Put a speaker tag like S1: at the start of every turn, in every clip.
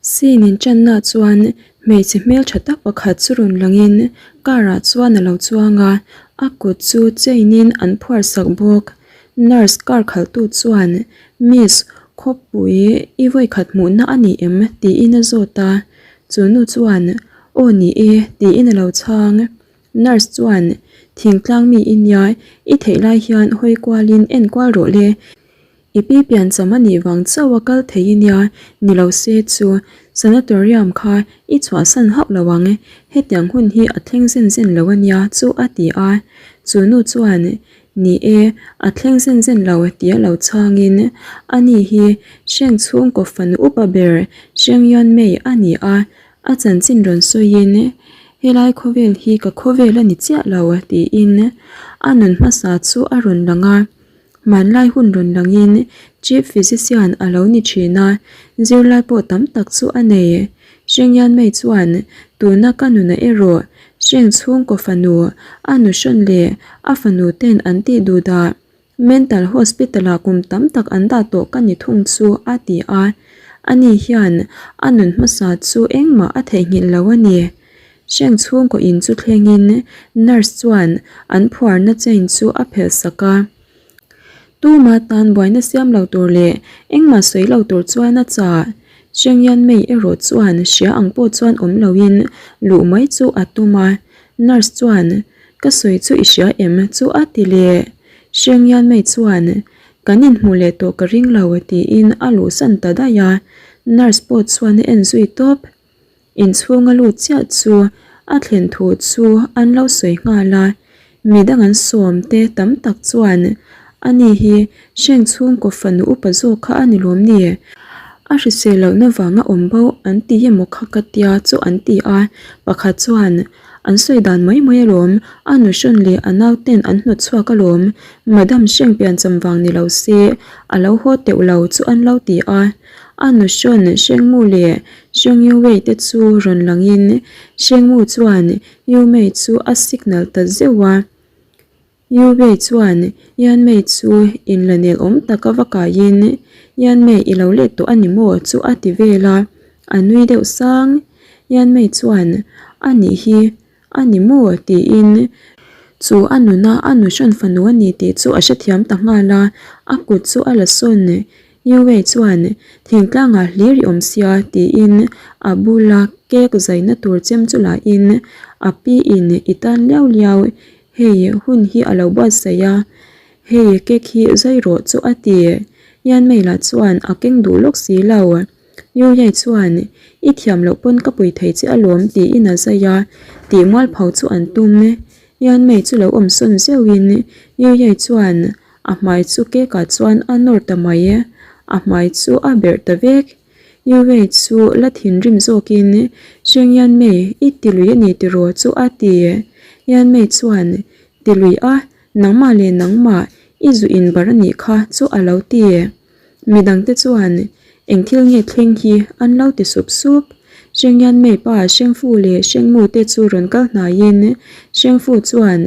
S1: Scene in channa chuan hmeichhe hmeltha tak pakhat chu rawn langin car ah chuan a lo chuang a, a kut chu chain in an phuar sak bawk. Nurse car khalhtu chuan Miss khawpui i vawikhat hmuhna a ni em? tiin a zawt a, chu nu chuan Aw ni e tiin a lo chhang. Nurse chuan Thingtlang mi i nia, i theih lai hian hawi kualin en kual rawh le. I pi piancham a nih vang chauh a kal thei i nia, ni lo se chu sanatorium kha i chhuahsan hauh lo ang, hetiang hun hi a thleng zen zen lo a nia chu a ti a. Chu nu chuan, Ni e, a thleng zen zen lo tia lo chhangin, ani hi Hreng chhungkaw fanu upa ber Hreng Yuan Mei a ni a, a chanchin rawn sawiin, Helai khawvel hi ka khawvel a ni chiah lo tiin a nun hmasa chu a rawn lang a. Hmanlai hun rawn langin Chief Physician a lo ni thin a, zirlai pawh tam tak chu a nei. Hrengyan mai chuan tuna ka nuna erawh Hreng chhungkaw fanu a nuhrawn leh a fanu ten an tih duh dah Mental Hospital ah kum tam tak an dah tawh ka ni thung chu a ti a. Ani hian a nun hmasa chu engmah a theihnghilh lo a ni. Hreng chhungkaw in chu thlengin nurse chuan an phuarna chain chu a phelh sak a. Tuma tan buaina siam lo tur leh engmah sawi lo tur chuan a chah. Hreng Yan Mei erawh chuan hria ang pawh chuan awm loin luh mai chu a tum a. Nurse chuan, Ka sawi chu i hria em? chu a ti leh. Hreng Yan Mei chuan, Kan inhmuh leh tawh ka ring lo tiin a luhsan ta daih a. Nurse pawh chuan a en zui tawp. Inchhunga lut chiah chu a thlen thu chu an lo sawi nghal a, midang an sawm te tam tak chuan ani hi hreng chhungkaw fanu upa zawk kha a ni lawm ni? A hrisel lohna vanga awm bo an ti emaw kha ka tia chu an ti a, pakhat chuan an sawi dan mai mai alawm, a nuhrawn leh a nauten an hnawt chhuak alawm, Madam hreng piancham vang ni lo se a lo haw teuh lo chu an lo ti a. A nuhrawn Hrengmu leh Hreng Yuwei te chu rawn langin Hrengmu chuan Yumei chu a signal ta zeuh a. Yuwei chuan Yanmei chu inla nel awm taka va kaiin Yanmei i lo let tawh a ni maw chu a ti vel a, a nui deuh sang. Yanmei chuan a nih hi a ni maw tiin chu a nuna a nuhrawn fanu a ni tih chu a hrethiam ta nghal a, a kut chu a la sawn Yue chuan thingtlangah hlir i awm sia tiin a bula cake zaina tur chem chu lahin a pi in i tan liau liau hei hun hi a lo buatsaih a hei cake hi zai rawh chu a ti. Yanmei lah chuan a keng duh lawk si lo. Yue chuan i thiam loh pawn ka pui thei che alawm tiin a zai a tih mualpho chu an tum. Yanmei chu lo awm sawn zeuhin Yue chuan A hmai chu cake ah chuan a nawr ta mai e, a hmai chu a berh ta vek. Yuwei chu la thinrim zawkin, Sheng Yanmei, i ti lui a ni tiraw chu a ti. Yanmei chuan, Ti lui a, nangmah leh nangmah i zu inbar a nih kha chu a lo ti. Midangte chuan eng thil nge thleng hi an lo ti sup sup. Hrengyan Mei pa Hrengfu leh Hrengmu te chu rawn kal hnaiin Hrengfu chuan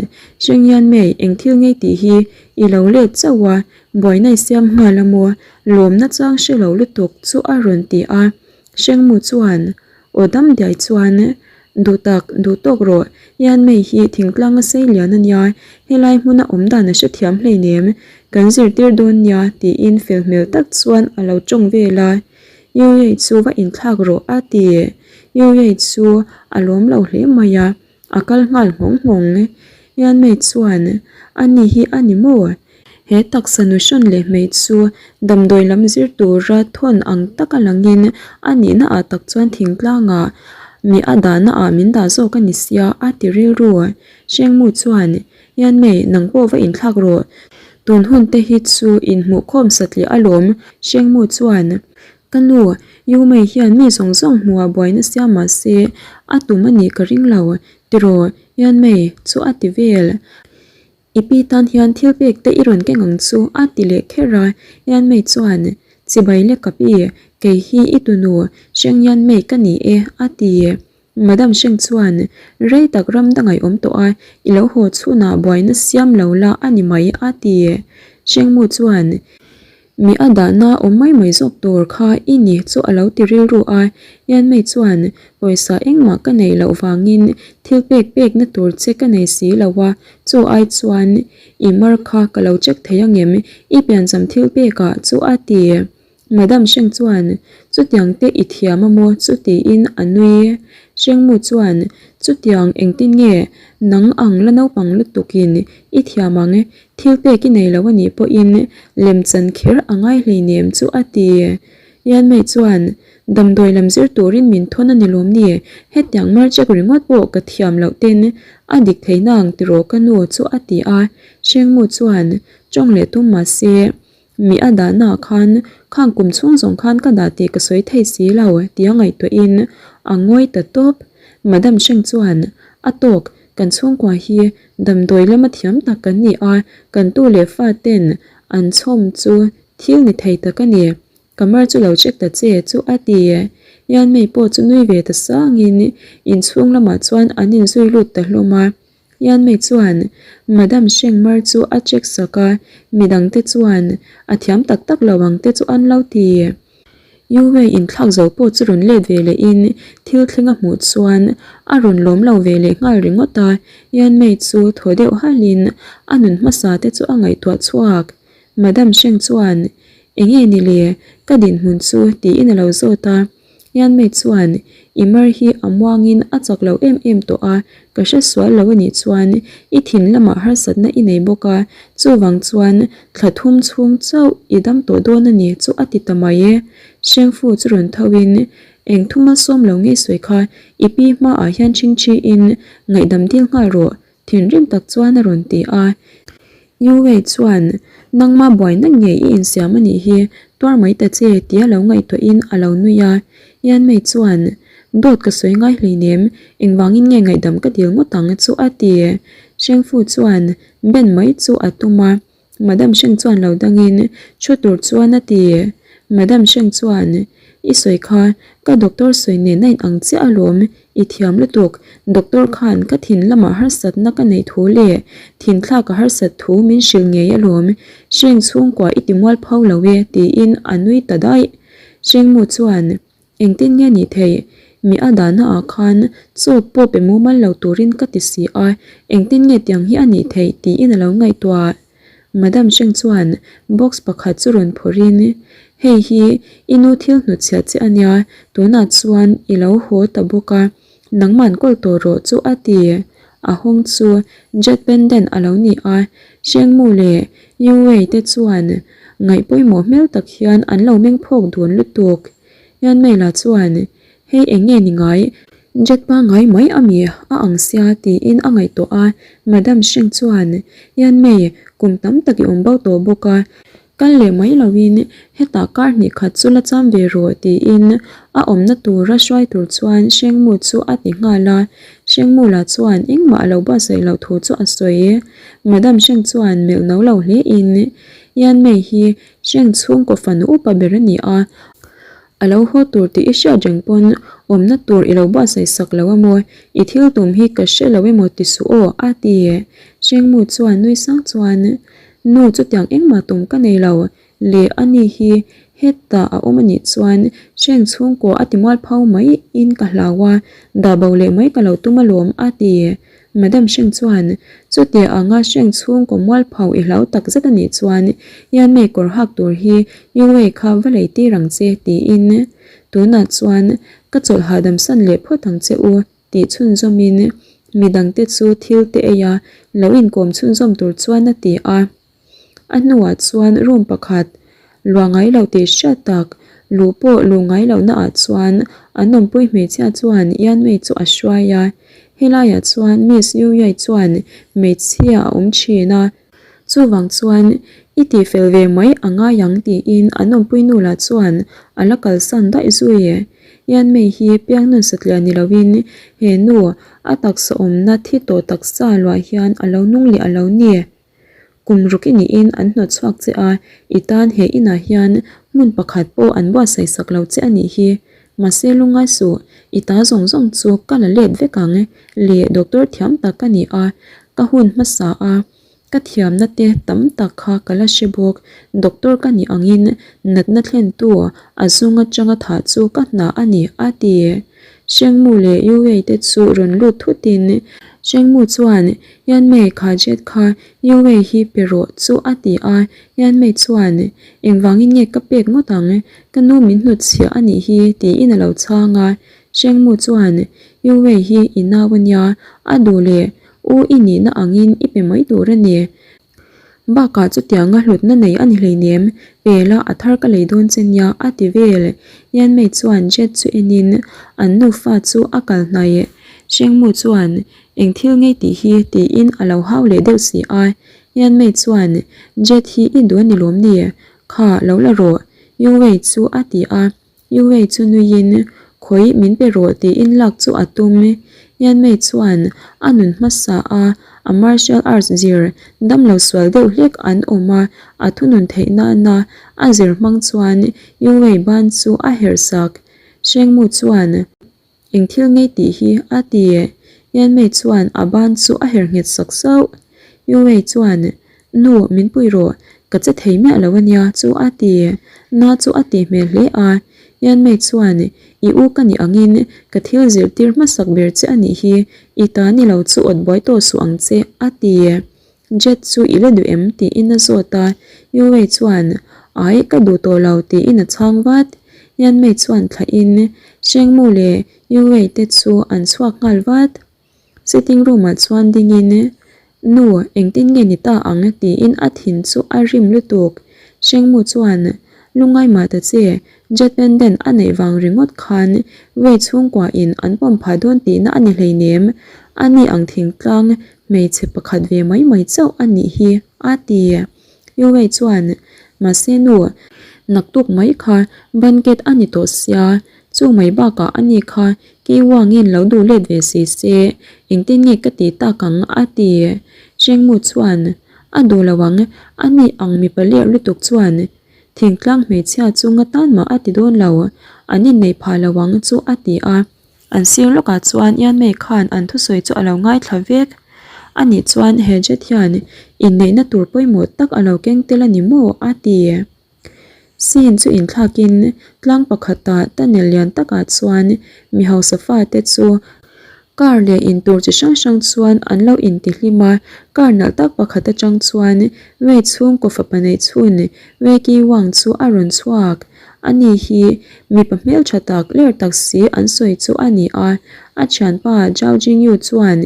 S1: Hrengyan Mei eng thil ngei tih hi i lo let chauh a, buaina i siam nghal a maw? Lawmna chang hre lo lutuk chu a rawn ti a. Hrengmu chuan Aw dam diai chuan duh tak duh tawk rawh, Ian May hi thingtlang a sei lian a nia, helai hmuna awm dan a hrethiam hleinem, kan zirtir dawn nia tiin fel hmel tak chuan a lo tawng vel a, Yue chu va inthlak rawh a ti, Yue chu a lawm lo hle mai a, A kal nghal nghawng nghawng. Ian May chuan, Ani hi a ni maw? He taksa nuhrawn leh hmei chu damdawi lam zir tura thawn ang taka langin a nihna ah tak chuan thingtlangah mi a dahna ah min dah zawk a ni sia a ti rilru. Hrengmu chuan, Ian May, nang pawh va inthlak rawh. Tun hun te hi chu inhmuhkhawm satliah alawm. Hrengmu chuan, Ka nu, Yu Mei hian mi zawng zawng hmuh a buaina siam mah se a tum a nih ka ring lo, tiraw Yan Mei chu a ti vel. I pi tan hian thil pek te i rawn keng ang chu a ti leh kher a, Yan Mei chuan, Chibai le ka pi, kei hi i tunu Hreng Yan Mei ka ni e a ti. Madam Hreng chuan, Rei tak ram dang i awm tawh a, i lo haw chhunah buaina siam lo la a ni mai a ti. Hrengmu chuan. Mi a dahna awm mai mai zawk tur kha i ni chu a lo ti rilru a, Yanmei chuan pawisa engmah ka neih loh vangin thil pek pekna tur che ka nei si lo a, chu ai chuan i mar kha ka lo check thei angem i piancham thil pekah chu a ti. Madam Sheng chuan, Chutiang te i thiam a maw? Chu tiin a nui. Sheng Mu chuan, Chutiang engtin nge nang ang la naupang lutukin i thiam ang? Thil pek i nei lo a nih pawhin lemchan kher a ngai hleinem chu a ti. Yanmei chuan, Damdawi lam zir turin min thawn a ni lawm ni? Hetiang mar check ringawt pawh ka thiam loh ten a dik thei nang tiraw ka nu chu a ti a. Sheng Mu chuan, Tawng leh tum mahse, Mi a dahnaah khan khang kum chhung zawng khan ka dah tih ka sawi thei si lo tia ngaihtuahin a ngawi ta tawp. Madam Sheng chuan, A tawk, kan chhungkua hi damdawi lama thiam tak kan ni a, kan tu leh fa ten an chhawm chu thil ni thei tak a ni. Ka mar chu lo check ta che chu a ti. Yanmei pawh chu nui ve ta sangin inchhung lamah chuan an inzui lut ta hlawm a. Yanmei chuan Madam Shengmar chu a check sak a, midangte chuan a thiam tak tak lo ang te chu an lo ti. Yuwei inthlak zo pawh chu rawn let ve lehin thil thleng a hmuh chuan a rawn lawm lo ve leh nghal ringawt a, Yanmei chu thaw deuh halhin a nun hmasa te chu a ngaihtuah chhuak. Madam Sheng chuan, Enge ni le, ka dinhmun chu tiin a lo zawt a. Yanmei chuan, I mar hi a muangin a chak lo em em tawh a, ka hre sual lo a nih chuan i thin lamah harsatna i nei bawk a, chuvang chuan thla thum chhung chauh i dam tawh dawn a ni chu a ti ta mai e. Shengfu chu rawn tho in, Eng thuma sawm lo ngei sawi kha i pi hmaah hian chingchiin ngaihdam dil nghal rawh Thinrim tak chuan a rawn ti a. Yuwei chuan, Nangma buaina ngei i insiam a nih hi, tuar mai ta che, tia lo ngaihtuahin a lo nui a. Yanmei chuan, Dawt ka sawi ngai hleinem, engvangin nge ngaihdam ka dil ngawt ang chu a ti. Shengfu chuan ben mai chu a tum a. Madam Sheng chuan lo dangin thu tur chuan a ti. Madam Sheng chuan, I sawi kha, ka doctor sawi nen a in ang chiah alawm, i thiam lutuk. Doctor khan ka thin lamah harsatna ka neih thu leh thin thlak a harsat thu min hrilh ngei alawm. Sheng chhungkua i ti mual pho lo e, tiin a nui ta daih. Sheng Mu chuan, Engtin nge nih theih? Mi a dahna ah khan chaw pawh pe mumal lo turin ka ti si a, engtin nge tiang hi a nih theih tiin a lo ngaihtuah. Madam Sheng chuan box pakhat chu rawn phawrhin, Hei hi i nu thil hnutchhiah che a nia, tunah chuan i lo haw ta bawk a, nangman kawl tawh rawh chu a ti. A hawng chu jet pendant a lo ni a, Sheng Mu leh Yu Wei te chuan ngaih pawimawh hmel tak hian an lo meng phawk dun lutuk. Yanmei-la chuan, Hei eng nge ni ngai? Jet pangngai mai a mi a ang sia tiin a ngaihtuah a. Madam Sheng chuan, Yanmei, kum tam tak i awm bo tawh bawk a. Kal leh mai loin hetah kar hnih khat chu la cham ve rawh tiin a awmna tura hruai tur chuan Sheng Mu chu a ti nghal a. Sheng Mu lah chuan engmah a lo buatsaih loh thu chu a sawi. Madam Sheng chuan melh no lo hlein, Yanmei hi Heng chhungkaw fanu upa ber a ni a, a lo haw tur tih i hriat reng pawn awmna tur i lo buatsaih sak lo a maw, i thil tum hi ka hre lo emaw ti suh aw, a ti. Hrengmu chuan nui sang chuan, Nu chutiang engmah tum ka nei lo, leh a ni hi hetah a awm a nih chuan Hreng chhungkaw a ti mualpho mai in ka hlau a, dah bo leh mai ka lo tum alawm, a ti. Madam Sheng chuan, Chutia anga Sheng chhungkaw mualpho i hlau tak zet a nih chuan Yanmei kawr hak tur hi Yuwei kha va lei tir ang che, tiin tunah chuan ka chawlh hahdam san leh phawt ang che u tih chhunzawmin midangte chu thil te ei a lo inkawm chhunzawm tur chuan a ti a. A hnuah chuan room pakhat luah ngai lo tih hriat tak luh pawh luh ngai lohna ah chuan an awmpui hmeichhia chuan Yanmei chu a hruai a, helaiah chuan Miss Yuyai chuan hmeichhia a awm thin a, chuvang chuan i tihfel ve mai a ngai ang tiin an awmpui nu lah chuan a la kalsan daih zui. Yanmei hi piangnun satliah ni loin he nu a taksa awmna thi tawh taksa luah hian a lo nung leh a lo ni. Kum ruk i niin an hnawt chhuak che a, i tan he inah hian hmun pakhat pawh an buatsaih sak lo che a nih hi. Mahse lungngai suh, i ta zawng zawng chu ka la let vek ang le doctor thiam tak ka ni a, ka hun hmasa a, Ka thiamna te tam tak kha ka la hre bawk. Doctor ka nih angin natna thlentu a zung atanga thah chu ka hna a ni, a ti. Shengmu leh Yuwei te chu rawn lut thutin Shengmu chuan Yanmei kha jet kha Yuwei hi pe rawh chu a ti a. Yanmei chuan Engvangin nge ka pek ngawt ang? Ka nu min hnutchhiah a nih hi tiin a lo chhang a. Shengmu chuan Yuwei hi i nau a nia, a duh leh U i nihna angin i pe mai tur a ni. Bakah chutianga hlutna nei a ni hleinem, pela a thar ka lei dawn che nia a ti vel. Yanmei chuan Jet chu enin an nufa chu a kal hnaih. Shengmu chuan eng thil ngei tih hi tiin a lo hau leh deuh si a. Yanmei chuan Jet hi i duh a ni lawm ni? Kha lo la rawh Yuwei chu a ti a. Yuwei chu nuiin, Khawi min pe rawh tiin lak chu a tum. Yanmei chuan a nun hmasa a, a martial arts zir damlo sual deuh hlek an awm a, a thunun theih nana a zir hmang chuan Yuwei ban chu a herh sak. Shengmu chuan. Eng thil ngei tih hi a ti. Yanmei chuan a ban chu a her nghet sak sauh. Yuwei chuan, Nu, min pui rawh, ka che thei miah lo a nia chu a ti. Na chu a ti hmel hle a. Yanmei chuan, I u ka nih angin ka thil zirtir hmasak ber che a nih hi, i ta ni lo chu awt buai tawh suh ang che, a ti. Jet chu i la duh em? tiin a zawt a, Yuwei chuan, Ai, ka duh tawh lo tiin a chhang vat. Yanmei chuan thlahin Shengmu leh Yuwei te chu an chhuak nghal vat. Sitting room ah chuan dingin, Nu, engtin nge ni ta ang? tiin a thin chu a rim lutuk. Shengmu chuan, Lungngai mah ta che, Jet pendant a neih vang ringawt khan Wei chhungkua in an pawm phah dawn tihna a ni hleinem, ani ang thingtlang Hmeichhe pakhat ve mai mai chauh a nih hi, a ti. Yuwei chuan, Mahse nu, naktuk mai kha banquet a ni tawh sia, chu mai bakah a ni kha Kiwangin lo duh let ve si se, engtin nge ka ti tak ang? a ti. Shengmu chuan, A duh lo ang, a ni ang mipa lerh lutuk chuan thingtlang hmeichhia chu nga tan mah a ti dawn lo, an inneih phah lo ang chu a ti a. An sir lawkah chuan Yanmei khan an thusawi chu a lo ngaithla vek. Anih chuan he jet hian inneihna tur pawimawh tak a lo keng tel a ni maw? a ti. Scene chu inthlakin tlang pakhata tunnel lian takah chuan mi hausa fate chu car leh in tur chi hrang hrang chuan an lo intihlim a, car nalh tak pakhat atang chuan Wei chhungkaw fapa neih chhun Wei Ki Wang chu a rawn chhuak. Ani hi mipa hmeltha tak ler tak si an sawi chu a ni a, a thianpa Zhao Jingyu chuan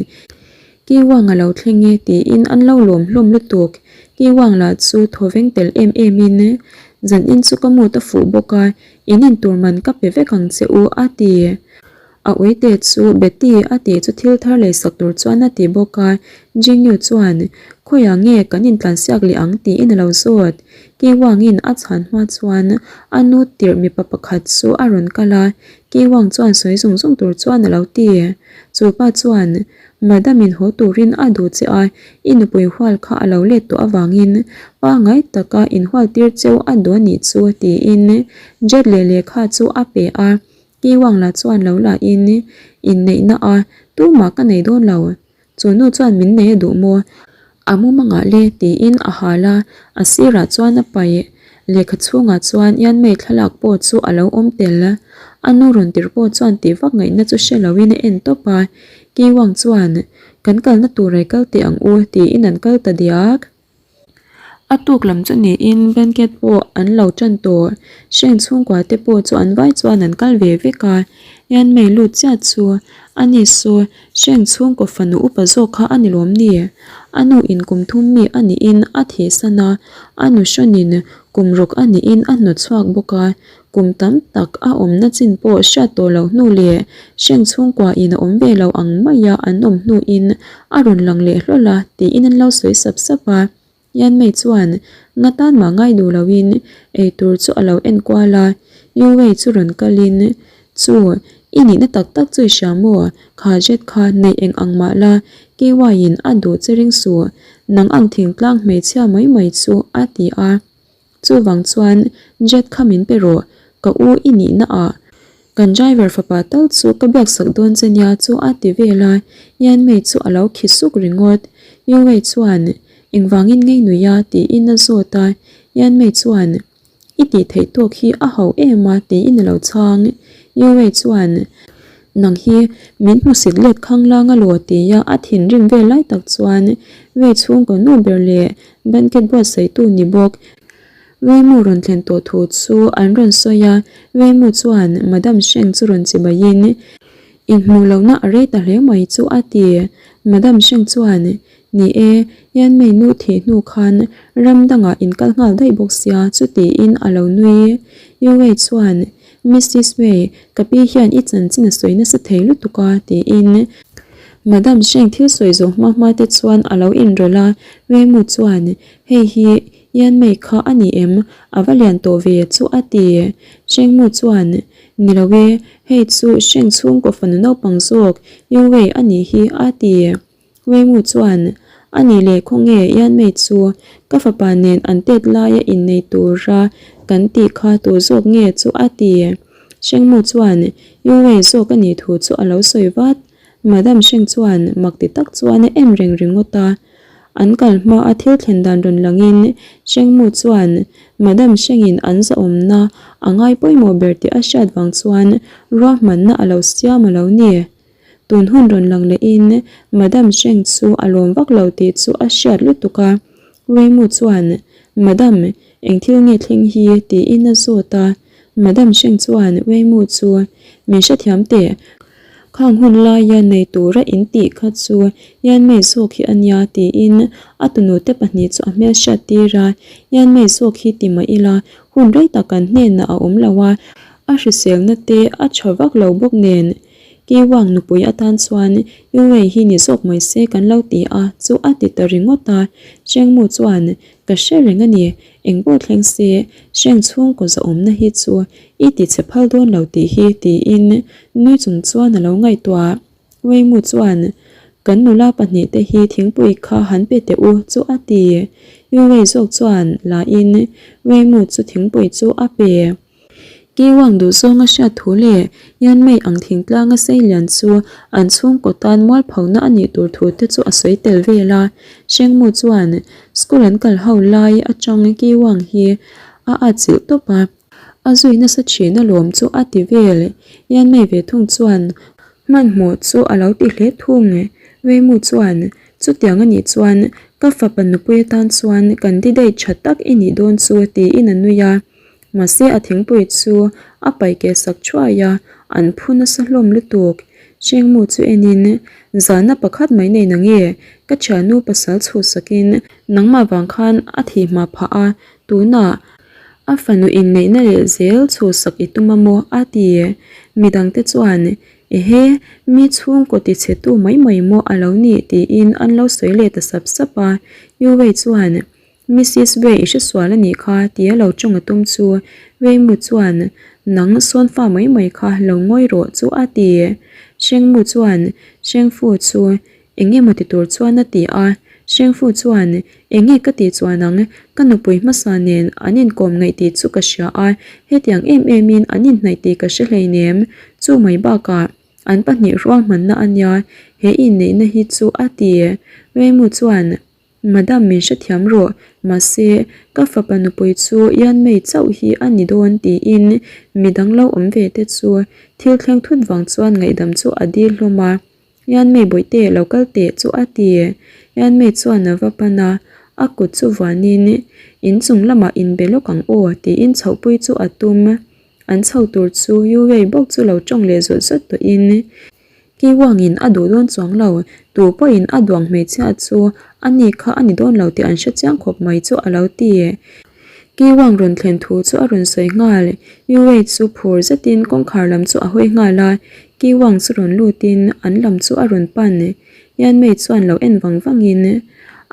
S1: Ki Wang a lo thleng e tiin an lo lawm hlawm lutuk. Ki Wang lah chu thaw veng tel em em in, Zan in chu ka mut a fuh bawk a, in intur man ka pe vek ang che u a ti. A uite chu Betty a tih chu thil thar leisak tur chuan a ti bawk a, Jingyu chuan, Khawiah nge kan intlansiak leh ang? tiin a lo zawt. Ki Wang-in a chhan hma chuan a nu tirh mipa pakhat chu a rawn kal a, Ki Wang chuan sawi zung zung tur chuan a lo ti. Chu pa chuan, Madam in haw turin a duh che a, i nupui hual kha a lo let tawh avangin pangngai taka inhual tir cheu a duh a nih chu, tiin Jet leh lehkha chu a pe a. Ki Wang lah chuan lo la in inneihna a tumah ka nei dawn lo, chu nu chuan min nei a duh maw? A mumangah le tiin a hal a, a sirah chuan a paih. Lehkha chhungah chuan Yanmei thlalak pawh chu a lo awm tel. A nu rawn tirh pawh chuan tih vak ngaihna chu hre loin a en tawp a. Ki Wang chuan, Kan kalna tur ai kal teh ang u tiin an kal ta diak. A tuk lam chu niin banquet pawh an lo tan tawh. Hreng chhungkua te pawh chu an vai chuan an kal ve vek a. Yanmei lut chiah chu a ni saw Hreng chhungkaw fanu upa zawk kha a ni lawm ni? A nu in kum thum mi a niin a thihsan a, a nu hrawnin kum ruk a niin a hnawt chhuak bawk a. Kum tam tak a awmna chin pawh hriat tawh loh hnu leh hreng chhungkua in a awm ve lo ang maia an awm hnuin a rawn lang leh hlawl a tiin an lo sawi sap sap a. Yanmei chuan nga tan mah ngai duh loin ei tur chu a lo en kual a, Yuwei chu rawn kalin, Chu, i nihna tak tak chu i hria maw? Kha jet kha neih eng ang mah la, KY-in a duh che ring suh, nang ang thingtlang hmeichhia mai mai chu a ti a. Chuvang chuan jet kha min pe rawh, ka u i nihna ah kan driver fapa tal chu ka biak sak dawn che nia chu a ti vel a, Yanmei chu a lo khi suk ringawt. Yuwei chuan. Engvangin ngei nui a? tiin a zawt a. Yanmei chuan, I tih theih tawk hi a ho em a tiin a lo chhang. Yuwei chuan, Nang hi min hmusit let khanglang alaw tia a thinrim vel lai tak chuan Wei chhungkaw nu ber leh banquet buatsaihtu ni bawk Weimu rawn thlen tawh thu chu an rawn sawi a. Weimu chuan Madam Sheng chu rawn chibaiin, Inhmuh lohna a rei ta hle mai chu a ti. Madam Sheng chuan, Ni e, Yanmei nu thih hnu khan ram dangah in kal nghal daih bawk sia chu tiin a lo nui. Yu Wei chuan, Missis Wei, ka pi hian i chanchin a sawi nasa thei lutuk a tiin Madam Sheng thil sawi zawh hma hma te chuan a lo inrawlh a. Wei Mu chuan, Hei hi Yanmei kha a ni em? A va lian tawh ve chu a ti. Sheng Mu chuan, Ni lo e, hei chu Sheng chhungkaw fanu naupang zawk Yu Wei a nih hi a ti. Weimu chuan, A nih leh khawnge Yanmei chu ka fapa nen an tet laia innei tura kan tih kha tu zawk nge chu a ti. Shengmu chuan Yuwei zawk a nih thu chu a lo sawi vat. Madam Sheng chuan mak ti tak chuan a en reng ringawt a. An kal hma a thil thlen dan rawn langin Shengmu chuan Madam Shengin an zahawmna a ngai pawimawh ber tih a hriat vang chuan ruahmanna a lo siam a lo ni. Tun hun rawn lang lehin Madam Sheng chu a lawm vak lo tih chu a hriat lutuk a. Weimu chuan, Madam, eng thil nge thleng hi? tiin a zawt a. Madam Sheng chuan Weimu chu, Min hrethiam teh. Khang hun laia nei tura in tih kha chu Yanmei zawk hi a nia tiin a tunute pahnih chu a hmelhriat tir a. Yanmei zawk hi ti mah ila hun rei tak kan hnenah a awm lo a, a hriselna te a tha vak lo bawk nen. Kiwang nupui atan chuan Yuwei hi ni zawk mai se kan lo ti a chu a ti ta ringawt a. Shengmu chuan, Ka hre reng a ni, eng pawh thleng se, Sheng chhungkaw zahawmna hi chu i ti chhe phal dawn lo tih hi tiin nui chung chuan a lo ngaihtuah. Weimu chuan, Kan nula pahnihte hi thingpui kha han pe teh u chu a ti. Yuwei zawk chuan la in Weimu chu thingpui chu a pe. Kiwang duhzawnga hriat thu leh Yanmei ang thingtlanga seilian chu an chhungkaw tan mualphona a nih tur thu te chu a sawi tel vel a. Shengmu chuan school an kal ho lai atang Kiwang hi a atchilh tawp a, a zui nasa thin alawm chu a ti vel. Yanmei ve thung chuan hmanhmawh chu a lo ti hle thung. Weimu chuan chutiang a nih chuan ka fapa nupui atan chuan candidate tha tak i nih dawn chu tiin a nui a. Mahse a thingpui chu a paih keh sak thuai a, an phu nasa hlawm lutuk. Shengmu chu enin, Zahna pakhat mai nei nange, ka thiannu pasal chhuhsakin nangmah vang khan a thih hma phah a, tunah a fanu inneihna leh zel chhuhsak i tum a maw? a ti. Midangte chuan, Ehe, mi chhungkaw tichhetu mai mai maw a lo nih? tiin an lo sawi leh ta sap sap a. Yuwei chuan, Missis Wei i hresual a nih kha tia lo tawng a tum chu Weimu chuan nang sawn fa mai mai kha lo ngawi rawh chu a ti. Shengmu chuan Shengfu chu eng emaw ti tur chuan a ti a. Shengfu chuan eng nge ka tih chuan ang ka nupui hmasa nen an inkawm ngaih tih chu ka hria a, hetiang em em in an inhnaih tih ka hre hleinem. Chu mai bakah an pahnih ruahmanna a nia he inneihna hi chu a ti. Weimu chuan Madam min hrethiam rawh, mahse ka fapa nupui chu Yanmei chauh hi a ni dawn tiin midang lo awm ve te chu thil thleng thut vang chuan ngaihdam chu a dil hlawm a. Yanmei bawihte lo kal teh chu a ti. Yanmei chuan a va pan a, a kut chu vuanin inchung lamah inbe lawk ang aw tiin chhohpui chu a tum. An chho tur chu Yuwei bawk chu lo tawng leh zawt zawt tawhin Kiwangin a duh dawn chuang lo, tu pawhin a duang hmeichhia chu a ni kha a ni dawn lo tih an hre chiang khawp mai chu a lo ti. Kiwang rawn thlen thu chu a rawn sawi nghal. Yuwei chu phur zetin kawngkhar lam chu a hawi nghal a, Kiwang chu rawn lutin an lam chu a rawn pan. Yanmei chuan lo en vang vangin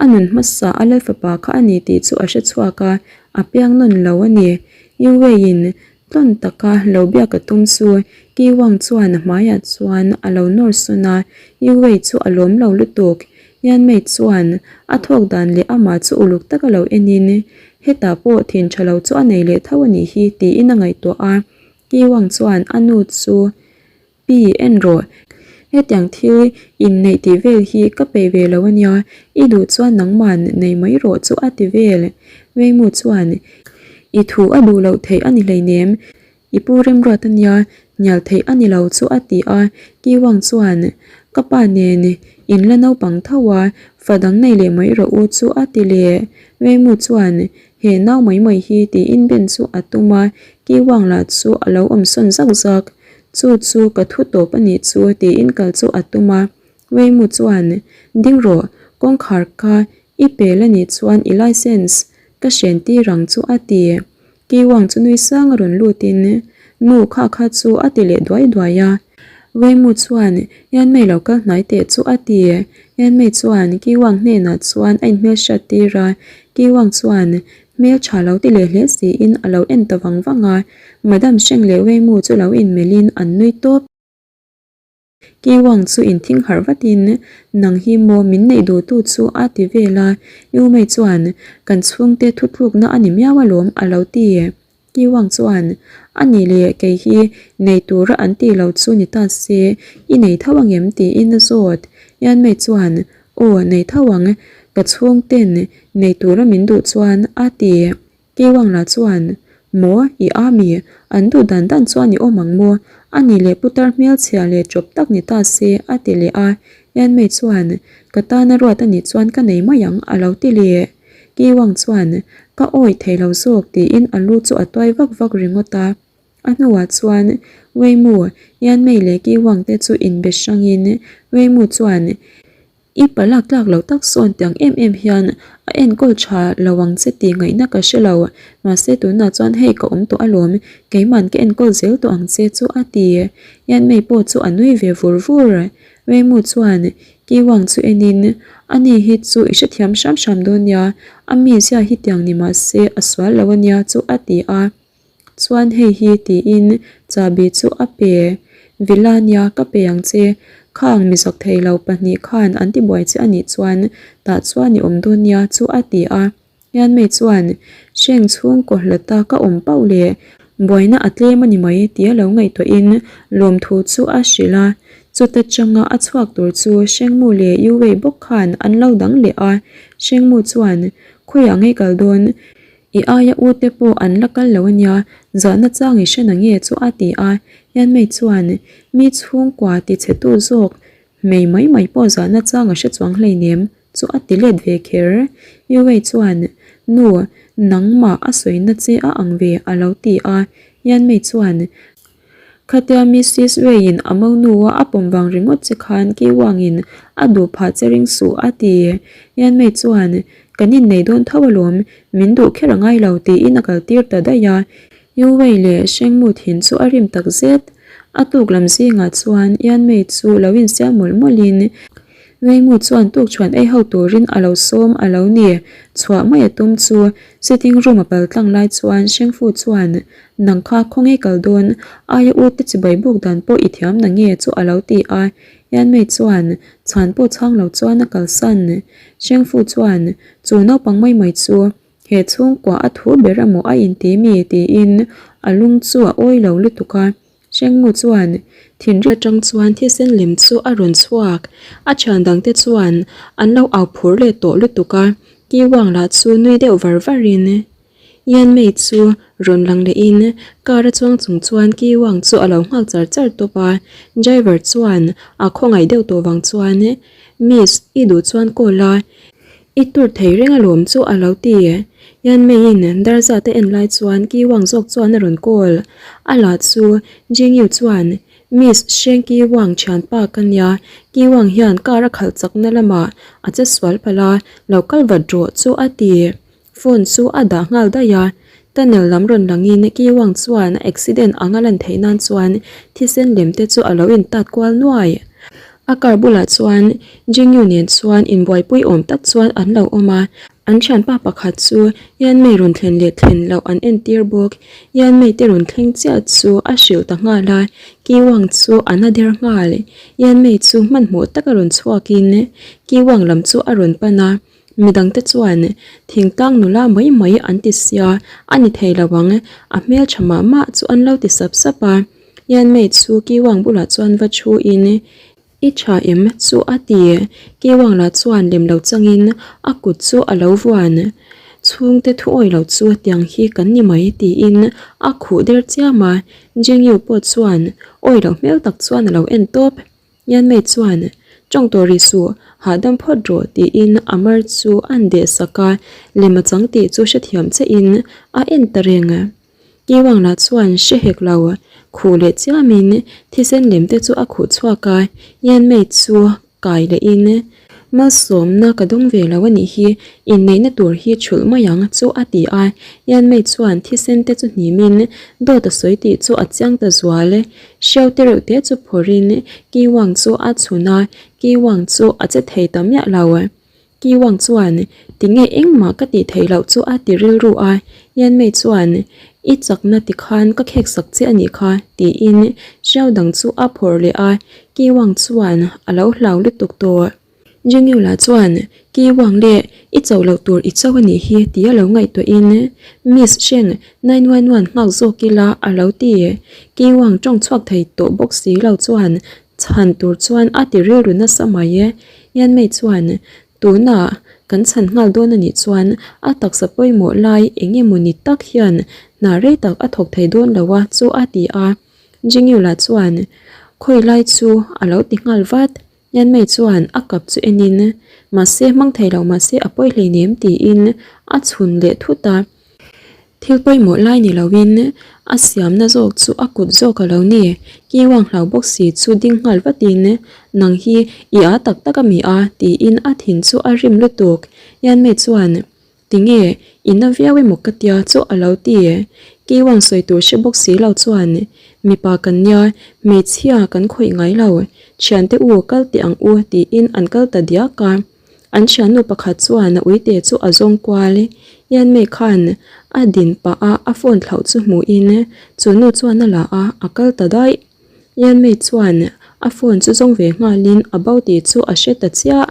S1: a nun hmasa a lalfapa kha a ni tih chu a hre chhuak a, a piang nawn lo a ni. Yuweiin Tlawn taka lo biak a tum chu Ki Wang chuan a hmaiah chuan a lo nawr sawn a, Yu Wei chu a lawm lo lutuk. Yan Mei chuan a thawk dan leh amah chu uluk taka lo enin, Hetah pawh thin tha lo chu a nei leh tho a nih hi tiin a ngaihtuah a. Ki Wang chuan a nu chu Pi, en rawh. Hetiang thil inneih tih vel hi ka peih ve lo ania, i duh chuan nangman nei mai rawh chu a ti vel. Weimu chuan, I thu a duh loh theih a ni hleinem, I pu remruat ania, hnial theih a ni lo chu a ti a. Kiwang chuan, Ka pa nen in la naupang tho a, fa dang nei leh mai rawh u chu a ti leh. Weimu chuan, He nau mai mai hi tiin ben chu a tum a, Kiwang lah chu a lo awm sawn zak zak. Chu chu ka thu tawp a nih chu tiin kal chu a tum a. Weimu chuan, Ding rawh, kawngkhar kha i pel a nih chuan i license ka hren tir ang chu a ti. Kiwang chu nui sang a rawn lutin, Nu kha kha chu a ti leh duai duai a. Weimu chuan, Yanmei lo kal hnai teh chu a ti. Yanmei chuan Kiwang hnenah chuan a inhmelhriat tir a. Kiwang chuan, Hmel tha lo ti leh hle siin a lo en ta vang vang a. Madam Sheng leh Weimu chu lo inmelhin an nui tawp. Kiwang chu inthing harh vatin, Nang hi maw min neih duhtu chu a ti vel a, Yumei chuan, Kan chhungte thutlukna a ni miau alawm a lo ti. Kiwang chuan, A nih leh kei hi nei tura an tih lo chu ni ta se, i nei tho angem? tiin a zawt. Yanmei chuan, Aw, nei tho ang, ka chhungten nei tura min duh chuan a ti. Keiwang lah chuan, Maw, i a mi, an duh dan dan chuan i awm ang maw? A nih leh putar hmelchhia leh chawp tak ni ta se, a ti leh a. Yanmei chuan, Ka tana ruat a nih chuan ka nei mai ang, a lo ti leh. Keiwang chuan, Ka awih thei lo zawk, tiin a lu chu a tuai vak vak ringawt a. A hnuah chuan Weimu, Yanmei leh Keiwang te chu inbe hrangin Weimu chuan, I pa lak tlak lo tak sawn tiang em em hian a enkawl tha lo ang che tih ngaihna ka hre lo. Mahse tunah chuan hei ka awm tawh alawm, keiman ka enkawl zel tawh ang che chu a ti. Yanmei pawh chu a nui ve vur vur. Weimu chuan Kiwang chu enin, Ani hi chu i hrethiam hram hram dawn nia, a mizia hi tiang ni mahse a sual lo ania chu a ti a. Chuan hei hi tiin chahbi chu a pe. Villa nia ka pe ang che, khang mi zawk thei lo pahnih khan an ti buai che a nih chuan tah chuan i awm dawn nia chu a ti a. Hianmei chuan hreng chhungkaw hlata ka awm pauh leh buaina a tlem a ni mai tia lo ngaihtuahin lawmthu chu a hrilh a. Chuta changa a chhuak tur chu Hrengmu leh Yuwei bawk khan an lo dang leh a. Hrengmu chuan khawiah ngei kal dawn I aia u te pawh an la kal lo ania, zahna chang i hre na nge chu a ti a, Yanmei chuan mi chhungkua ti chhe tu zawk hmei mai mai pawh zahna chang a hre chuang hleinem chu a ti let ve kher. Yuwei chuan Nu, nangmah a sawina che a ang ve a lo ti a, Yanmei chuan Khatia Missis Ray-in a monu a pawm vang ringawt che khan Kiwangin a duh phah che ring suh a ti. Yanmei chuan, Kan innei dawn tho alawm, min duh kher a ngai lo tiin a kal tir ta daih a. Yu Wei leh Shengmu thin chu a rim tak zet. A tuk lam zingah chuan Yanmei chu lo insiam mawlh mawlhin Weimu chuan tukchhuan ei ho turin a lo sawm a lo ni. Chhuah mai a tum chu sitting room a pal tlang lai chuan Shengfu chuan Nang kha khawnge kal dawn, aia u te chibai buk dan pawh i thiam na nge chu a lo ti a. Yanmei chuan chhan pawh chhang lo chuan a kalsan. Shengfu chuan chu naupang mai mai chu he chhungkua a thu ber emaw a inti mi tiin a lung chu a awi lo lutuk a. Hrengmu chuan thinrim atang chuan thisen lem chu a rawn chhuak. A thian dangte chuan an lo au phur leh tawh lutuk a, Kiwang lah chu nui deuh var varin Yanmei chu rawn lang lehin car a chuang chung chuan Kiwang chu a lo nghak char char tawp a. Driver chuan a khawngaih deuh tawh vang chuan Miss, i duh chuan call a, I tur thei reng alawm chu a lo ti. Yanmeiin darza te en lai chuan Kiwang zawk chuan a rawn call. A lah chu Jingyu chuan, Miss Sheng Kiwang thianpa ka nia, Kiwang hian car a khalh chakna lamah a che sual palh a, lo kal vat rawh chu a ti. Phone chu a dah nghal daih a, tunnel lam rawn langin Kiwang chuan a accident ang a lan theih nan chuan thisen lem te chu a lo intat kual nuai. A car bulah chuan Jingyu nen chuan inbuaipui awm tak chuan an lo awm a, an thianpa pakhat chu Yanmei rawn thlen leh thlen loh an entir bawk. Yanmei te rawn thleng chiah chu a hrilh ta nghal a, Kiwang chu a na der nghal. Yanmei chu hmanhmawh taka rawn chhuakin Kiwang lam chu a rawn pan a. Midangte chuan thingtlang nula mai mai an ti sia, a ni thei lo ang, a hmeltha mah mah chu an lo ti sap sap a. Yanmei chu Kiwang bulah chuan va thu in. I tha em? chu a ti. Kiwang lah chuan lem lo changin a kut chu a lo vuan. Chhungte thu awi lo chu tiang hi kan ni mai tiin a khuh der chiam a. Jingyu pawh chuan awi loh hmel tak chuan a lo en tawp. Yanmei chuan, Tawng tawh rih suh, hahdam phawt rawh tiin a mar chu a'n deh sak a, lem a chang tih chu hrethiam chiahin a en ta reng. Kiwang lah chuan hre hek lo, khuh leh chiamin thisen lem te chu a khuh chhuak a, Yanmei chu kai lehin, Malsawmna ka dawng ve lo a nih hi, inneihna tur hi chhulh mai ang chu a ti a, Yanmei chuan thisen te chu hnimin dawt a sawi tih chu a chiang ta zual. Hriau te reuh te chu phawrhin Kiwang chu a chhun a, Kiwang chu a che thei ta miah lo. Kiwang chuan, Tinge engmah ka tih theih loh chu a ti rilru a, Yanmei chuan, I chakna tikhan ka khek sak che a nih kha, tiin hriau dang chu a phawrh leh a, Kiwang chuan a lo hlau lutuk tawh. Jingyu lah chuan, Ki Wang le, i cho loh tur i cho a nih hi, tia lo ngaihtuahin, Miss Sheng, 911 nghak zawk ila a lo ti. Ki Wang tawng chhuak thei tawh bawk si lo chuan chhan tur chuan a ti rilru nasa mai e. Yanmei chuan, Tunah kan chhan nghal dawn a nih chuan a taksa pawimawh lai eng emaw ni tak hian hna rei tak a thawk thei dawn lo a chu a ti a. Jingyu lah chuan, Khawi lai chu a lo ti nghal vat. Yanmei chuan a kap chu enin, Mahse hmang thei lo mahse a pawi hleinem tiin a chhun leh thut a. Thil pawimawh lai ni loin a siamna zawk chu a kut zawk a lo ni. Kiwang hlau bawk si chu ding nghal vatin, Nang hi i â tak tak a mi a? tiin a thin chu a rim lutuk. Yanmei chuan Tinge, i na viau emaw ka tia chu a lo ti. Kiwang sawi tur hre bawk si lo chuan, Mipa kan nia, hmeichhia kan khawih ngai lo. Thiante u kal teh ang u tiin an kal ta diak a. An thiannu pakhat chuan a uite chu a zawng kual. Yanmei khan a din pah a a phone thlauh chu hmuhin chu nu chuan a la a, a kal ta daih. Yanmei chuan a phone chu zawng ve nghalin a bo tih chu a hre ta chiah.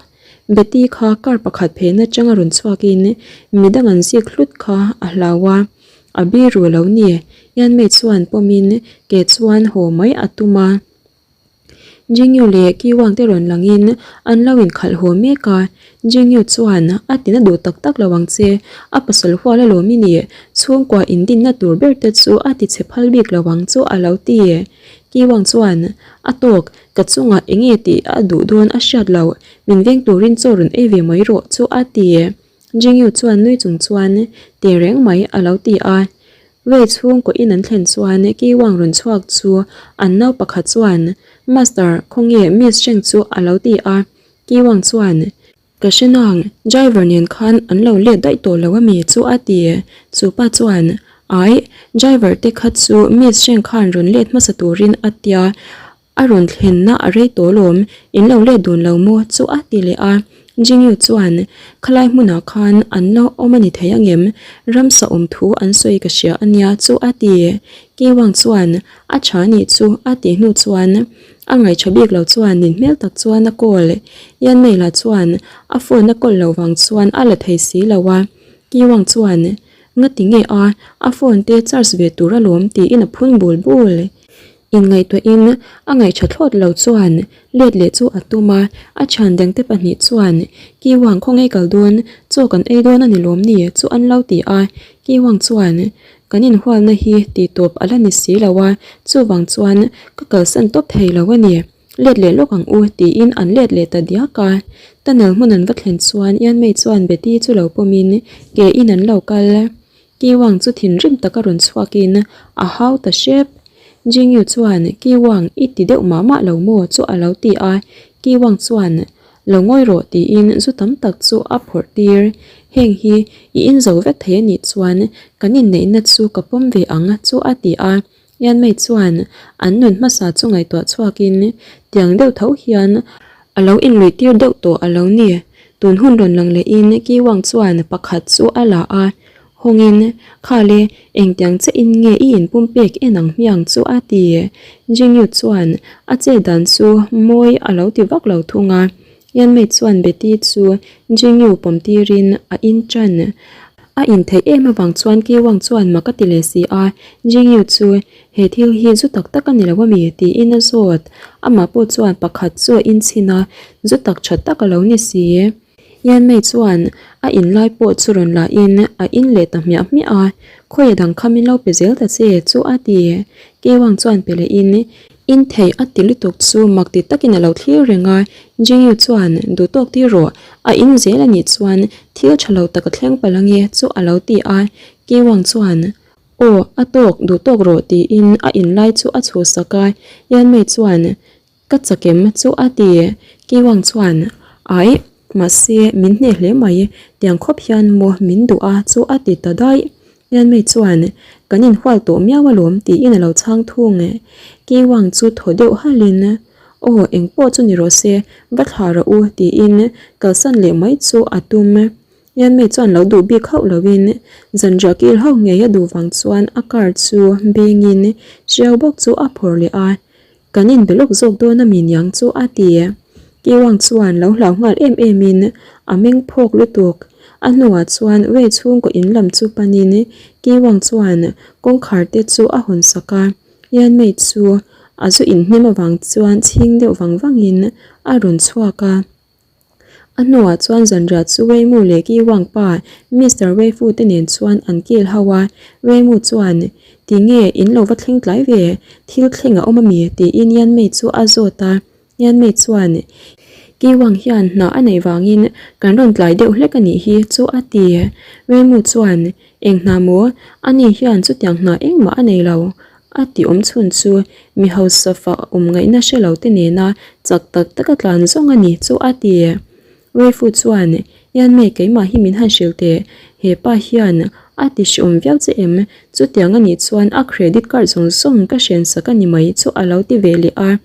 S1: Betty kha car pakhat phen atanga rawn chhuakin midang an zik hlut kha a hlau a, a biru lo ni. Yanmei chuan pawmin ke chuan haw mai a tum a. Jingyu leh Kiwang te rawn langin an lo inkhalh haw mek a, Jingyu chuan a tina duh tak tak lo ang che, a pasal hual alawm i nih, chhungkua indinna tur ber te chu a ti chhe phal bik lo ang chu a lo ti. Kiwang chuan a tawk Ka chungah enge tih a duh dawn a hriat loh, min veng turin chaw rawn ei ve mai rawh chu a ti. Jingyu chuan nui chung chuan ti reng mai a lo ti a. Wei chhungkaw in an thlen chuan Kiwang rawn chhuak chu an nau pakhat chuan, Master, khawnge Miss Sheng chu a lo ti a. Kiwang chuan. Ka hre nang, driver nen khan an lo let daih tawh lo ami chu a ti. Chu pa chuan, Aih, driver te kha chu Miss Sheng khan rawn let hmasa turin a tia, a rawn thlenna a rei tawh lawm, in lo let dun lo maw chu a ti leh a. Jingyu chuan, Khalai hmunah khan an la awm a ni thei angem? Ramsa awm thu an sawi ka hria a nia chu a ti. Ki Wang chuan, A tha nih chu a tih hnu chuan, A ngaihṭha bik lo chuan nin hmel tak chuan a call. Yanmei lah chuan a phone a call loh vang chuan a la thei si lo a. Kiwang chuan, Ngati nge a, a phone te charge ve tur alawm tiin a phun bul bul. Inngaihtuahin a ngaihṭha thlawt lo chuan let leh chu a tum a, a thian dangte pahnih chuan, Kiwang khawngaih kal dawn, chaw kan ei dawn a ni lawm ni chu an lo ti a. Kiwang chuan, Kan inhualna hi tih tawp a la ni si lo a, chuvang chuan ka kalsan tawp thei lo a ni. Let leh lawk ang u tiin an let leh ta diak a. Tunnel hmun an va thlen chuan Yanmei chuan Betty chu lo pawmin ke in an lo kal. Kiwang chu thinrim taka rawn chhuakin a hau ta hrep. Jingyu chuan Kiwang i ti deuh mah mah lo maw chu a lo ti a. Kiwang chuan Lo ngawi rawh tiin zu tam tak chu a phawrh tir. Heng hi i in zo vek thei a nih chuan kan inneihna chu ka pawm ve ang chu a ti a. Yanmei chuan an nun hmasa chu ngaihtuah chhuakin tiang deuh tho hian a lo inluih tir deuh tawh a lo ni. Tun hun rawn lang lehin Kiwang chuan pakhat chu a la a, Hawngin, Khale, engtiang che in nge i inpum pek en ang hmiang chu a ti. Jingyu chuan a che dan chu mawi a lo ti vak lo thung a. Yanmei chuan Betty chu Jingyu pawm tirin a in tan. A intheih em avang chuan Kiwang chuan mak a ti leh si a, Jingyu chu he thil hi zu tak tak a ni lo ami? tiin a zawt. Amah pawh chuan pakhat chu a inchhin a, zu tak tha tak a lo ni si. Yanmei chuan a in lai pawh chu rawn la in a in leh ta hmiah hmiah a, Khawi dang kha min lo pe zel ta che chu a ti. Kiwang chuan pe leh in In thei a ti lutuk chu mak ti takin a lo thlir reng a, Jingyu chuan duh tawk tir rawh, a in zel a nih chuan thil tha lo tak a thleng palh ange chu a lo ti a, Kiwang chuan Aw, a tawk, duh tawk rawh tiin a in lai chu a chhuhsak a, Yanmei chuan Ka chakem chu a ti, Kiwang chuan Aih, mahse min hneh hle mai, tiang khawp hian maw min duh a chu a ti ta daih. Yanmei chuan, Kan inhual tawh miau alawm tiin a lo chhang thung. Kiwang chu thaw deuh halhin, Aw, engpawh chu ni rawh se, va thlah rawh u tiin kalsan leh mai chu a tum. Yanmei chuan lo duh bik hauh loin zanriah kil ho ngei a duh vang chuan a car chu bengin Xiao bawk chu a phawrh leh a. Kan inbe lawk zawk dawn a mi niang chu a ti. Kiwang chuan lo hlau nghal em em in a meng phawk lutuk. A hnuah chuan Wei chhungkaw in lam chu panin Kiwang chuan kawngkhar te chu a hawn sak a. Yanmei chu a zu inhnem avang chuan chhing deuh vang vangin a rawn chhuak a. A hnuah chuan zanriah chu Weimu leh Ki Wang pa Mister Weifu te nen chuan an kil ho a, Weimu chuan, Tinge in lo va thleng tlai ve, thil thleng a awm ami? tiin Yanmei chu a zawt a, Yanmei chuan, Ki Wang hian hna a neih vangin kan rawn tlai deuh hlek a nih hi chu a ti. Weimu chuan, Eng hna maw? Ani hian chutiang hna engmah a nei lo. A ti awm chhun chu mi hausa fah awm ngaihna hre lo te nena chak tak taka tlan zawng a ni chu a ti. Weifu chuan, Yanmei keimah hi min han hrilh teh, he pa hian a ti hreawm viau che em? Chutiang a nih chuan a credit card zawng zawng ka hren sak a ni mai chu a lo ti ve leh a.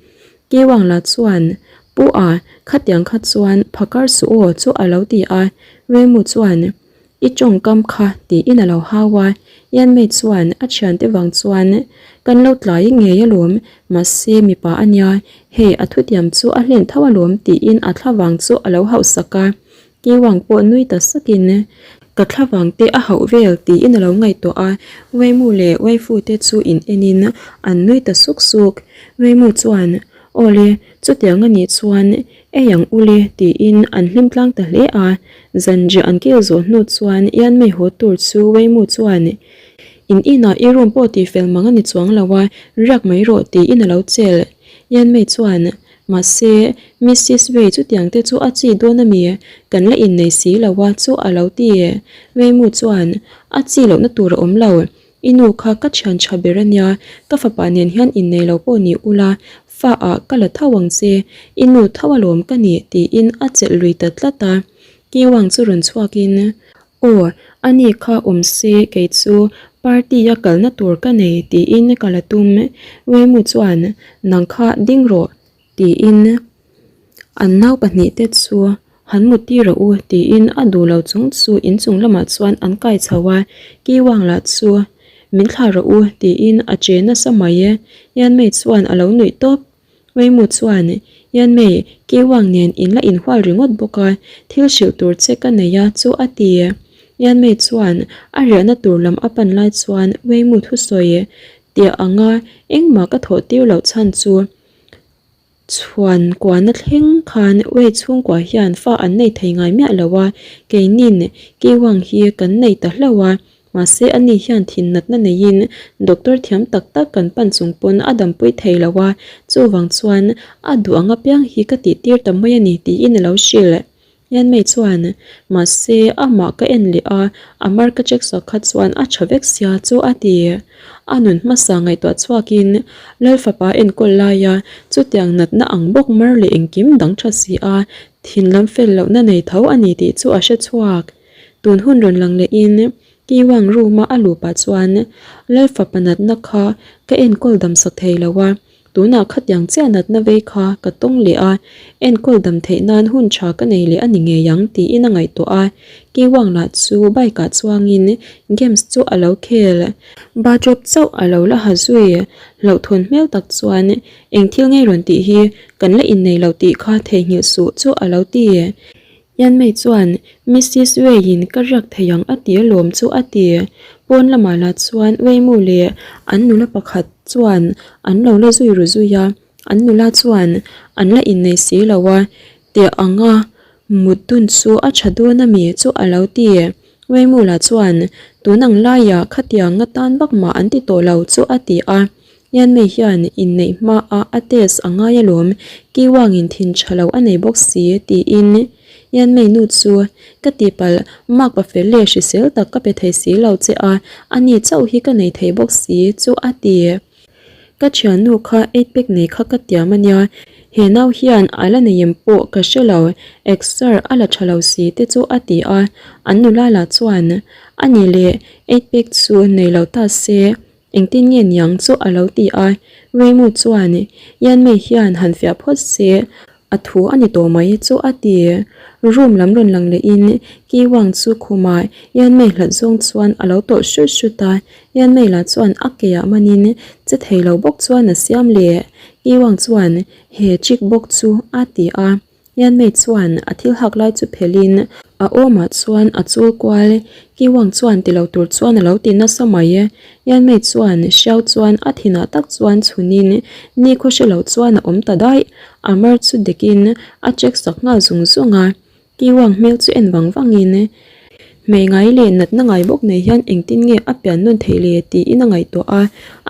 S1: Kewang la chuan, Pu a, khatiang kha chuan phakar suh aw chu a lo ti a. Weimu chuan, I tawngkam kha tiin a lo hau a, Yanmei chuan a thiante vang chuan kan lo tlai ngei alawm, mahse mipa a nia, hei a thutiam chu a hlen tho alawm tiin a thlavang chu a lo hauh sak a, Kiwang pawh nui ta sakin ka thlavang te a hauh vel tiin a lo ngaihtuah a, Weimu leh Weifu te chu in enin an nui ta suk suk, Weimu chuan Awle chutiang a nih chuan Ei ang ule tiin an hlim tlang ta hle a, zanriah an kil zawh hnu chuan Yanmei haw tur chu Weimu chuan In inah i room pawh tih fel mang a ni chuang lo a, riak mai rawh tiin a lo chelh. Yanmei chuan Mahse, Missis Wei chutiang te chu a chi dawn a mi, kan la innei si lo a chu a lo ti. Weimu chuan A chi lohna tur a awm lo, I nu kha ka thian tha ber a nia, ka fapa nen hian innei lo pawh ni ula, fa ah ka la tho ang che, i nu tho alawm ka nih tiin a chelh lui ta tlat a. Kiwang chu rawn chhuakin, Aw, a ni kha awm se kei chu party a kalna tur ka nei tiin ka la tum. Weimu chuan, Nang kha ding rawh tiin an nau pahnihte chu han mut tir rawh u tiin a duh lo chung chu inchung lamah chuan an kai chho a, Kiwang lah chu min thlah rawh u tiin a che nasa mai e, Yanmei chuan a lo nuih tawp. Weimu chuan Yanmei, Kiwang nen in la inhual ringawt bawk a, thil hrilh tur che ka nei a chu a ti. Yanmei chuan a riahna tur lam a pan lai chuan Weimu thusawi tiah anga engmah ka thawh tir loh chhan chu Chhuan kuahna thleng khan Wei chhungkua hian fa an nei thei ngai miah lo a, keinin Kiwang hi kan nei ta hlauh a, mahse ani hian thin natna neiin doctor thiam tak tak kan pan chung pawn a dampui thei lo a, chuvang chuan a duh ang apiang hi ka tih tir ta mai a ni tiin a lo hrilh. Yanmei chuan, Mahse, amah ka en leh a, a mar ka check sak kha chuan a tha vek sia chu a ti. A nun hmasa ngaihtuah chhuakin Lal fapa enkawl laia chutiang natna ang bawk mar leh engkim dang tha si a, thin lam fel lohna nei tho a ni tih chu a hre chhuak. Tun hun rawn lang lehin Kiwang room-a a luh pah chuan Lal fapa natna kha ka enkawl dam sak thei lo a, Tunah khatiang chiah natna vei kha ka tawng leh a, enkawl dam theih nan hun tha ka nei leh a ni ngei ang tiin a ngaihtuah a. Kiwang lah chu bike ah chuangin games chu a lo khel. Bathrobe chauh a lo la ha zui. Hlauhthawn hmel tak chuan eng thil ngei rawn tih hi kan la innei lo tih kha theihnghilh suh chu a lo ti. Yanmei chuan, Missis Wei-in ka riak thei ang a ti alawm chu a ti. Pawn lamah lah chuan Weimu leh an nula pakhat chuan an lo la zui ru zui a, an nula chuan an la innei si lo a, tiah anga mut dun chu a tha dawn ami chu a lo ti. Weimu lah chuan, Tun ang laiah khatiang nga tan vak mah an ti tawh lo chu a ti a. Yanmei hian inneih hmaah a test a ngai alawm, Kiwangin thin tha lo a nei bawk si, tiin Yanmei nu chu ka tihpalh mark pa fel leh hrisel tak ka pe thei si lo che a, ani chauh hi ka nei thei bawk si chu a ti. Ka thiannu kha eight pack nei kha ka tiam a nia, he nau hian a la nei em pawh ka hre lo, exer a la tha lo si te chu a ti a, an nula lah chuan ani leh eight pack chu nei lo ta se, Engtin nge niang chu a lo ti a, Weimu chuan Yanmei hian han fiah phawt se a thu a ni tawh mai chu a ti. Room lam rawn lang lehin Ki Wang chu khumah Yanmei hlat zawng chuan a lo tawlh hrut hrut a, Yanmei lah chuan a keah manin che thei lo bawk chuan a siam leh. Ki Wang chuan he chick bawk chu a ti a. Yanmei chuan a thil hak lai chu phelhin a awmah chuan a chul kual. Kiwang chuan ti lo tur chuan a lo ti nasa mai. Yanmei chuan hriau chuan a thinah tak chuan chhunin nikhaw hre lo chuan a awm ta daih. A mar chu dekin a check sak nghal zung zung a. Kiwang hmel chu en vang vangin Hmei ngai leh natna ngai bawk nei hian engtin nge a pian nawn theih le tiin a ngaihtuah a.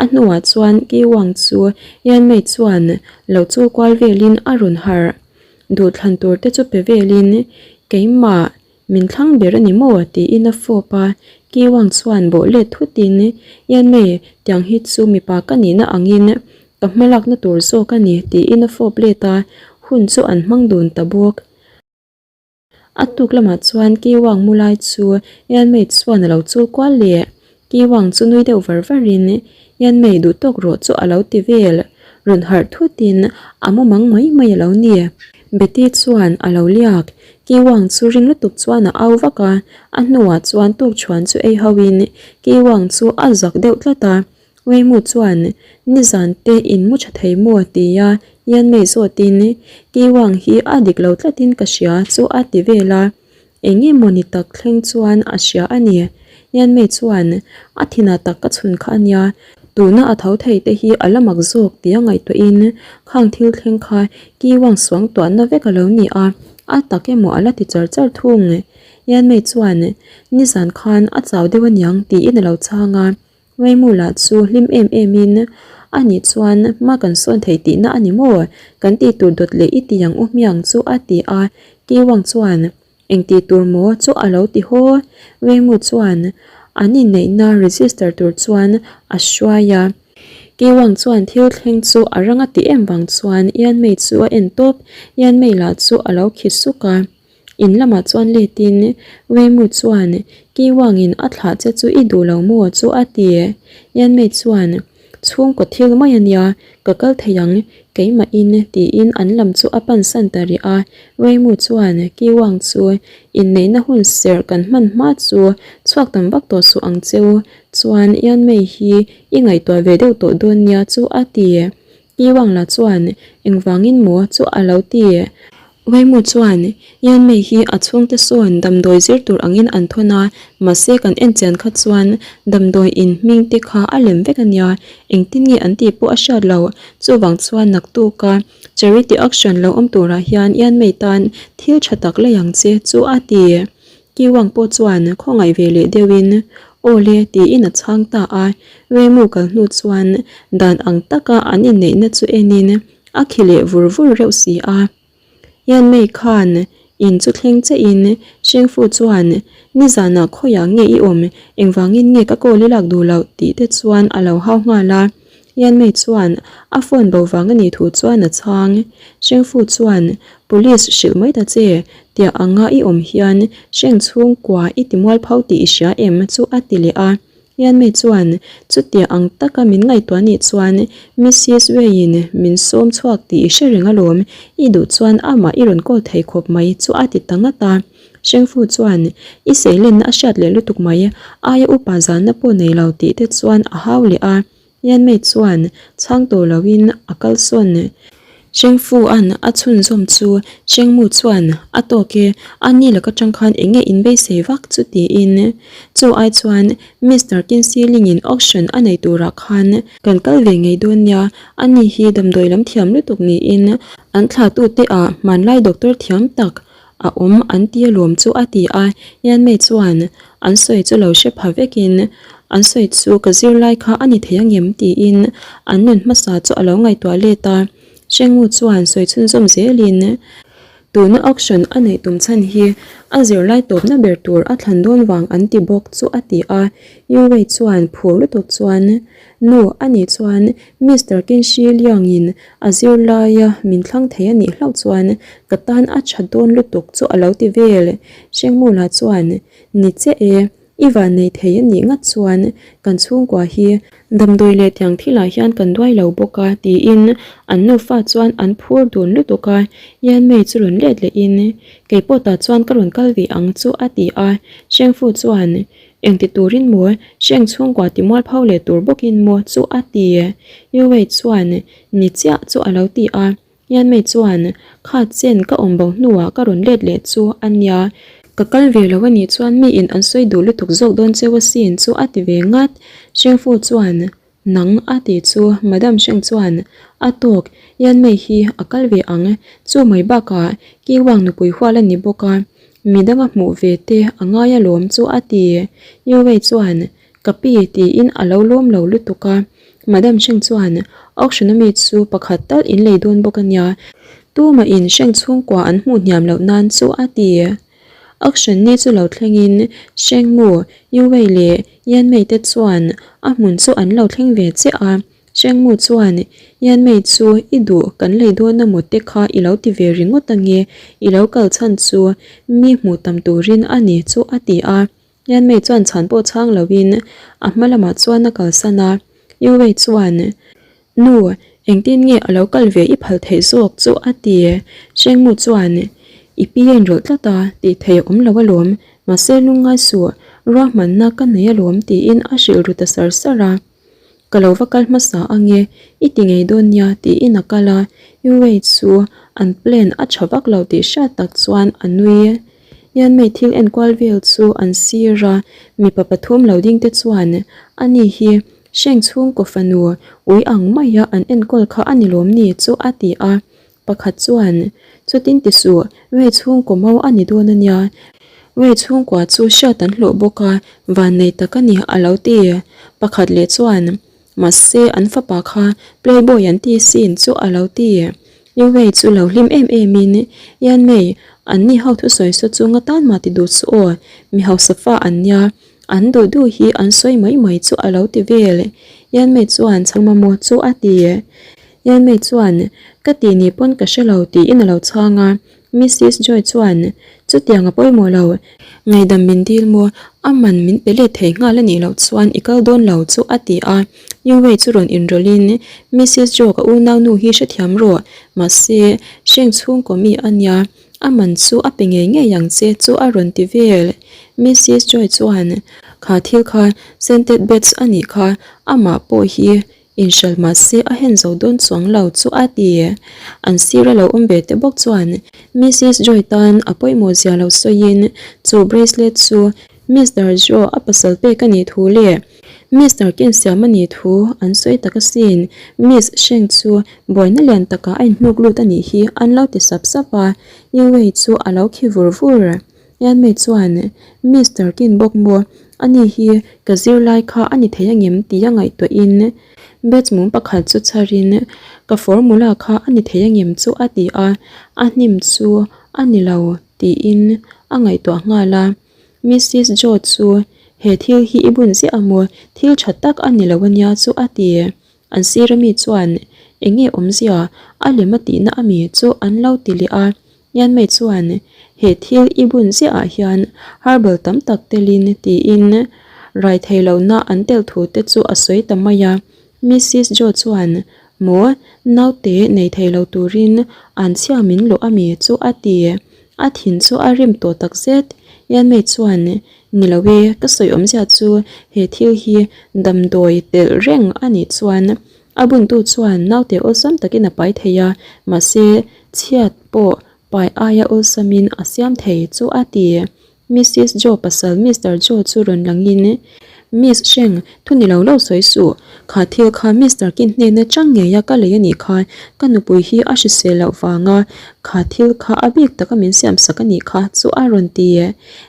S1: A hnuah chuan Kiwang chu Yanmei chuan lo chul kual velin a rawn harh. Duhthlan tur te chu pe velin keimah min thlang ber a ni maw tiin a fawp a. Kiwang chuan bawh let thutin Yanmei tiang hi chu mipa ka nihna angin ka hmalakna tur zawk a ni tiin a fawp let a. Hun chu an hmang dun ta bawk. A tuk lamah chuan Kiwang mu lai chu Yanmei chuan a lo chul kual leh. Kiwang chu nui deuh var varin Yanmei duh tawk rawh chu a lo ti vel. Rawn harh thutin a mu mang mai mai a lo ni. Betty chuan a lo liak. Kiwang chu ring lutuk chuan a au vak a, a hnuah chuan tukchhuan chu ei ho in Kiwang chu a zak deuh tlat a. Weimu chuan, Nizan te in mu tha thei maw? tia Yanmei zawtin, Kiwang hi a dik lo tlatin ka hria chu a ti vel a. Eng emaw ni tak thleng chuan a hria a ni. Yanmei chuan, A thinah tak ka chhun kha a nia, tuna a tho thei te hi a la mak zawk tia ngaihtuahin khang thil thleng kha Kiwang suangtuahna vek a lo ni a, a tak emaw a la ti char char thung. Yanmei chuan, Nizan khan a chau deuh aniang tiin a lo chhang a. Weimu lah chu hlim em em in, A nih chuan hma kan sawn thei tihna a ni maw? Kan tih tur dawt leh i ti ang u hmiang chu a ti a. Kiwang chuan, Eng tih tur maw chu a lo ti haw. Weimu chuan an inneihna register tur chuan a hruai a. Kiwang chuan thil thleng chu a rang a ti em vang chuan Yanmei chu a en tawp. Yanmei lah chu a lo khi suk a. In lamah chuan letin Weimu chuan Kiwangin a thlah che chu i duh lo maw chu a ti. Yanmei chuan Chhungkaw thil mai a nia, ka kal thei ang keimahin tiin an lam chu a pansan ta rih a. Weimu chuan Kiwang chu inneihna hun serh kan hman hma chu chhuak tam vak tawh suh ang cheu chuan Yanmei hi i ngaihtuah ve deuh tawh dawn nia chu a ti. Kiwang la chuan engvangin maw chu a lo ti. Weimu chuan, Yanmei hi a chhungte sawn damdawi zir tur angin an thawn a, mahse kan en chian kha chuan damdawi in hming te kha a lem vek a nia, engtin nge an tih pawh a hriat lo. Chuvang chuan naktuka charity auction lo awm turah hian Yanmei tan thil tha tak lei ang che chu a ti. Kiwang pawh chuan khawngaih ve leh deuhin, Aw le tiin a chhang ta a. Weimu kal hnu chuan dan ang taka an inneihna chu enin A khi leh vur vur reuh si a. Yanmei khan in chu thleng che in Shengfu chuan nizanah khawiah nge i awm, engvangin nge ka call i lak duh loh tih te chuan a lo hau nghal a. Yanmei chuan a phone bo vang a nih thu chuan a chhang. Shengfu chuan Police hrilh mai ta che, tiah anga i awm hian Sheng chhungkua i ti mualpho tih i hria em chu a ti leh a. Yanmei chuan, Chutia ang taka min ngaihtuah nih chuan Missis Wei-in min sawm chhuak tih i hre reng alawm, i duh chuan amah i rawn call thei khawp mai chu a ti ta ngat a. Shengfu chuan, I seilenna a hriat leh lutuk mai, aia upa zanna pawh nei lo tih te chuan a hau leh a. Yanmei chuan chhang tawh loin a kalsawn. Shengfu-a'n a chhunzawm chu Shengmu chuan a tawk e, a ni laka tang khan eng nge in beisei vak chu tiin. Chu ai chuan Mister Kinsiling-in auction a nei turah khan kan kal ve ngei dawn nia, a ni hi damdawi lam thiam lutuk niin an thlahtute ah hmanlai doctor thiam tak a awm an ti alawm chu a ti a, Yanmei chuan an sawi chu lo hre pha vekin an sawi chu ka zirlai kha a ni thei angem tiin an nun hmasa chu a lo ngaihtuah let a, Shengmu chuan sawi chhunzawm zelin tuna auction a neih tum chhan hi a zirlai tawpna ber tur a thlan dawn vang an ti bawk chu a ti a, Yu Wei chuan phur lutuk chuan Nu a nih chuan Mister Kinshi Liang-in a zirlaia min thlang thei a nih hlauh chuan ka tan a tha dawn lutuk chu a lo ti vel. Hrengmula chuan, Ni che e, i van nei thei a nih ngat chuan kan chhungkua hi damdawi leh tiang thilah hian kan duai lo bawk a tiin an nufa chuan an phur dun lutuk a. Yanmei chu rawn let lehin, Kei pawh tah chuan ka rawn kal ve ang chu a ti a. Hrengfu chuan, Engti turin maw? Hreng chhungkua ti mualpho leh tur bawkin maw chu a ti? Yuwei chuan ni chiah chu a lo ti a. Yanmei chuan kha chen ka awm bo hnuah ka rawn let leh chu a nia. Ka kal ve lo a nih chuan miin an sawi duh lutuk zawk dawn cheu asin chu a ti ve ngat. Hrengfu chuan Nang a tih chu Madam Sheng chuan a tawk Yanmei hi a kal ve ang, chu mai bakah Kiwang nupui hual a ni bawk a, midang a hmuh ve te a ngai alawm chu a ti. Yuwei chuan Ka pi tiin a lo lawm lo lutuk a, Madam Sheng chuan auction ami chu pakhat tal in lei dawn bawk a nia, tumah in Sheng chhungkua an hmuh hniam loh nan chu a ti. Auction ni chu lo thlengin Shengmu, Yuwei leh Yanmei te chuan a hmun chu an lo thleng ve chiah a. Shengmu chuan, Yanmei chu i duh kan lei dawn amaw te kha i lo ti ve ringawt ange, i lo kal chhan chu mi hmuh tam turin a ni chu a ti a. Yanmei chuan chhan pawh chhang loin a hma lamah chuan a kalsan a. Yuwei chuan, Nu, engtin nge a lo kal ve i phal theih zawk chu a ti. Hrengmu chuan, I pi a inrawlh tlat a, tih theih a awm lo alawm, mahse lungngai suh, ruahmanna ka nei alawm tiin a hrilh ru ta sar sar a. Ka lo va kal hmasa ange, i ti ngei dawn nia tiin a kal a, Yuwei chu an plan a tha vak lo tih hriat tak chuan a nui. Yanmei thil enkual vel chu an sir a, mipa pathum lo ding te chuan ani hi Hreng chhungkaw fanu ui ang maia an enkawl kha a ni lawm ni chu a ti a. Pakhat chuan, Chutin ti suh, Wei chhungkaw mau a ni dawn a nia. Wei chhungkua chu hriat an hlawh bawk a, vannei tak a ni a lo ti. Pakhat leh chuan, Mahse an fapa kha playboy an ti sin chu a lo ti. Yu Wei chu lo hlim em em in, Yan Mei, an ni ho thusawi saw chu nga tan mah ti duh suh aw, mi hausa fa an nia, An duh duh hi an sawi mai mai chu a lo ti vel. Yanmei chuan chhang mamawh chu a ti. Yanmei chuan, Ka ti ni pawn ka hre lo tiin a lo chhang a. Missis Joy chuan, Chutiang a pawimawh lo. Ngaidam min dil maw? A man min pe let thei nghal a nih loh chuan i kal dawn lo chu a ti a. Yu Wei chu rawn inrawlhin, Missis Joe ka unaunu hi hrethiam rawh. Mahse, hreng chhungkaw mi a nia. A man chu a pe ngei ngei ang che chu a rawn ti vel. Missis Joy chuan, Kha thil kha scented beds a nih kha, amah pawh hi inhral mah se a hen zo dawn chuang lo chu a ti. An sir a lo awm ve te bawk chuan Missis Joy tan a pawimawh zia lo sawiin chu bracelet chu Mister Joe a pasal pek a nih thu leh Mister Ken siam a nih thu an sawi tak asin. Miss Sheng chu buaina lian takah a inhnuk lut a nih hi an lo ti sap sap a, Yu Wei chu a lo khi vur vur. Yan Mei chuan, Mister Ken bawk maw, ani hi ka zirlai kha a ni thei angem tia ngaihtuahin batch mum pakhat chu chharin ka formula kha a ni thei angem chu a ti a, a hnim chu a ni lo tiin a ngaihtuah nghal a. Missis Joe chu he thil hi i bun ziah a maw? Thil tha tak a ni lo a nia chu a ti. An sir ami chuan eng nge awmzia a lem a tihna ami chu an lo ti leh a. Yanmei chuan he thil i bun ziah ah hian herbal tam tak telin tiin rai thei lohna an tel thu te chu a sawi ta mai a. Missis Joe chuan maw naute nei thei lo turin an chhia min lawh ami chu a ti. A thin chu a rim tawh tak zet. Yanmei chuan, Ni lo e, ka sawi awmzia chu he thil hi damdawi telh reng a nih chuan A buntu chuan naute awlsam takin a pai thei a, mahse chhiat pawh pai aia awlsamin a siam thei chu a ti. Missis Joe pasal Mister Joe chu rawn langin, Miss Sheng, thu ni lo lo sawi suh. Kha thil kha Mister Kin hnena chang ngeia ka lei a nih kha, ka nupui hi a hrisel loh vanga kha thil kha a bik taka min siam sak a nih kha chu a rawn ti.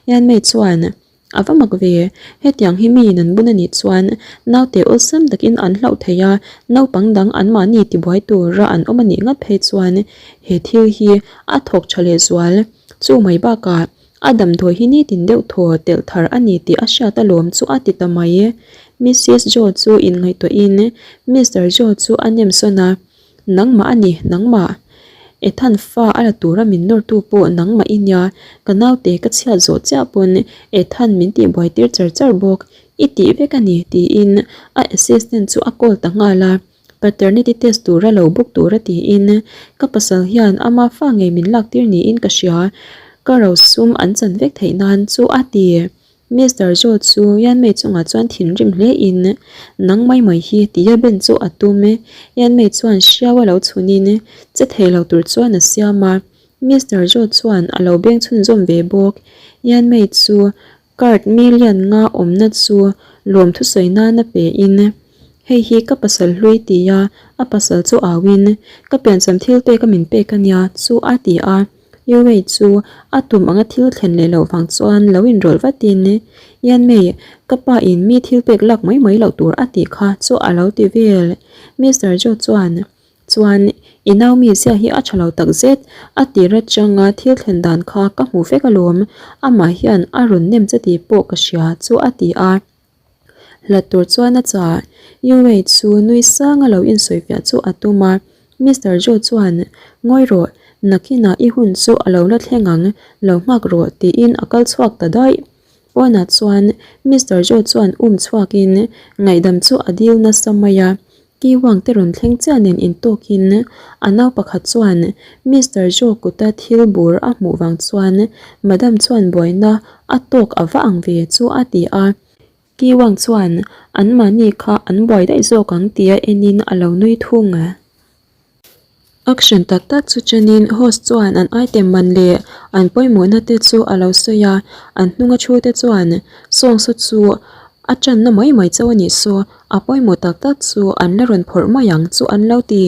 S1: Yanmei chuan, A va mak ve, hetiang hi miin an bun a nih chuan naute awlsam takin an hlauh thei a, naupang dang anmahni tibuai tura an awm a nih ngat phei chuan he thil hi a thawk tha lehzual. Chu mai bakah a damdawi hi nitin deuh thaw telh thar a ni tih a hriat alawm chu a ti ta mai. Missis Joe chu inngaihtuahin Mister Joe chu a nem sawn a, Nangmah a ni, nangmah. Ethan fa a la tura min nawrtu pawh nangmah i nia, ka naute ka chhiat zawh chiah pawn Ethan min tihbuai tir char char bawk, i tih vek a ni tiin a assistant chu a call ta nghal a. Paternity test tura lo book tura tiin ka pasal hian ama fa ngei min lak tir niin ka hria, ka rosum an chan vek theih nan chu a ti. Mister Joe chu Yanmei chungah chuan thinrim hle in nang mai mai hi tia ben chu a tum. Yanmei chuan hriau a lo chhun in che thei lo tur chuan a siam a, Mister Joe chuan a lo beng chhunzawm ve bawk. Yanmei chu Card million nga awmna chu lawm thusawi nana pe in, Hei hi ka pasal hlui tia a pasal chu au in, Ka piancham thil pek a min pek a nia chu a ti a. Yuwei chu a tum anga thil thlen leh loh vang chuan lo inrawlh vat in, Yanmei, ka pa in mi thil pek lak mai mai loh tur a tih kha chu a lo ti vel. Mister Joe chuan, Chuan, i nau mi zia hi a tha lo tak zet, a tir atanga thil thlen dan kha ka hmu vek alawm, amah hian a rawn nem che tih pawh ka hria chu a ti a. Hlat tur chuan a chah. Yuwei chu nui sanga lo insawifiah chu a tum a, Mister Joe chuan, Ngawi rawh, nakinah i hun chu a lo la thleng ang, lo nghak rawh tiin a kal chhuak ta daih. Pawnah chuan Mister Joe chuan um chhuakin ngaihdam chu a dil nasa mai a, Ki Wang te rawn thleng chiah nen intawkin a nau pakhat chuan Mister Joe kuta thil bur a hmuh vang chuan Madam chuan buaina a tawk a va ang ve chu a ti a. Ki Wang chuan anmahni kha an buai daih zawk ang tia enin a lo nui thung. Auction tak tak chu chenin host chuan an item man leh an pawimawhna te chu a lo sawi a, an hnunga thu te chuan songs chu a tanna mai mai chauh a nih saw, a pawimawh tak tak chu an la rawn phawrh mai ang chu an lo ti.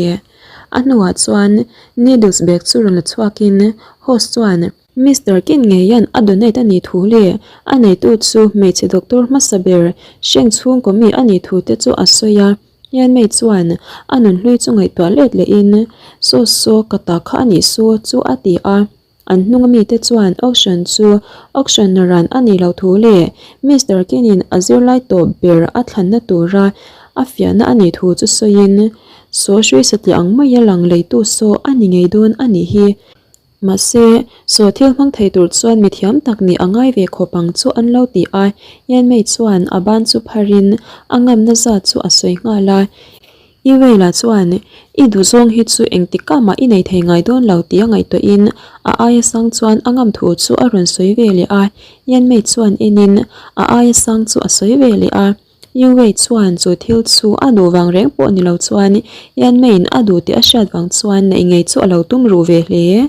S1: A hnuah chuan needles bag chu rawn la chhuakin host chuan. Mister Kin ngeian a donate a nih thu leh a neitu chu hmeichhe doctor hmasa ber hreng chhungkaw mi a nih thu te chu a sawi a. Hianmei chuan a nunhlui chu ngaihtuah let lehin, Saw saw ka ta kha a nih su chu a ti a. An hnunga mite chuan auction chu auction naran a nih loh thu leh Mister Kinin a zirlai tawp ber a thlanna tura a fiahna a nih thu chu sawiin, Saw hrui satliah ang maia lang leitu saw a ni ngei dawn a nih hi. Mahse, saw thil hmang thei tur chuan mi thiam tak nih a ngai ve khawp ang chu an lo ti a, Yanmei chuan a ban chu pharin a ngamna zat chu a sawi nghal a. Yuela chuan, I duhzawng hi chu engtik ah mah i nei thei ngai dawn lo tih a ngaihtuahin a aia sang chuan a ngam thu chu a rawn sawi ve leh a, Yanmei chuan enin a aia sang chu a sawi ve leh a. Yuwei chuan chu thil chu a duh vang reng pawh ni lo chuan Yanmei'n a duh tih a hriat vang chuan neih ngei chu a lo tum ruh ve hle.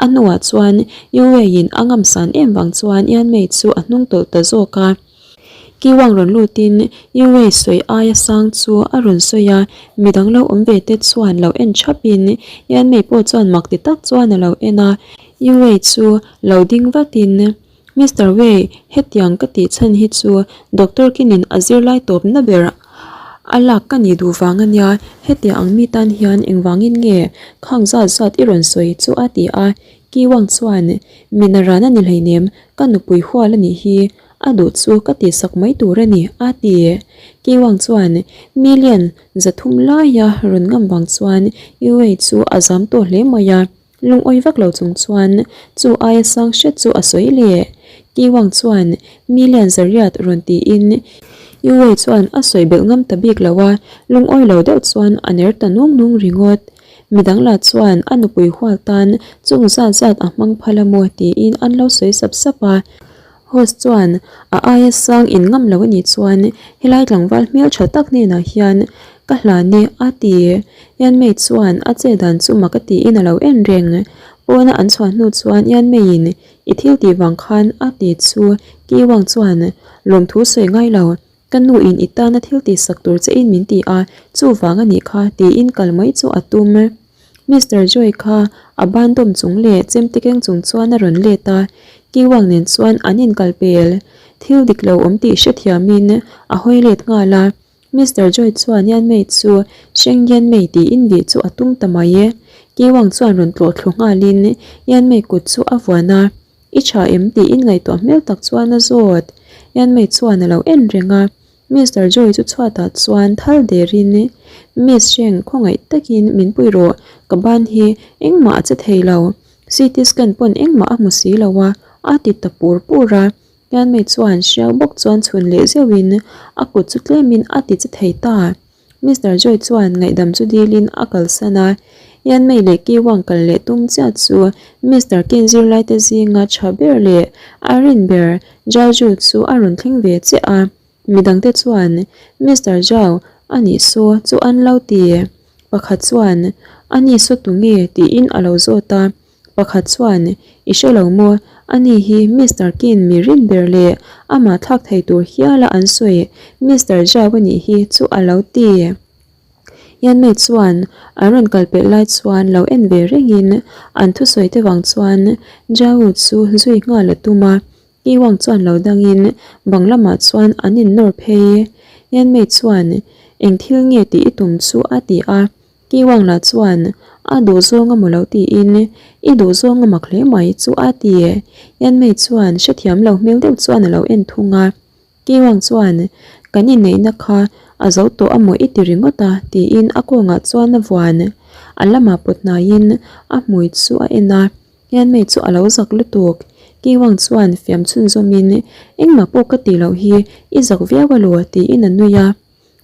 S1: A hnuah chuan Yuwei'n a ngamsan em vang chuan Yanmei chu a hnung tawlh ta zawk a. Kiwang rawn lutin Yuwei sawi aia sang chu a rawn sawi a, midang lo awm ve te chuan lo en thapin Yanmei pawh chuan mak ti tak chuan a lo en a. Yuwei chu lo ding vatin. Mister Wei, hetiang ka tih chhan hi chu Doctor Kinin a zirlai tawpna ber a lak ka nih duh vang a nia, hetiang ang mi tan hian engvangin nge khang zat zat i rawn sawi chu a ti a, Ki Wang chuan, Mina ran a ni hleinem, ka nupui hual a nih hi, a duh chu ka tihsak mai tur a ni, a ti. Ki Wang chuan, Million 300 laia rawn ngam vang chuan Yu Wei chu a zam tawh hle mai a. Lungawi vak lo chung chuan chu aia sang hret chu a sawi leh. Ki Wang chuan million zariat rawn tiin Yu Wei chuan a sawi belh ngam ta bik lo a, lungawi lo deuh chuan a ner ta nung nung ringawt. Midang lah chuan a nupui hual tan chung zat zat a hmang phal a maw tiin an lo sawi sap sap a. Host chuan a aia sang in ngam lo a nih chuan helai tlangval hmeltha tak hnenah hian. Ka hlan e, a ti. Yanmei chuan a che dan chu mak a tiin a lo en reng. Pawna an chhuah hnu chuan Yanmeiin i thil tih vang khan a ti chu Ki Wang chuan lawmthu sawi ngai lo. Ka nu in i tana thil tih sak tur che in min ti a, chuvang a nih kha tiin kal mai chu a tum. Mister Joy kha a ban dawm chung leh chemte keng chung chuan a rawn let a, Kiwang nen chuan an inkal pel. Thil dik lo awm tih hrethiamin a hawi let nghal a. Mister Joy chuan Yanmei chu Sheng Yanmei tiin vih chu a tum ta mai e. Kiwang chuan rawn tlawh thlu nghalin Yanmei kut chu a vuan a, I tha em? tiin ngaihtuah hmel tak chuan a zawt. Yanmei chuan a lo en reng a. Mister Joy chu chhuatah chuan thal derin, Miss Sheng, khawngaih takin min pui rawh, ka ban hi engmah a che thei lo, CT scan pawn engmah a hmu si lo a, a ti ta pur pur a. Yanmei chuan hriau bawk chuan chhun leh zeuhin a kut chu tlemin a ti che thei ta. Mister Joy chuan ngaihdam chu dilin a kalsan a, Yanmei leh Ki Wang kal leh tum chiah chu Mister Kin zirlaite zinga tha ber leh a rin ber Zhao Zhu chu a rawn thleng ve chiah a. Midangte chuan Mister Zhao a nih saw chu an lo ti. Pakhat chuan, A ni saw tu nge? tiin a lo zawt a. Pakhat chuan, I hre lo maw? Ani hi Mister Kin mi rin ber leh amah thlak thei tur hiala an sawi Mister Zhao a nih hi chu a lo ti. Yanmei chuan an rawn kal pelh lai chuan lo en ve rengin an thusawi te vang chuan Zhao chu zui nghal a tum a. Iwang chuan lo dangin bang lamah chuan an innawr phei. Yanmei chuan, Eng thil nge tih i tum chu a ti a. Kiwang lah chuan, A duh zawng a maw lo tiin, I duh zawng a mak hle mai chu a ti. Yanmei chuan hrethiam lo hmel deuh chuan a lo en thung a. Kiwang chuan, Kan inneihna kha a zo tawh a maw i ti ringawt a tiin a kawngah chuan a vuan. A lamah pawt hnaiin a hmui chu a en a. Yanmei chu a lo zak lutuk. Kiwang chuan fiam chhunzawmin, Engmah pawh ka tih loh hi i zak viau a lo tiin a nui a.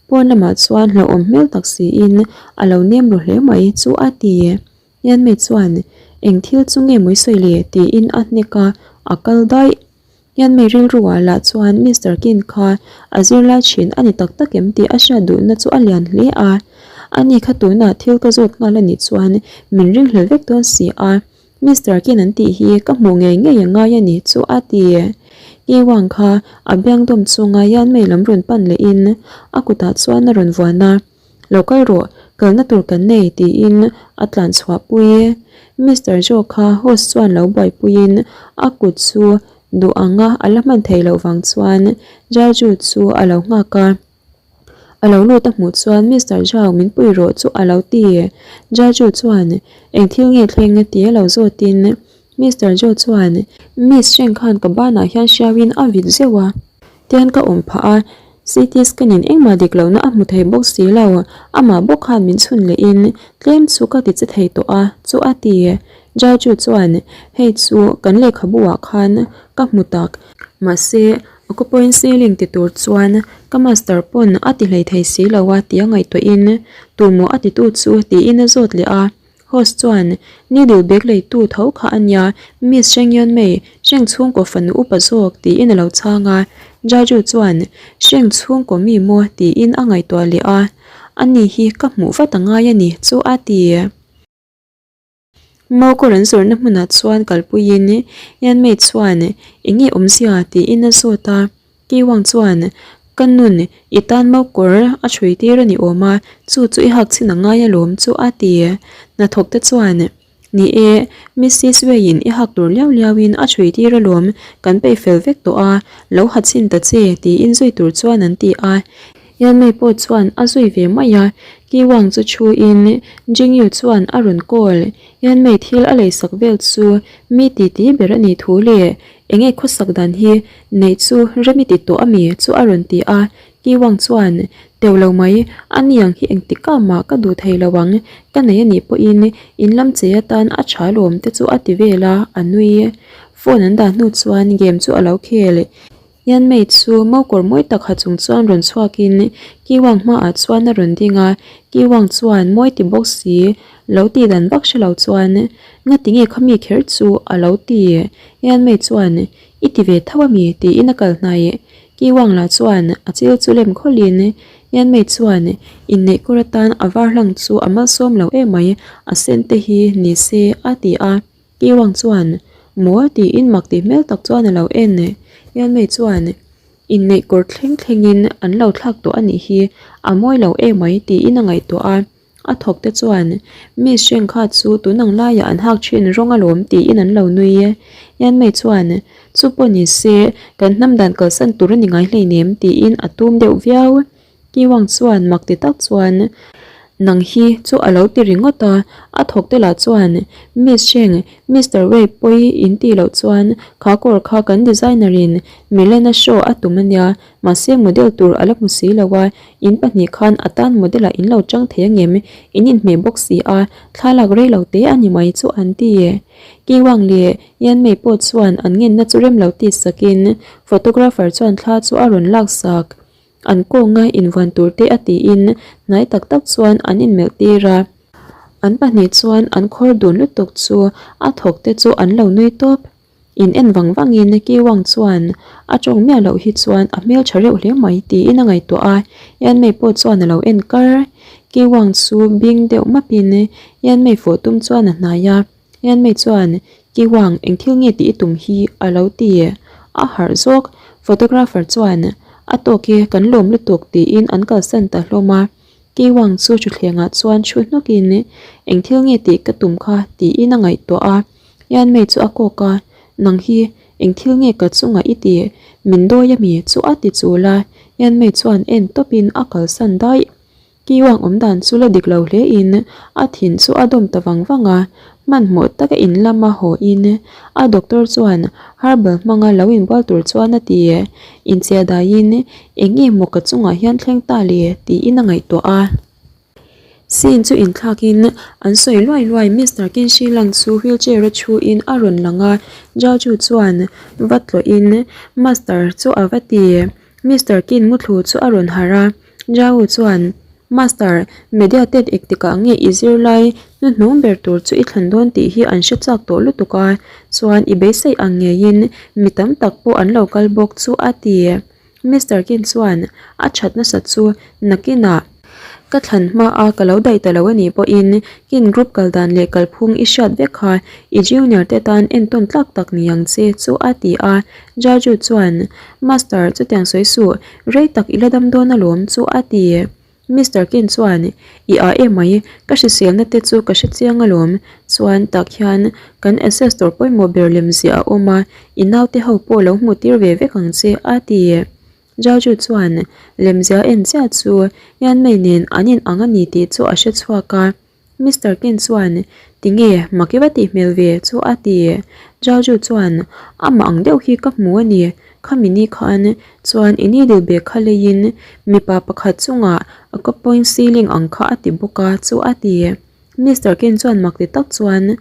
S1: Pawn lamah chuan hlauhawm hmel tak siin a lo nem ru hle mai chu a ti. Yanmei chuan, Eng thil chu nge mawi sawi le? tiin a hnek a, a kal daih. Yanmei rilruah lah chuan Mister Kin kha a zirlai thin a ni tak tak em tih a hriat duhna chu a lian hle a. Ani kha tunah thil ka zawt nghal a nih chuan min ringhlel vek dawn si a. Mister Kin an tih hi ka hmuh ngei ngei a ngai a ni chu a ti. Ki Wang kha a biang dawm chunga Yanmei lam rawn pan lehin a kutah chuan a rawn vuan a, Lo kal rawh, kalna tur kan nei tiin a tlan chhuah pui. Mister Joe kha host chuan lo buaipuiin a kut chu duh anga a la hman theih loh vang chuan Jaju chu a lo nghak a. A lo lut a hmuh chuan Mister Zhao min pui rawh chu a lo ti. Jaju chuan eng thil nge thleng tia lo zawtin Mister Zhou chuan Miss Sheng khan ka banah hian hriauin a vit zeuh a. Tian ka awm phah a, CT scan in engmah dik lohna a hmu thei bawk si lo, amah bawk khan min chhun lehin tlem chu ka ti che thei tawh a chu a ti. Jaju chuan hei chu kan lehkhabu ah khan ka hmu tak. Mahse Acupoint ceiling ti tur chuan ka master pawn a ti hlei thei si lo a tia ngaihtuahin tumaw a titu chu tiin a zawt leh a. Host chuan needle bag leitu tho kha a nia, Miss Sheng Yun Mei, Sheng chhungkaw fanu upa zawk tiin a lo chhang a. Jaju chuan Sheng chhungkaw mi maw tiin a ngaihtuah leh a, Ani hi ka hmuh vat a ngai a ni chu a ti. Maukaw an zawrhna hmunah chuan kalpuiin Yanmei chuan eng nge awmzia tiin a zawt a, Ki Wang chuan ka nun i tan maukawr a chhui tir a ni awm a, chu chu i hak chhin a ngai alawm chu a ti. Hnathawk te chuan Ni e, Missis Wei-in i hak tur liau liauin a chhui tir alawm, kan peih fel vek tawh a, lo ha chhin ta che tiin zui tur chuan an ti a. Yanmei pawh chuan a zui ve mai a, Ki Wang chu thu in Jingyu chuan a rawn call. Yanmei thil a leisak vel chu mi titi ber a nih thu leh enge khawsak dan hi neih chu rem i ti tawh ami chu a rawn ti a, Ki Wang chuan teuh lo mai, a ni ang hi engtikah mah ka duh thei lo ang, ka nei a nih pawhin in lam chei atan a tha lawm te chu a ti vel a, a nui. Phone an dah hnu chuan game chu a lo khel. Yanmei chu mokawr mawi tak ha chung chuan rawn chhuakin Ki Wang hmaah chuan a rawn ding a, Ki Wang chuan mawi ti bawk si lo tih dan vak hre lo chuan Ngati nge khami kher chu a lo ti? Yanmei chuan I ti ve tho ami? tiin a kal hnaih. Ki Wang lah chuan a chil chu lem khawlhin Yanmei chuan inneih kawr atan a var hlang chu a malsawm lo emai, a sen te hi ni se a ti a. Kiwang chuan maw tiin mak tih hmel tak chuan a lo en. Yanmei chuan inneih kawr thleng thlengin an lo thlak tawh a nih hi, a mawi lo emai tiin a ngaihtuah a. A thawk te chuan, Miss Sheng kha chu tun ang laiah an hak thin rawng alawm tiin an lo nui e. Yanmei chuan, Chu pawh ni se, kan hnam dan kalsan tur a ni ngai hleinem tiin a tum deuh viau. Kiwang chuan mak ti tak chuan, Nang hi chu a lo ti ringawt a. A thawk te lah chuan, Miss Sheng, Mister Wei pawi in tih loh chuan kha kawr kha kan designer in Milena show a tum a nia, mahse model tur a la hmu si lo a, In pahnih khan a tan model ah in lo chang thei angem? In inhmeh bawk si a, thlalak rei lo te a ni mai chu an ti. Kiwang leh Yanmei pawh chuan an ngenna chu rem lo ti sakin photographer chuan thla chu a rawn lak sak. An kawnga invuan tur te a tiin hnai tak tak chuan an inmelh tir a. An pahnih chuan an khawr dun lutuk chu a thawk te chu an lo nui tawp. In en vang vangin Kiwang chuan a tawng miah loh hi chuan a hmel tha reuh hle mai tiin a ngaihtuah a, Yanmei pawh chuan a lo en kar. Kiwang chu bing deuh mapin Yanmei fawh tum chuan a hnai a, Yanmei chuan Kiwang eng thil nge tih i tum hi a lo ti. A harh zawk. Photographer chuan a tawk e kan lawm lutuk tiin an kalsan ta hlawm a. Kiwang chu thutthlengah chuan thu hnawkin eng thil nge tih ka tum kha tiin a ngaihtuah a. Yanmei chu a kawk a, Nang hi eng thil nge ka chungah i ti? Min dawi ami chu a ti chul a, Yanmei chuan en tawpin a kalsan daih. Kiwang awm dan chu la dik lo hle in a thin chu a dawm ta vang vang a, hmanhmawh taka in lama haw in a doctor chuan herbal hmanga lo inbual tur chuan a ti. Inchhiah daiin eng nge maw ka chungah hian thleng ta le tiin a ngaihtuah a. Scene chu inthlakin an sawi luai luai Mister Kinshi lang chu wheelchair a thuin a rawn lang a, Jaju chuan va tlawhin Master chu a va ti. Mister Kin muthlu chu a rawn harh a, Jaju chuan Master, media ten engtikah nge i zirlai hnuhnung ber tur chu i thlan dawn tih hi an hre chak tawh lutuk a, chuan i beisei ang ngeiin mi tam tak pawh an lo kal bawk chu a ti. Mister Kin chuan a that nasat chu nakinah ka thlan hma a ka lo daih ta lo a nih pawhin Kin group kal dan leh kalphung i hriat vek kha i junior te tan entawn tlak tak ni ang che chu a ti a. Jaju chuan Master chutiang sawi suh rei tak i la dam dawn alawm chu a ti. Mister Kin chuan, I a emai, ka hriselna te chu ka hre chiang alawm. Chuan tak hian kan ancestor pawimawh ber lem ziah a awm a, i naute ho pawh lo hmuh tir ve vek ang che, a ti. Jaju chuan lemzia en chiah chu Yanmei nen an in ang a ni tih chu a hre chhuak a. Mister Ken chuan, Tinge, mak i va tih hmel ve chu a ti. Jaju chuan, Amah ang deuh hi ka hmu a ni. Khami ni khan chuan i needle bag kha leiin mipa pakhat chungah a cup point ceiling ang kha a ti bawk a chu a ti. Mister Ken chuan mak ti tak chuan,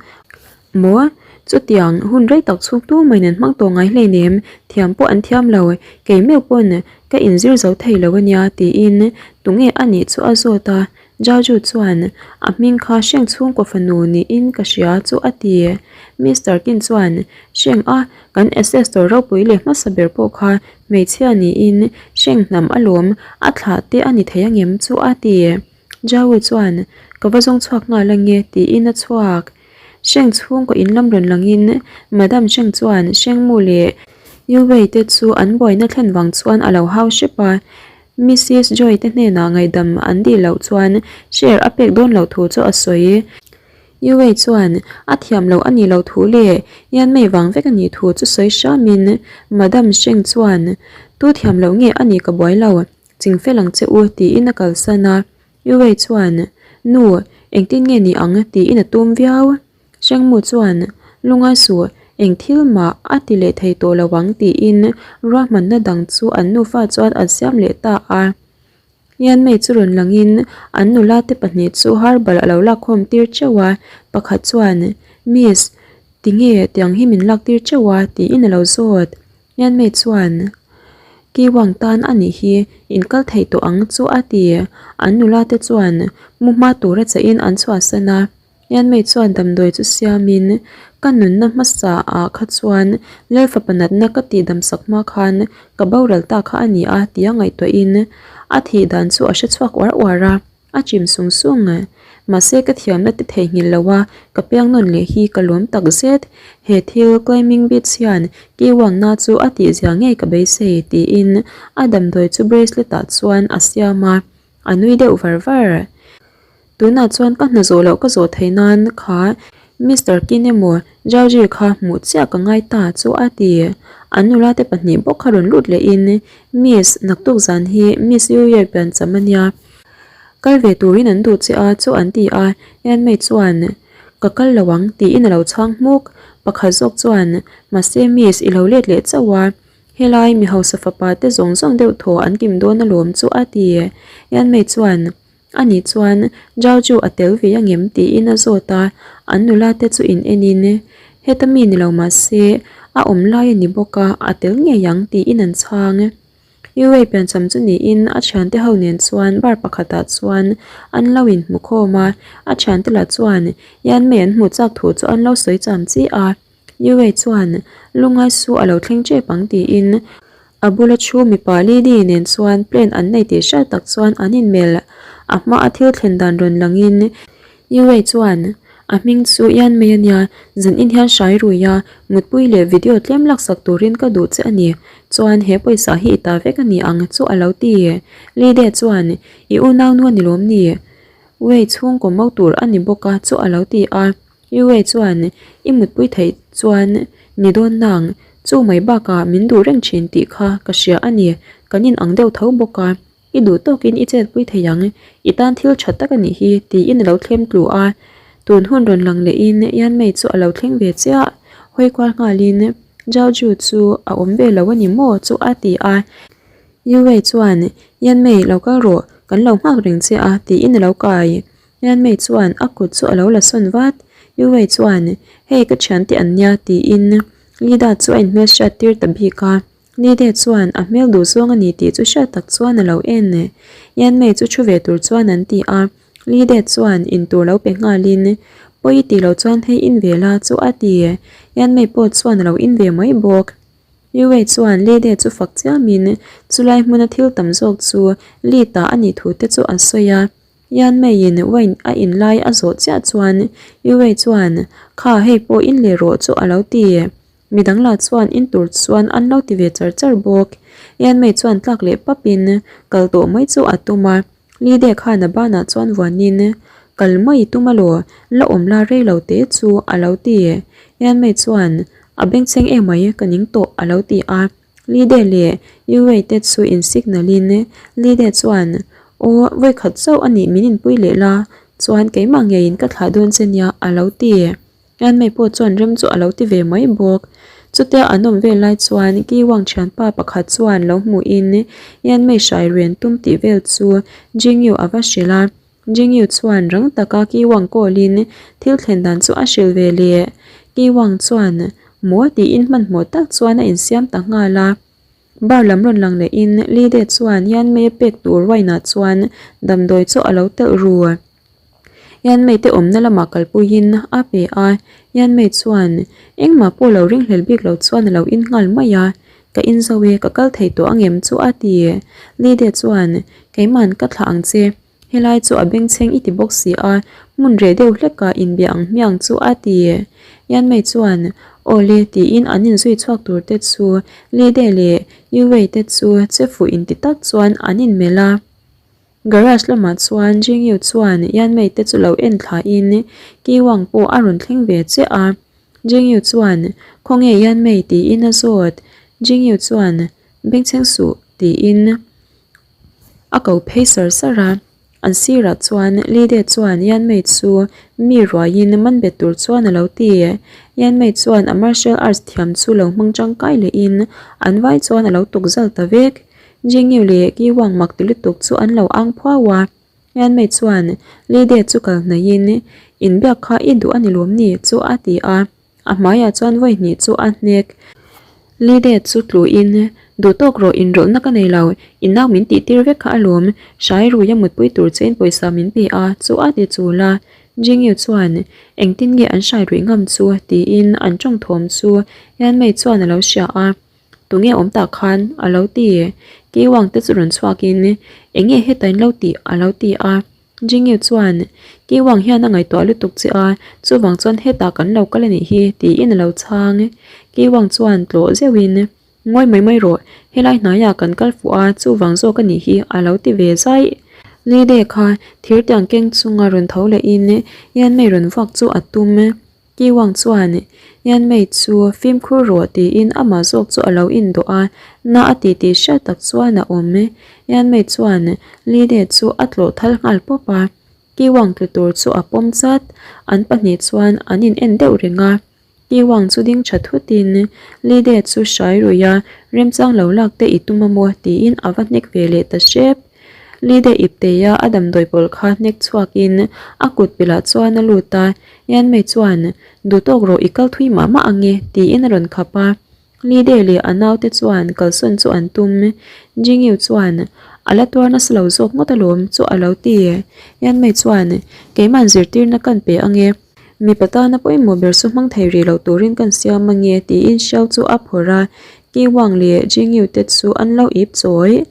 S1: Maw? Chutiang hun rei tak chhung tu mai nen hmang tawh ngai hleinem, thiam pawh an thiam lo, kei meuh pawn ka inzir zo thei lo a nia tiin tunge a nih chu a zawt a. Jaju chuan, A hming kha Hreng chhungkaw fanu niin ka hria chu a ti. Mister Kin chuan, Hreng a, kan ancestor ropui leh hmasa ber pawh kha hmeichhia niin Hreng hnam alawm a thlah te a ni thei angem chu a ti. Jaju chuan, Ka va zawng chhuak nghal ange tiin a chhuak. Hreng chhungkaw in lam rawn langin Madam Hreng chuan Hreng mu leh Yu Wei te chu an buaina thlen vang chuan a lo hau hrep a. Missis Joy te hnenah ngaihdam an dih loh chuan share a pek dawn loh thu chu a sawi. Yu Wei chuan a thiam loh a nih loh thu leh Yanmei vang vek a nih thu chu sawi hramin Madam Sheng chuan Tu thiam loh nge a nih ka buai lo, ching fel ang che u tiin a kalsan a. Yu Wei chuan Nu, engtin nge ni ang tiin a tum viau. Hrengmu chuan, Lungai suh, eng thil mah a ti leh thei tawh lo ang tiin ruahmanna dang chu an nufa chuan an siam leh ta a. Yanmei chu rawn langin an nula te pahnih chu herbal a lo lakkhawm tir teuh a, pakhat chuan, Miss, tinge tiang hi min lak tir teuh a? tiin a lo zawt. Yanmei chuan, Kiwang tan a nih hi, in kal thei tawh ang chu a ti. An nula te chuan mu hma tura chahin an chhuahsan a. Yanmei chuan damdawi chu siamin, Ka nunna hmasa ah kha chuan Lalfapa natna ka tih damsak hma khan ka boral ta kha a ni a tia ngaihtuahin A thih dan chu a hre chhuak uar uar a, a chim sung sung. Mahse ka thiamna te theihnghilh lo a, ka piang nawn leh hi ka lawm tak zet. He thil climbing beats hian Kiwangna chu a tihzia ngei ka beisei tiin a damdawi chu bracelet ah chuan a siam a, a nui deuh var var. Tunah chuan ka hna zawh loh ka zawh theih nan kha Mister Kin emaw Georgie kha hmuh chiah ka ngai ta chu a ti. An nula te pahnih bawk kha rawn lut lehin Miss naktuk zan hi Miss Yuye piancham a nia. Kal ve turin an duh che a chu an ti a, Yanmei chuan Ka kal lo ang tiin a lo chhang hmuk. Pakhat zawk chuan Mahse Miss i lo let leh chauh a, helai mi hausa fapa te zawng zawng deuh thaw an kim dawn alawm chu a ti. Yanmei chuan Ani chuan Zhao chu a tel ve angem tiin a zawt a, an nula te chu in enin heta mi ni lo mah se a awm lai a ni bawk a, a tel ngei ang tiin an chhang. Yuwei piancham chu niin a thiante ho nen chuan bar pakhatah chuan an lo inhmu khawm a, a thiante lah chuan Yanmei an hmuh chak thu chu an lo sawi cham chi a. Yuwei chuan lungai su a lo thleng tep ang tiin A bula thu mipa Lily nen chuan plan an nei tih hriat tak chuan an inmelh. A hma a thil thlen dan rawn langin Yuwei chuan a hming chu Ian mai a nia, zan in hian hrai rui a, mutpui leh video tlem laksak turin ka duh che a ni. Chuan he pawisa hi i ta vek a ni ang chu a lo ti. Lily chuan I unaunu a ni lawm ni? Wei chhungkaw mo tur a ni bawk a chu a lo ti a. Yue chuan i mutpui theih chuan ni dawn nang, chu mai bakah min duh reng thin tih kha ka hria a ni, kan in ang deuh tho bawk a, i duh tawkin i chetpui thei ang, i tan thil tha tak a nih hi tiin a lo thlem tlu a, tun hun rawn lang lehin Yanmei chu a lo thleng ve chiah, hawi kual nghalin Zhao Ju chu a awm ve lo a ni maw chu a ti a, Yue chuan Yanmei lo kal rawh, kan lo nghak reng che a tiin a lo kai. Yanmei chuan a kut chu a lo la sawn vat. Yuwei chuan, Hei ka thiante an nia tiin Lida chu a inhmelhriat tir ta bik a. Lide chuan a hmel duh zawng a ni tih chu hriat tak chuan a lo en. Yanmei chu thu ve tur chuan an ti a. Lide chuan in tur lo pe nghalin, Pawi ti lo chuan hei in ve la chu a ti. Yanmei pawh chuan a lo in ve mai bawk. Yuwei chuan Lide chu fak chiamin chulai hmuna thil tam zawk chu Lita a nih thu te chu a sawi a. Yanmeiin wine a in lai a zawh chiah chuan Yuwei chuan, Kha hei pawh in leh rawh chu a lo ti. Midang lah chuan in tur chuan an lo ti ve char char bawk. Yanmei chuan tlak leh papin kal tawh mai chu a tum a, Lide khan a banah chuan vuanin, Kal mai i tum alaw, la awm la rei lo te chu a lo ti. Yanmei chuan, A bengchheng emai ka ning tawh a lo ti a. Lide leh Yuwei te chu in signal in Lide chuan Aw vawikhat chauh a nih min inpui leh la chuan keimah ngeiin ka thlah dawn che nia a lo ti. Yanmei pawh chuan rem chu a lo ti ve mai bawk. Chutia an awm vel lai chuan Ki Wang thianpa pakhat chuan lo hmuhin Yanmei hrai rian tum tih vel chu Jingyu a va hrilh a. Jingyu chuan rang taka Ki Wang call-in thil thlen dan chu a hrilh ve leh. Ki Wang chuan maw tiin hmanhmawh tak chuan a insiam ta nghal a. Bar lam rawn lang lehin Li De chuan Yanmei a pek tur wine-ah chuan damdawi chu a lo telh ru. Yanmei te awmna lamah kalpuiin a pe a, Yanmei chuan engmah pawh lo ringhlel bik lo chuan a lo in nghal mai a. Ka in zo e, ka kal thei tawh angem chu a ti. Li De chuan Keiman ka thlah ang che, helai chu a bengchheng i ti bawk si a, hmun reh deuh hlekah inbia ang hmiang chu a ti. Yanmei chuan Aw le tiin an inzui chhuak tur te chu Li De leh Yu Wei te chu che fuh inti tak chuan an inmelh a. Garage lamah chuan Jingyu chuan Yanmei te chu lo en thlain Ki Wang pawh a rawn thleng ve chiah a. Jingyu chuan, Khawnge Yanmei tiin a zawt. Jingyu chuan, Bengchheng suh tiin a ko phei sar sar a. An sirah chuan Li De chuan Yanmei chu mi ruaiin man bet tur chuan a lo ti. Yanmei chuan a martial arts thiam chu lo hmang tangkai lehin an vai chuan a lo tuk zal ta vek. Jingyu leh Ki Wang mak ti lutuk chu an lo ang phuau a. Yanmei chuan Li De chu kal hnaihin, Inbiak kha i duh a ni lawm ni? chu a ti a. A hmaiah chuan vawi hnih chu a hnek. Li De chu tluin, Duh tawk rawh, inrawlhna ka nei lo. I nau min tih tir vek kha alawm. Hrai ruia mutpui tur chein pawisa min pe a, chu a ti chul a. Jingyu chuan, Engtin nge an hrai ruih ngam chu? tiin an tawng thawm chu Yanmei chuan a lo hria a. Tunge awm tah khan? a lo ti. Ki Wang te chu rawn chhuakin, Enge heta in lo tih? a lo ti a. Jingyu chuan, Kiwang hian a ngaihtuah lutuk che a, chuvang chuan hetah kan lo kal a nih hi, tiin a lo chhang. Kiwang chuan tlawh zeuhin, Ngawi mai mai rawh, helai hnaiah kan kal fuh a, chuvang zawk a nih hi, a lo ti ve zaih. Lide kha thirtiang keng chunga rawn tho lehin Yanmei rawn vuak chu a tum. Kiwang chuan, Yanmei chu fimkhur rawh tiin amah zawk chu a lo indawh a, na a ti tih hriat tak chuan a awm. Yanmei chuan Lide chu a tlawh thal nghal pawp a, Kiwang tlu tur chu a pawm chat. An pahnih chuan an in en deuh reng a. Kiwang chu ding tha thutin Lide chu hrai ruih a, remchang lo lak te i tum a maw tiin a va hnek ve leh ta hrep. Lide ipteia a damdawi pawlh kha hnek chhuakin a kut pilah chuan a lut a, Yanmei chuan, Duhtawk rawh i kal thui mah mah ange, tiin a rawn khap a. Lide leh a naute chuan kalsawn chu an tum. Jingyu chuan, A la tuar nasa lo zawk ngawt alawm chu a lo ti. Yanmei chuan, Keima'n zirtirna kan pe ange. Mipa tana pawimawh ber chu hmang thei rih lo turin kan siam ange, tiin Xiao chu a phawrh a. Ki Wang leh Jingyu te chu an lo ip chawi.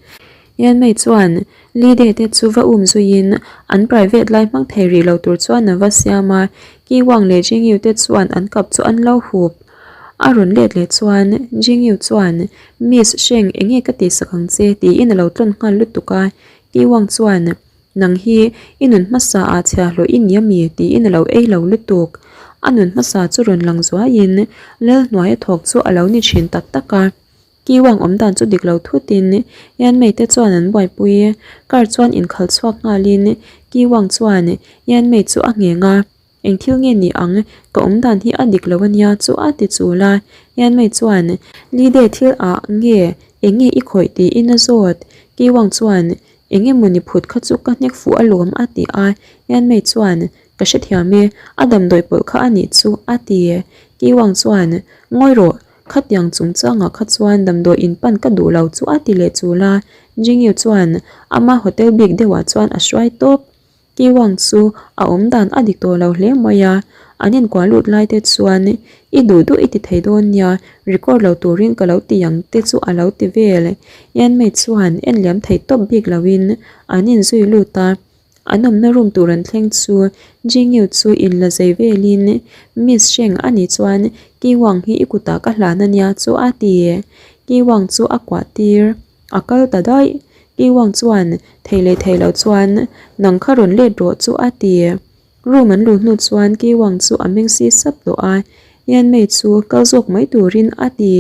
S1: Yanmei chuan, Li De te chu va um zuiin an private lai hmang thei rih lo tur chuan a va siam a, Ki Wang leh Jingyu te chuan an kap chu an lo hup. A rawn let leh chuan Jingyu chuan, Miss Sheng enge ka tihsak ang che? tiin a lo tlawn nghal lutuk a, Ki Wang chuan, Nang hi i nun hmasa ah chhiahhlawh i ni ami? tiin a lo ei lo lutuk. A nun hmasa chu rawn lang zuaiin Lalhnuaia thawk chu a lo ni thin tak tak a. Kiwang awm dan chu dik lo thutin Yanmei te chuan an buaipui. Car chuan inkhalh chhuak nghalin Kiwang chuan Yanmei chu a ngheng a, Eng thil nge ni ang, ka awm dan hi a dik lo ania chu a ti chul a. Yanmei chuan Lide thil ah nge eng nge i khawih tiin a zawt. Kiwang chuan Eng emaw ni phut kha chu ka hnek fuh alawm a ti a. Yanmei chuan Ka hrethiam e, a damdawi pawlh kha a nih chu a ti. Kiwang chuan Ngawi rawh, Khatiang chungchangah kha chuan damdawi in pan ka duh lo chu a ti leh chul a, Jingyu chuan ama hotel bik deuhah chuan a hruai tawp. Ki Wang chu a awm dan a dik tawh lo hle mai a, an inkuah lut lai te chuan i duh duh i ti thei dawn nia, record lo turin ka lo ti ang te chu a lo ti vel. Yanmei chuan en liam thei tawp bik loin an inzui lut a. An awmna room tur an thleng chu Jingyu chu in la zei velin Miss Sheng a nih chuan Ki Wang hi i kutah ka hlan a nia chu a ti. Ki Wang chu a kuah tir a kal ta daih. Ki Wang chuan thei leh thei lo chuan nang kha rawn let rawh chu a ti. Room an luh hnu chuan Ki Wang chu a meng si sap tawh a, Yan Mei chu kal zawk mai turin a ti.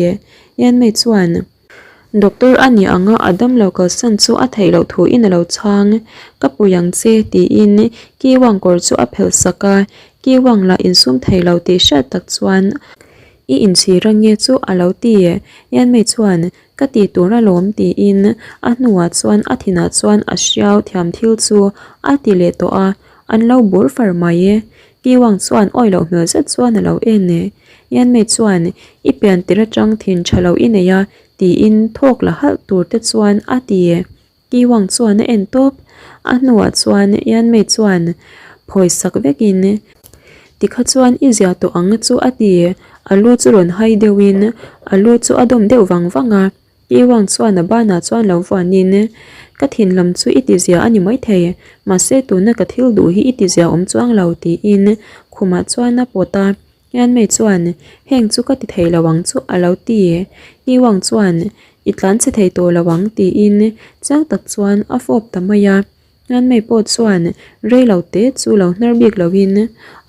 S1: Yan Mei chuan. Doctor a nih anga a damlo kalsan chu a theih loh thuin a lo chhang. Ka pui ang che, tiin Kiwang kawr chu a phelh sak a. Kiwang lah insum thei lo tih hriat tak chuan I inchhir ange chu a lo ti. Yanmei chuan Ka ti tur alawm tiin a hnuah chuan a thinah chuan a hriau thiam thil chu a ti leh tawh a, an lo bur far mai. Kiwang chuan awi loh hmel zet chuan a lo en. Yanmei chuan, I pian tir atang thin tha lo i nei a, tiin thawk la halh tur te chuan a ti. Kiwang chuan a en tawp. A hnuah chuan Yanmei chuan phawi sak vekin, Tikha chuan i zia tawh ang chu a ti. A lu chu rawn hai deuhin a lu chu a dawm deuh vang vang a. Iwang chuan a banah chuan lo vuanin, Ka thin lam chu i tizia a ni maithei, mahse tuna ka thil duh hi i tizia awm chuang lo, tiin khumah chuan a pawt a. Yanmei chuan, Heng chu ka ti thei lo ang chu a lo ti. Iwang chuan, I tlan chhe thei tawh lo ang, tiin chiang tak chuan a fawp ta mai a. Yanmei pawh chuan rei lo te chu lo hnar bik loin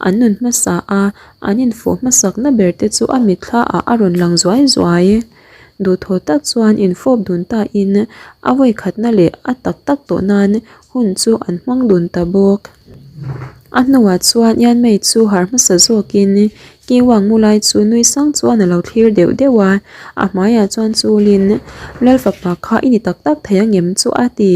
S1: an nun hmasa a, an infuh hmasakna ber te chu a mitthla ah a rawn lang zuai zuai. Duhthawh tak chuan infawp dun ta in a vawikhatna leh a tak tak tawh nan hun chu an hmang dun ta bawk. A hnuah chuan Yanmei chu harh hmasa zawkin Ki Wang mu lai chu nui sang chuan a lo thlir deuh deuh a, a hmaiah chuan chulin Lal fapa kha i ni tak tak thei angem chu a ti.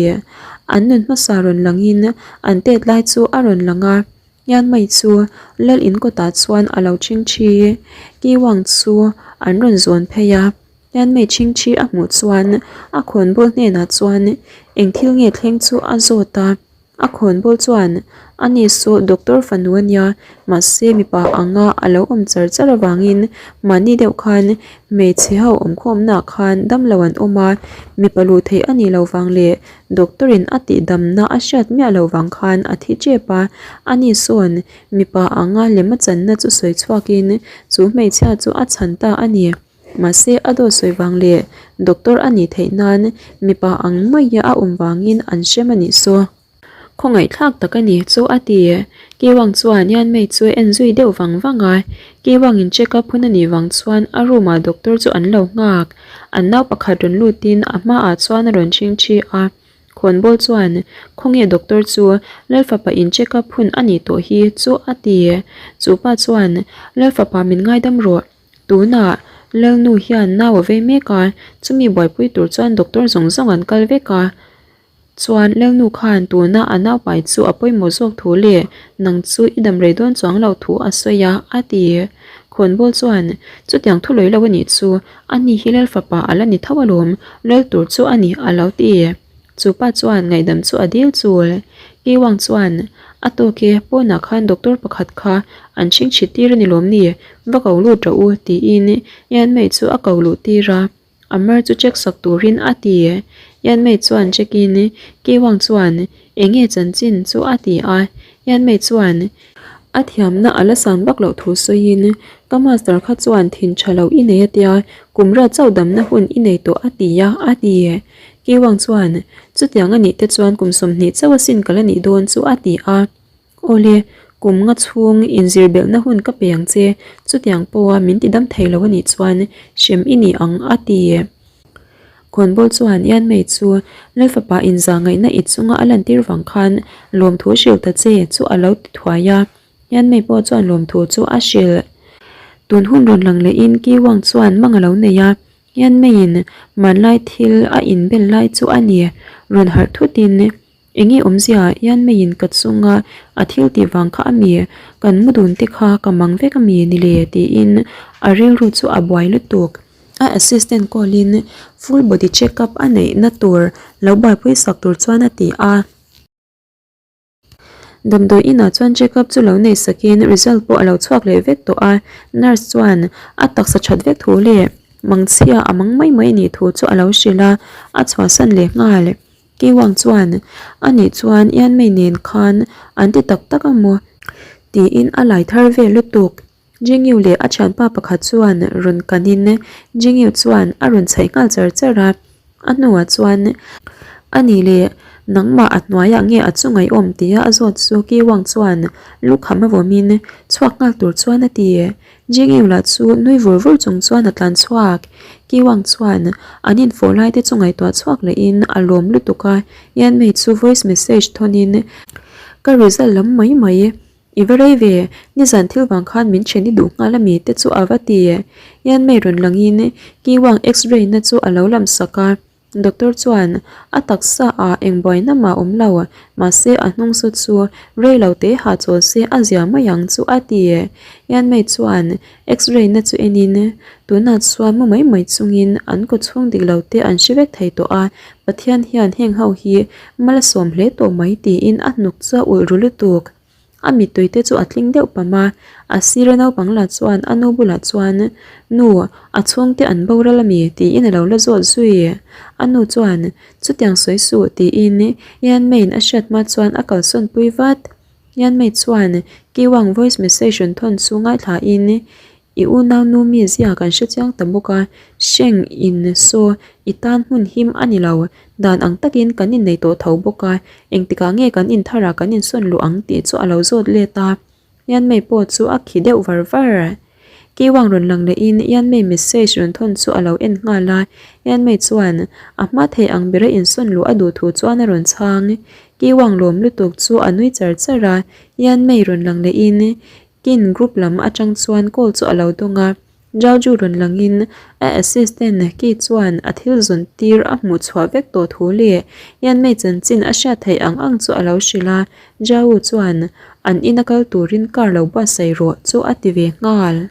S1: An nun hmasa rawn langin an tet lai chu a rawn lang a, Yanmei chu Lal in kawtah chuan a lo chingthi. Ki Wang chu an rawn zawn phei a, Yanmei chingthi a hmuh chuan a khawnbawl hnenah chuan eng thil nge thleng chu a zawt a. A khawnbawl chuan, Ani saw doctor fanu a nia, mahse mipa anga a lo awm char char avangin mahni deuh khan hmeichhe ho awmkhawmnaah khan damlo an awm a, mipa luh theih a nih loh vang leh doctor in a tihdamna a hriat miah loh vang khan a thi tep a, ani sawn mipa anga lem a channa chu sawi chhuakin chu hmeichhia chu a chhan ta a ni. Mahse a dawt sawi vang leh doctor a nih theih nan mipa ang maia a awm vangin an hrem a nih saw. Khawngaihthlak tak a ni chu a ti. Kiwang chuan Yanmei chu a en zui deuh vang vang a, Kiwang in check up hun a nih vang chuan a room ah doctor chu an lo nghak. An nau pakhat rawn lutin a hmaah chuan a rawn chhingchhi a. Khawnbawl chuan, Khawnge doctor chu Lalfapa in check up hun a nih tawh hi chu a ti. Chu pa chuan, Lalfapa min ngaidam rawh. Tunah Lalnu hian nau a vei mek a, chumi buaipui tur chuan doctor zawng zawng an kal vek a. Chuan Lalnu khan tuna a naupai chu a pawimawh zawk thu leh nang chu i dam rei dawn chuang lo thu a sawi a, a ti. Khawnbawl chuan, Chutiang thu lawi lo a nih chu, ani hi Lal fapa a la ni tho alawm, Lal tur chu a ni, a lo ti. Chu pa chuan ngaihdam chu a dil chul. Kiwang chuan, A tawk e, pawnah khan doctor pakhat kha an chhingchhit tir a ni lawm ni, va ko lut rawh u, tiin Yanmei chu a ko luh tir a. A mar chu check sak turin a ti. Yanmei chuan check in Kiwang chuan eng nge chanchin chu a ti a. Yanmei chuan a thiamna a la san vak loh thu sawiin ka master kha chuan thin tha lo i nei a tia, kum rat chauh damna hun i nei tawh a ti a, a ti. Kiwang chuan chutiang a nih te chuan kum 20 chauh asin ka la nih dawn chu a ti a. Awle, kum nga chhung inzir belhna hun ka pe ang che, chutiang pawha min ti dam thei lo a nih chuan hrem i ni ang, a ti. Khawnbawl chuan Yanmei chu Lalfapa inzah ngaihna i chunga a lantir vang khan lawmthu hrilh ta che chu a lo ti thuai a, Yanmei pawh chuan lawmthu chu a hrilh. Tun hun rawn lang lehin Ki Wang chuan mang a lo nei a, Yanmeiin hmanlai thil a inbel lai chu a ni, rawn harh thutin Enge awmzia Yanmeiin ka chunga a thil tih vang kha a mi, kan mu dun te kha ka mang vek a mi ni le tiin a rilru chu a buai lutuk. A assistant call in full body check up a neih na tur lo buaipui sak tur chuan a ti a. Damdawi inah chuan check up chu lo nei sakin result pawh a lo chhuak leh vek tawh a, nurse chuan a taksa that vek thu leh mangchhia a mang mai mai nih thu chu a lo hrilh a, a chhuahsan leh nghal. Keiwang chuan, A nih chuan Yanmei nen khan an ti tak tak a maw? tiin a lai thar vel lutuk. Jingyu leh a thianpa pakhat chuan rawn kanin Jingyu chuan a rawn chhaih nghal char char a. A hnuah chuan, A nih leh nangmah a hnuaiah nge a chu ngaihawm? tia a zawt chu Keiwang chuan lukham a vawmin chhuak nghal tur chuan a ti. Jingyu lah chu nui vur vur chung chuan a tlan chhuak. Kiwang chuan an infawh lai te chu ngaihtuah chhuak lehin a lawm lutuk a, Yanmei chu voice message thawnin, Ka result lam mai mai, i va rei ve, nizan thil vang khan min then i duh nghal ami te chu a va ti. Yanmei rawn langin Kiwang x-ray na chu a lo lam sak a. Doctor chuan a taksa ah eng buaina mah awm lo, mahse a hnung saw chu rei lo te ha chawl se a zia mai ang chu a ti. Yanmei chuan x-ray na chu enin tunah chuan mu mai mai chungin an kaw chhung dik lo te an hre vek thei tawh a, Pathian hian heng ho hi mal a sawm hle tawh mai tiin a hnuk chu a ulh ru lutuk. A mittui te chu a tling deuh pam a, a sira naupang lah chuan a nu bulah chuan, Nu, a chhungte an boral ami? tiin a lo la zawt zui. A nu chuan, Chutiang sawi suh tiin Yanmei'n a hriat hma chuan a kalsawn pui vat. Yanmei chuan Kiwang voice message rawn thawn chu ngaithlain, I unau nu mi zia kan hre chiang ta bawk a, Hreng in saw i tan hmun him a ni lo, dan ang takin kan innei tawh tho bawk a, engtikah nge kan intharah kan insawn luh ang tih chu a lo zawt let a. Yanmei pawh chu a khi deuh var var. Kiwang rawn lang lehin Yanmei message rawn thawn chu a lo en nghal a, Yanmei chuan a hma thei ang bera insawn luh a duh thu chuan a rawn chhang. Kiwang lawm lutuk chu a nui char char a, Yanmei rawn lang lehin Kin group lam atang chuan call chu a lo dawng a, Jauju rawn langin a assistant Ki chuan a thil zawn tir a hmuh chhuah vek tawh thu leh Yanmei chanchin a hriat theih ang ang chu a lo hrilh a, Jauju chuan an ina kal turin car lo buatsaih rawh chu a ti ve nghal.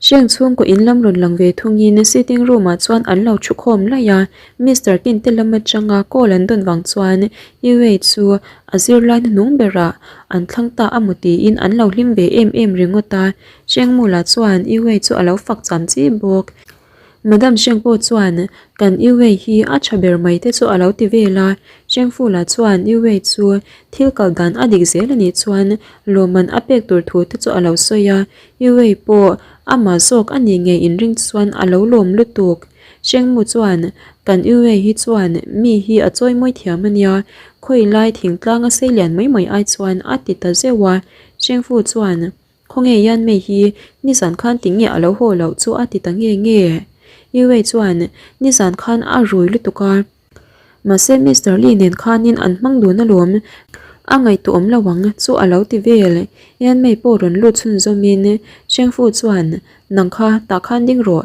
S1: Hreng chhungkaw in lam rawn lang ve thungin sitting room ah chuan an lo thu khawm laih a, Mister Kin te lam atanga call an dawn vang chuan Yue chu a zirlai hnuhnung berah an thlang ta a maw tiin an lo hlim ve em em ringawt a, Hreng Mula chuan Yue chu a lo fak cham chi bawk. Madam Hreng pawh chuan kan Yue hi a tha ber mai te chu a lo ti vel a, Hreng Fula chuan Yue chu thil kal dan a dik zel a nih chuan lawmman a pek tur thu te chu a lo sawi a, Yue pawh amah zawk a nih ngei inring chuan a lo lawm lutuk. Hrengmu chuan kan Yue hi chuan mi hi a chawi mawi thiam a nia, khawi lai thingtlang a sei lian mai mai ai chuan a ti ta zeuh a, Hrengfu chuan Khawnge Yan Mei hi nizan khan tinge a lo haw loh chu a ti ta nge nge. Yue chuan nizan khan a rui lutuk a. Mahse Mister Lee nen khanin an hmang dun alawm. A ngaihtuah awm lo ang chu a lo ti vel. Yan Mei pawh rawn lut chhunzawmin Shengfu chuan nang kha tah khan ding rawh.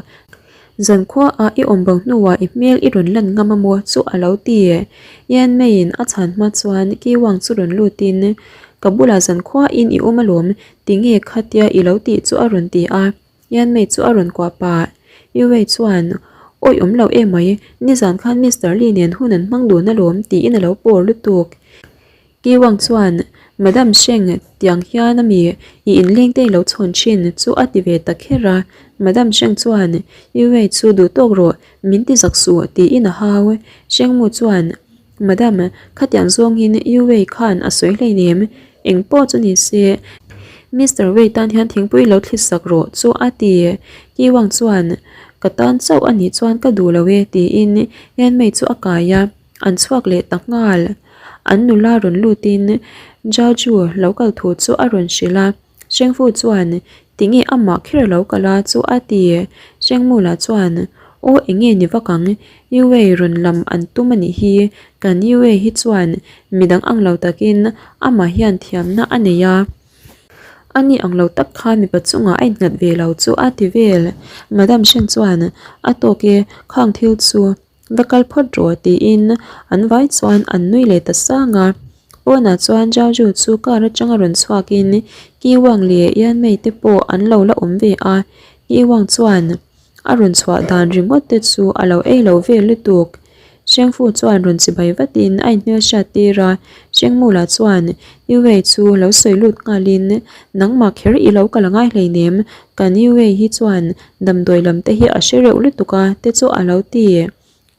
S1: Zankhua ah i awm bo hnuah i hmel i rawn lan ngam a maw chu a lo ti. Yan Meiin a chhan hma chuan Ki Wang chu rawn lutin Ka bulah zankhua in i awm alawm tinge khatia i lo tih chu a rawn ti a. Yan Mei chu a rawn kuah pah. Yu Wei chuan Awi awm lo emai, nizan khan Mister Lee nen hun an hmang dun alawm tiin a lo pawr lutuk. Ki Wang chuan, Madam Sheng, tiang hian a mi i inleng te i lo chhawn thin chu a ti ve ta kher a. Madam Sheng chuan, Yu Wei chu duh tawk rawh, min ti zak suh, tiin a hau. Sheng Mu chuan, Madam, khatiang zawngin Yu Wei khan a sawi hleinem, eng pawh chu ni se, Mister Wei tan hian thingpui lo thli sak rawh chu a ti. Ki Wang chuan, Ka tan chauh a nih chuan ka duh lo e, tiin Yan Mei chu a kai a. An chhuak leh ta nghal. An nula rawn lutin Jaju lo kal thu chu a rawn hrilh a. Hrengfu chuan, Tinge amah kher a lo kal a chu a ti. Hrengmula chuan, Aw enge ni vak ang, Yue rawn lam an tum a nih hi, kan Yue hi chuan midang ang lo takin amah hian thiamna a nei a. Ani ang lo tak khan mipa chungah a innghat ve lo chu a ti vel. Madam Hreng chuan, A tawk e, khang thil chu. Va kal phawt rawh tiin an vai chuan an nui leh ta sang a. Pawnah chuan Zhao Zhu chu car atanga rawn chhuakin Ki Wang leh Yan Mei te pawh an lo la awm ve a. Ki Wang chuan a rawn chhuah dan ringawt te chu a lo ei lo vel lutuk. Shengfu chuan rawn chibai vatin a inhmelhriat tir a. Shengmula chuan Yu Wei chu lo sawi lut nghalin nangmah kher i lo kal angai hleinem kan Yu Wei hi chuan Damdawi lam te hi a hre reuh lutuk a te chu a lo ti.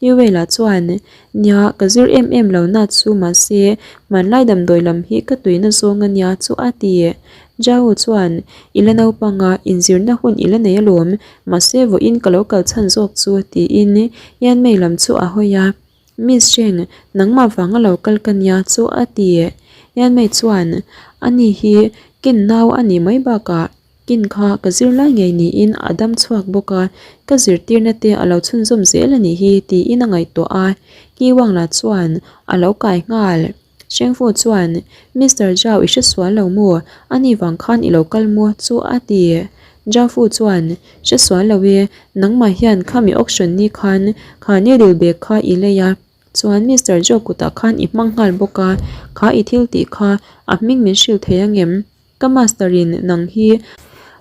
S1: Hewela chuan, Nia, ka zir em em lo na chu mahse hmanlai damdawi lam hi ka tuina zawng a nia chu a ti. Zhao chuan, I la naupang a, inzirna hun i la nei alawm, mahse vawiin ka lo kal chhan zawk chu tiin Yanmei lam chu a hawi a. Miss Sheng, nangmah vanga lo kal ka nia chu a ti. Yanmei chuan, Ani hi kin nau a nih mai bakah Kin kha ka zirlai ngei niin a dam chhuak bawk a, ka zirtirna te a lo chhunzawm zel a nih hi tiin a ngaihtuah a, Ki Wang lah chuan a lo kai nghal. Shengfu chuan, Mister Zhao i hre sual lo maw? Ani vang khan i lo kal maw? chu a ti. Zhao Fu chuan, Hre sual lo e, nangmah hian khami auction ni khan kha needle bag kha i lei a, Chuan Mister Zhao kutah khan i hmang nghal bawk a, kha i thil tih kha a hming min hrilh thei angem? Ka master in nang hi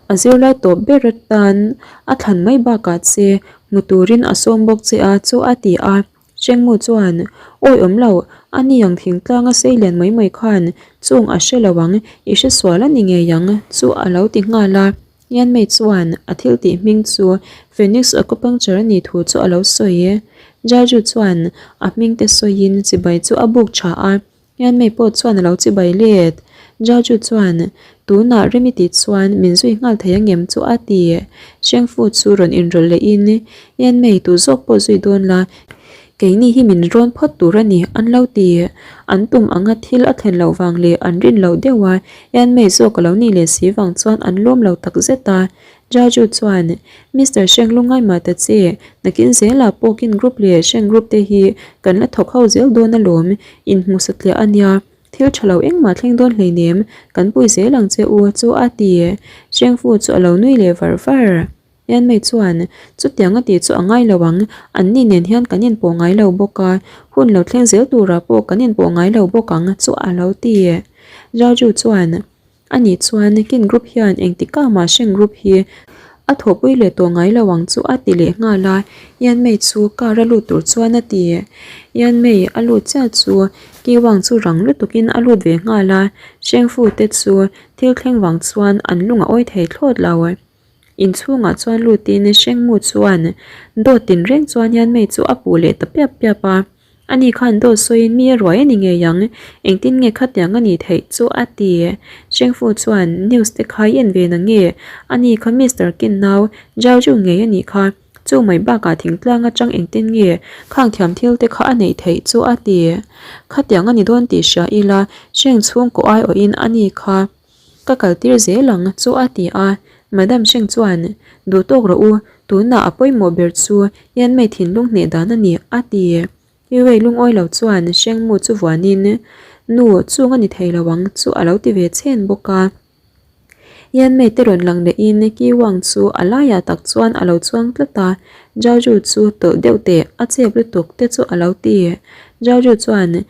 S1: a zirlai tawp ber atan a thlan mai bakah che hmu turin a sawm bawk che a chu a ti a. Chengmu chuan, Awi awm lo, a ni ang thingtlang a sei lian mai mai khan chung a hre lo ang, i hre sual a ni ngei ang chu a lo ti nghal a. Yanmei chuan a thil tih hming chu Phoenix Acupuncture a nih thu chu a lo sawi. Jaju chuan a hming te sawiin chibai chu a buk tha a. Yanmei pawh chuan a lo chibai let. Jaju chuan, Tunah Remi tih chuan min zui nghal thei angem chu a ti. Shengfu chu rawn inrawlh lehin, Yanmei tu zawk pawh zui dawn la, keini hi min rawn phawt tur a ni, an lo ti. An tum anga thil a thlen loh vang leh an rin loh deuh a, Yanmei zawk a lo nih leh si vang chuan an lawm lo takzet a. Jaju chuan, Mister Sheng lungai mah ta che, nakin zelah pawh kin group leh Sheng group te hi kan la thawk ho zel dawn alawm, inhmu satliah a nia, thil tha lo engmah thleng dawn hleinem, kan pui zel ang che u chu a ti. Sheng Fu chu a lo nui leh var var. Yanmei chuan, Chutiang a tih chu a ngai lo ang, anni nen hian kan inpawh ngai lo bawk a, hun lo thleng zel turah pawh kan inpawh ngai lo bawk ang chu a lo ti. Jaju chuan, Ani chuan kin group hian engtikah mah hreng group hi A thawhpui leh tawh ngai lo ang chu a ti leh nghal a, Yanmei chu car a lut tur chuan a ti. Yanmei a lut chiah chu Kiwang chu rang lutukin a lut ve nghal a, Shengfu te chu thil thleng vang chuan an lung a awi thei thlawt lo. Inchhungah chuan lutin Shengmu chuan dawt tinreng chuan Yanmei chu a puh leh ta piap piap a. Ani khan dawt sawiin mi a ruai a ni ngei ang, engtin nge khatiang a nih theih chu a ti. Shengfu chuan news te kha i en ve na nge? Ani kha Mister Kin nau Jiaozhu ngei a nih kha, chu mai bakah thingtlang atang engtin nge khang thiam thil te kha a neih theih chu a ti. Khatiang a ni dawn tih hria ila Sheng chhungkaw aiawhin ani kha Ka kal tir zel ang chu a ti a, Madam Sheng chuan, Duh tawk rawh u, tunah a pawimawh ber chu Yanmei thinlung hneh dan a ni, a ti. Yuei lungawi lo chuan Sheng Mu chu vuanin, Nu, chung a ni thei lo ang chu a lo ti ve chhen bawk a. Yanmei te rawn lang lehin Ki Wang chu a laiah tak chuan a lo chuang tlat a, Zhao Zhu chu tawlh deuh teh, a chep lutuk te chu a lo ti. Zhao Zhu chuan,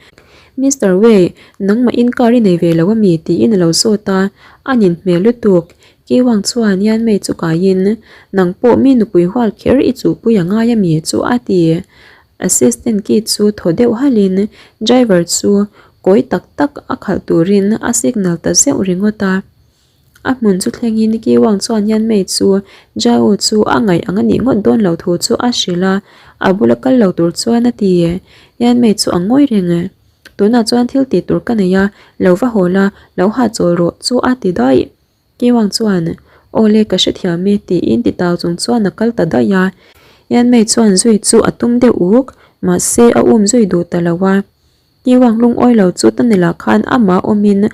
S1: Mister Wei, nangmah in car i nei ve lo ami? tiin a lo zawt a, a nin hmel lutuk. Kiwang chuan Yanmei chu kaiin, Nang pawh mi nupui hual kher i chuhpui a ngai ami? chu a ti. Assistant ki chu thaw deuh halhin driver chu kawi tak tak a khalh turin a signal ta zeuh ringawt a. A hmun chu thlengin Kiwang chuan Yanmei chu Jao chu a ngaih ang a nih ngawt dawn lo thu chu a hrilh a, a bula kal lo tur chuan a ti. Yanmei chu a ngawi reng. Tunah chuan thil tih tur ka nei a, lo va haw la, lo hahchawl rawh chu a ti daih. Kiwang chuan, Aw le ka hrethiam e tiin ti tau chung chuan a kal ta daih a. Yanmei chuan zui chu a tum deuh uk, mahse a um zui duh ta lo a. Kiwang lungawi lo chu Tanila khan amah awmin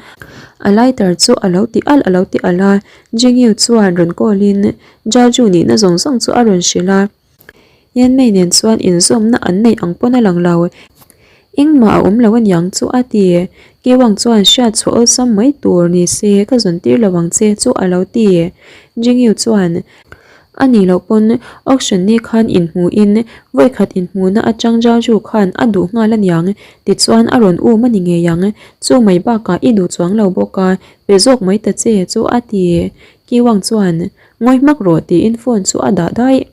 S1: a lighter chu a lo ti alh a lo ti alh a, Jingyu chuan rawn call in Jaju nihna zawng zawng chu a rawn hrilh a. Yanmei nen chuan inzawmna an neih ang pawn a lang lo. Engmah a awm lo aniang chu a ti. Kiwang chuan hriat chhuah awlsam mai tur ni se ka zawn tir lo ang che chu a lo ti. Jingyu chuan A nih loh pawn auction ni khan inhmuhin vawikhat inhmuhna atang Jaju khan a duh nghal aniang tichuan a rawn um a ni ngei ang. Chu mai bakah i duh chuang lo bawk a, pe zawk mai ta che chu a ti. Kiwang chuan ngawi hmak rawh tiin phone chu a dah daih.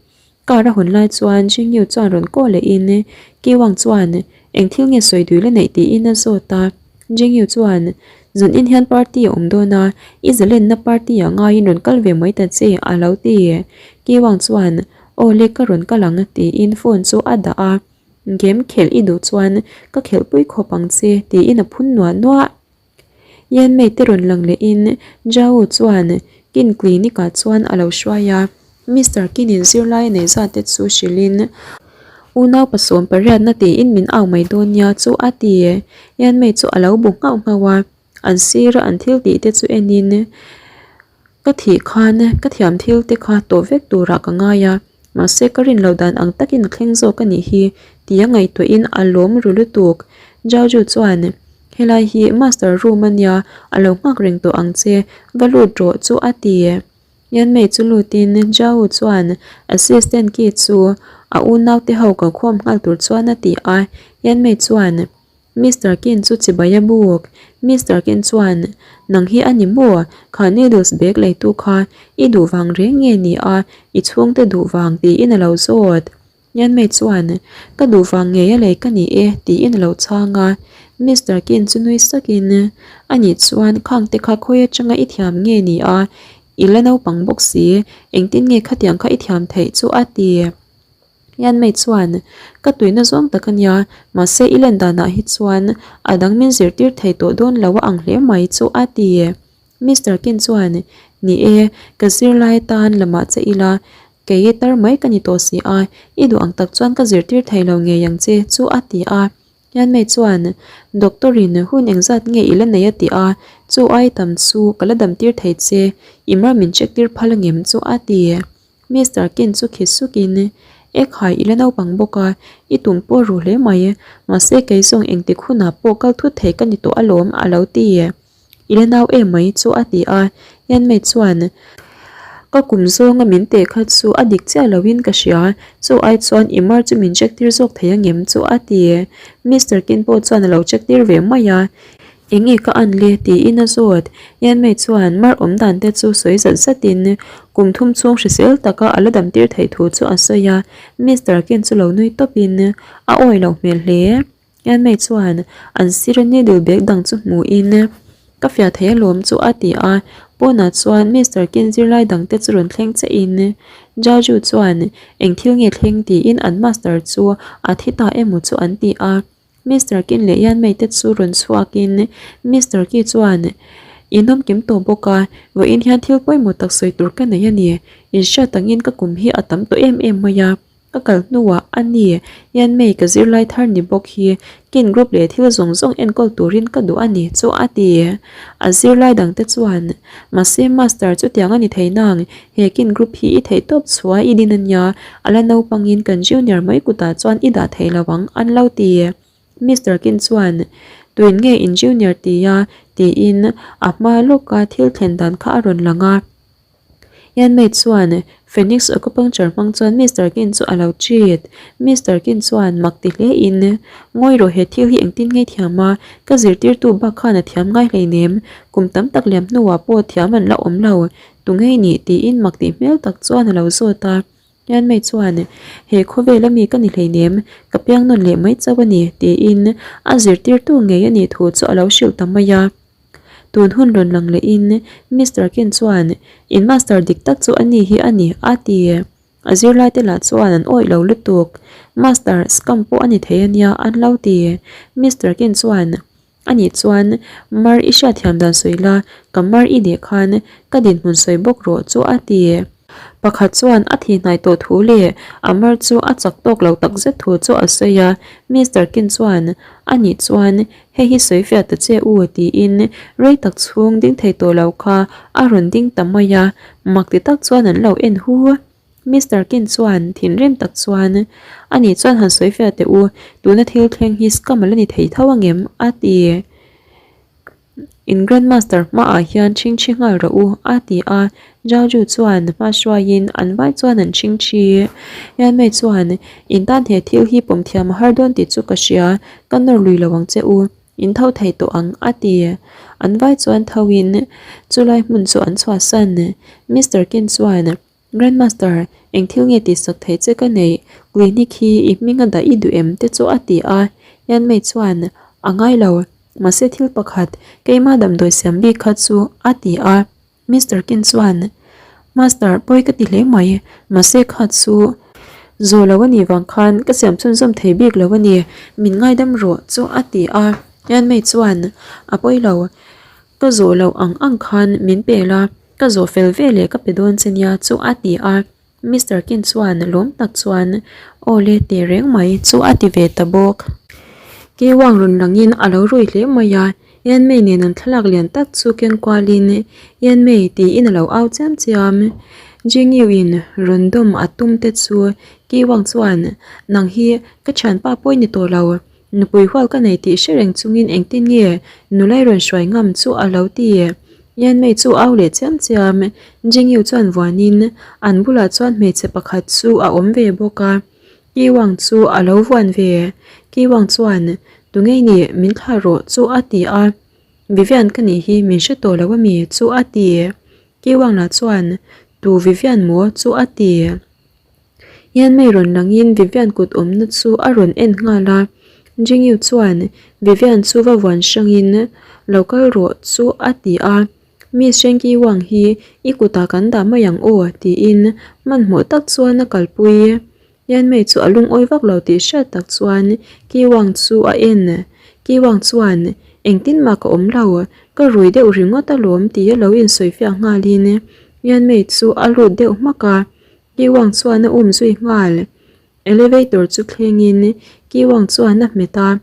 S1: Car a hawn lai chuan Jingyu chuan rawn call lehin Kiwang chuan eng thil nge sawi dui la neih tiin a zawt a. Jingyu chuan, Zan in hian party a awm dawn a, i zalenna party ah ngaiin rawn kal ve mai ta che, a lo ti. Kiwang chuan, Aw le ka rawn kal ang, tiin phone chu a dah a. Game khelh i duh chuan ka khelhpui khawp ang che, tiin a phun nuah nuah. Yanmei te rawn lang lehin Zhao chuan Kin clinic ah chuan a lo hruai a. Mister Kin-in zirlai a neih zat te chu hrilhin, Unau pasawm pariatna tiin min au mai dawn nia chu a ti. Yanmei chu a lo bu nghauh nghauh a, an sira an thil tih te chu enin, Ka thih khan ka thiam thil te kha tawh vek turah ka ngai a, mahse ka rin loh dan ang takin a thleng zawk a nih hi tia ngaihtuahin a lawm ru lutuk. Jaju chuan, Helai hi master room a nia, a lo nghak reng tawh ang che, va lut rawh chu a ti. Yanmei chu lutin Jao chuan assistant key chu a unaute ho kalkhawm nghal tur chuan a ti a, Yanmei chuan, Mister Kin chu chibai a buk. Mister Kin chuan, Nang hi a ni maw? Kha noodles bag leitu kha i duh vang reng nge ni a, i chhungte duh vang tiin a lo zawt. Yanmei chuan, Ka duh vang ngei a lei ka ni e tiin a lo chhang a. Mister Kin chu nui sakin, Anih chuan khangte kha khawi atanga i thiam nge ni a, i la naupang bawk si, engtin nge khatiang kha i thiam theih chu a ti. Yanmei chuan, Ka tuina zawng tak a nia, mahse i len danah hi chuan a dang min zirtir thei tawh dawn lo a ang hle mai chu a ti. Mister Kin chuan, Ni e, ka zirlai atan lamah che ila, kei tar mai ka ni tawh si a, i duh ang tak chuan ka zirtir thei lo ngei ang che chu a ti a. Yanmei chuan, Doctor in hun engzat nge i la nei a ti a, chu ai tam chu ka la dam tir thei che, i mar min check tir phal angem chu a ti. Mister Ken chu khi sukin, Ekhai i la naupang bawk a, i tum pawh ru hle mai, mahse kei zawng engtik hunah pawh kal thut thei ka ni tawh alawm a lo ti. I la nau em mai chu a ti a, Yanmei chuan, Ka kum zawnga min teh kha chu a dik chiah loin ka hria, chu ai chuan i mar chu min check tir zawk thei angem chu a ti. Mister Ken pawh chuan a lo check tir ve mai a. Enge ka an le? tiin a zawt. Yanmei chuan mar awm dan te chu sawi zat zatin kum thum chhung hrisel taka a la dam tir theih thu chu a sawi a. Mister Ken chu lo nui tawpin a awi lo hmel hle. Yanmei chuan an sir needle bag dang chu hmuhin Ka fiah thei alawm chu a ti a. Pawnah chuan Mister Ken zirlai dang te chu rawn thleng chiahin Jaju chuan eng thil nge thleng tiin an master chu a thi ta emaw chu an ti a. Mister Kin leh Yanmei te chu rawn chhuakin Mister Ki chuan, In awm kim tawh bawk a, vawiin hian thil pawimawh tak sawi tur ka nei a ni. In hriat angin ka kum hi a tam tawh em em mai a, ka kal hnuah a ni, Yanmei ka zirlai thar ni bawk hi Kin group leh thil zawng zawng enkawl turin ka duh a ni chu a ti. A zirlai dangte chuan, Mahse Master chutiang a ni thei nang, he Kin group hi i theih tawp chhuah i din a nia, a la naupangin kan junior mai kutah chuan i dah thei lo ang an lo ti. Mister Kin chuan, Tuin nge in junior ti a? tiin a hma lawka thil thlen dan kha a rawn lang a. Yanmei chuan Phoenix acupuncture hmang chuan Mister Kin chu a lo treat. Mister Kin chuan mak ti hle in, Ngawi rawh he thil hi engtin nge thiam a, ka zirtirtu bak khan a thiam ngai hleinem, kum tam tak liam hnuah pawh thiam an la awm lo, tu ngei nih tiin mak tih hmel tak chuan a lo zawt a. Yanmei chuan, He khawvel ami ka ni hleinem, ka piang nawn leh mai chauh a ni tiin a zirtirtu ngei a nih thu chu a lo hrilh ta mai a. Tun hun rawn lang lehin Mister Ken chuan in master dik tak chu a ni hi a ni a ti. A zirlaite lah chuan an awih lo lutuk. Master scam pawh a ni thei a nia an lo ti. Mister Ken chuan a nih chuan mar i hriatthiam dan sawi la, ka mar i leh khan ka dinhmun sawi bawk rawh chu a ti. Pakhat chuan a thi hnai tawh thu leh a mar chu a chak tawk lo tak zet thu chu a sawi a, Mister Ken chuan a nih chuan hei hi sawi fiah ta che u tiin rei tak chhung ding thei tawh lo kha a rawn ding ta mai a, mak ti tak chuan an lo en hu. Mister Ken chuan thinrim tak chuan a nih chuan han sawi fiah teh u, tuna thil thleng hi scam a la ni thei tho angem? a ti. In Grandmaster hmaah hian chhingchhi nghal rawh u, a ti a. Jaju chuan hma hruaiin an vai chuan an chhingchhi. Yanmei chuan, In tan he thil hi pawm thiam a har dawn tih chu ka hria, ka nawr lui lo ang che u, in tho thei tawh ang, a ti. An vai chuan thoin chulai hmun chu an chhuahsan. Mister Ken chuan, Grandmaster, eng thil nge tihsak theih che ka neih? Clinic hi i hming a dah i duh em te chu a ti a, Yanmei chuan, A ngai lo, mahse thil pakhat, keima damdawi siam bik kha chu a ti a. Mister Kin chuan, Master, pawi ka ti hle mai, mahse kha chu zawh lo a nih vang khan ka siam chhunzawm thei bik lo a ni, min ngaidam rawh chu a ti a. Yanmei chuan, A pawi lo, ka zawh loh ang ang khan min pel a. Ka zawh fel ve leh ka pe dawn che nia chu a ti a, Mister Kin chuan lawm tak chuan aw le teh reng mai chu a ti ve ta bawk. Keiwang rawn langin a lo rui hle mai a, Yanmei nen an thlalak lian tak chu keng kualin Yanmei tiin a lo au chiam chiam. Jingyu in rawn dawm a tum te chu Keiwang chuan nang hi ka thianpa pawh i ni tawh lo, Nupui hual ka nei tih hre reng chungin engtin nge nula i rawn hruai ngam chu a lo ti. Yanmei chu au leh chiam chiam. Jingyu chuan vuanin an bulah chuan hmeichhe pakhat chu a awm ve bawk a. Kiwang chu a lo vuan ve. Kiwang chuan, Tungei nih min thlah rawh chu a ti a. Vivian ka nih hi min hre tawh lo a mi chu a ti. Kiwang lah chuan, Tu Vivian maw chu a ti. Yanmei rawn langin Vivian kut awmna chu a rawn en nghal a, Jingyu chuan Vivian chu va vuan hrangin lo kal rawh chu a ti a, Miss Shenki Wang hi i kutah kan dah mai ang aw tiin hmanhmawh tak chuan a kalpui. Yanmei chu a lungawi vak lo tih hriat tak chuan Ki Wang chu a en. Ki Wang chuan engtin mah ka awm lo, ka rui deuh ringawt alawm tia lo insawifiah nghalin Yanmei chu a lut deuh hmak a. Kiwang chuan a um zui nghal. Elevator chu thlengin Kiwang chuan a hmet a.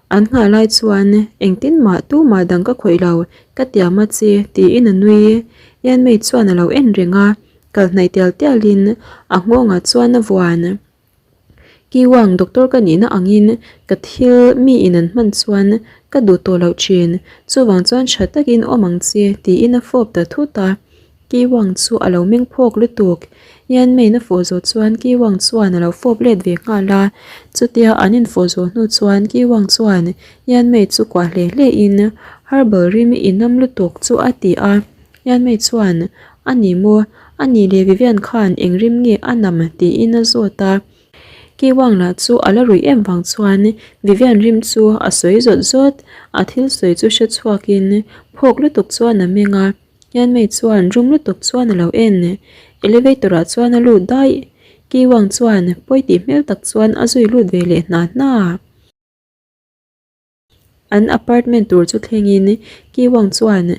S1: An nghah lai chuan engtin mah tumah dang ka khawih lo, ka tiam a che tiin a nui. Yanmei chuan a lo en reng a, kal hnaih tial tialin a nghawngah chuan a vuan. Kiwang doctor ka nihna angin ka thil mi in an hman chuan ka duh tawh loh thin, chuvang chuan tha takin awm ang che tiin a fawp ta thut a. Kiwang chu a lo meng phawk lutuk. Yanmei na fawh zawh chuan Ki Wang chuan a lo fawp let ve nghal a. Chutia an infawh zawh hnu chuan Ki Wang chuan Yanmei chu kuah hle hle in herbal rim inam lutuk chu a ti a. Yanmei chuan, A ni maw? A ni leh Vivian khan eng rim nge a nam? tiin a zawt a. Ki Wang lah chu a la ruih em vang chuan Vivian rim chu a sawi zawt zawt. A thil sawi chu hre chhuakin phawk lutuk chuan a meng a. Yanmei chuan rum lutuk chuan a lo en. Elevator ah chuan a lut daih. Ki Wang chuan pawi tih hmel tak chuan a zui lut ve leh hna hna. An apartment tur chu thlengin Ki Wang chuan,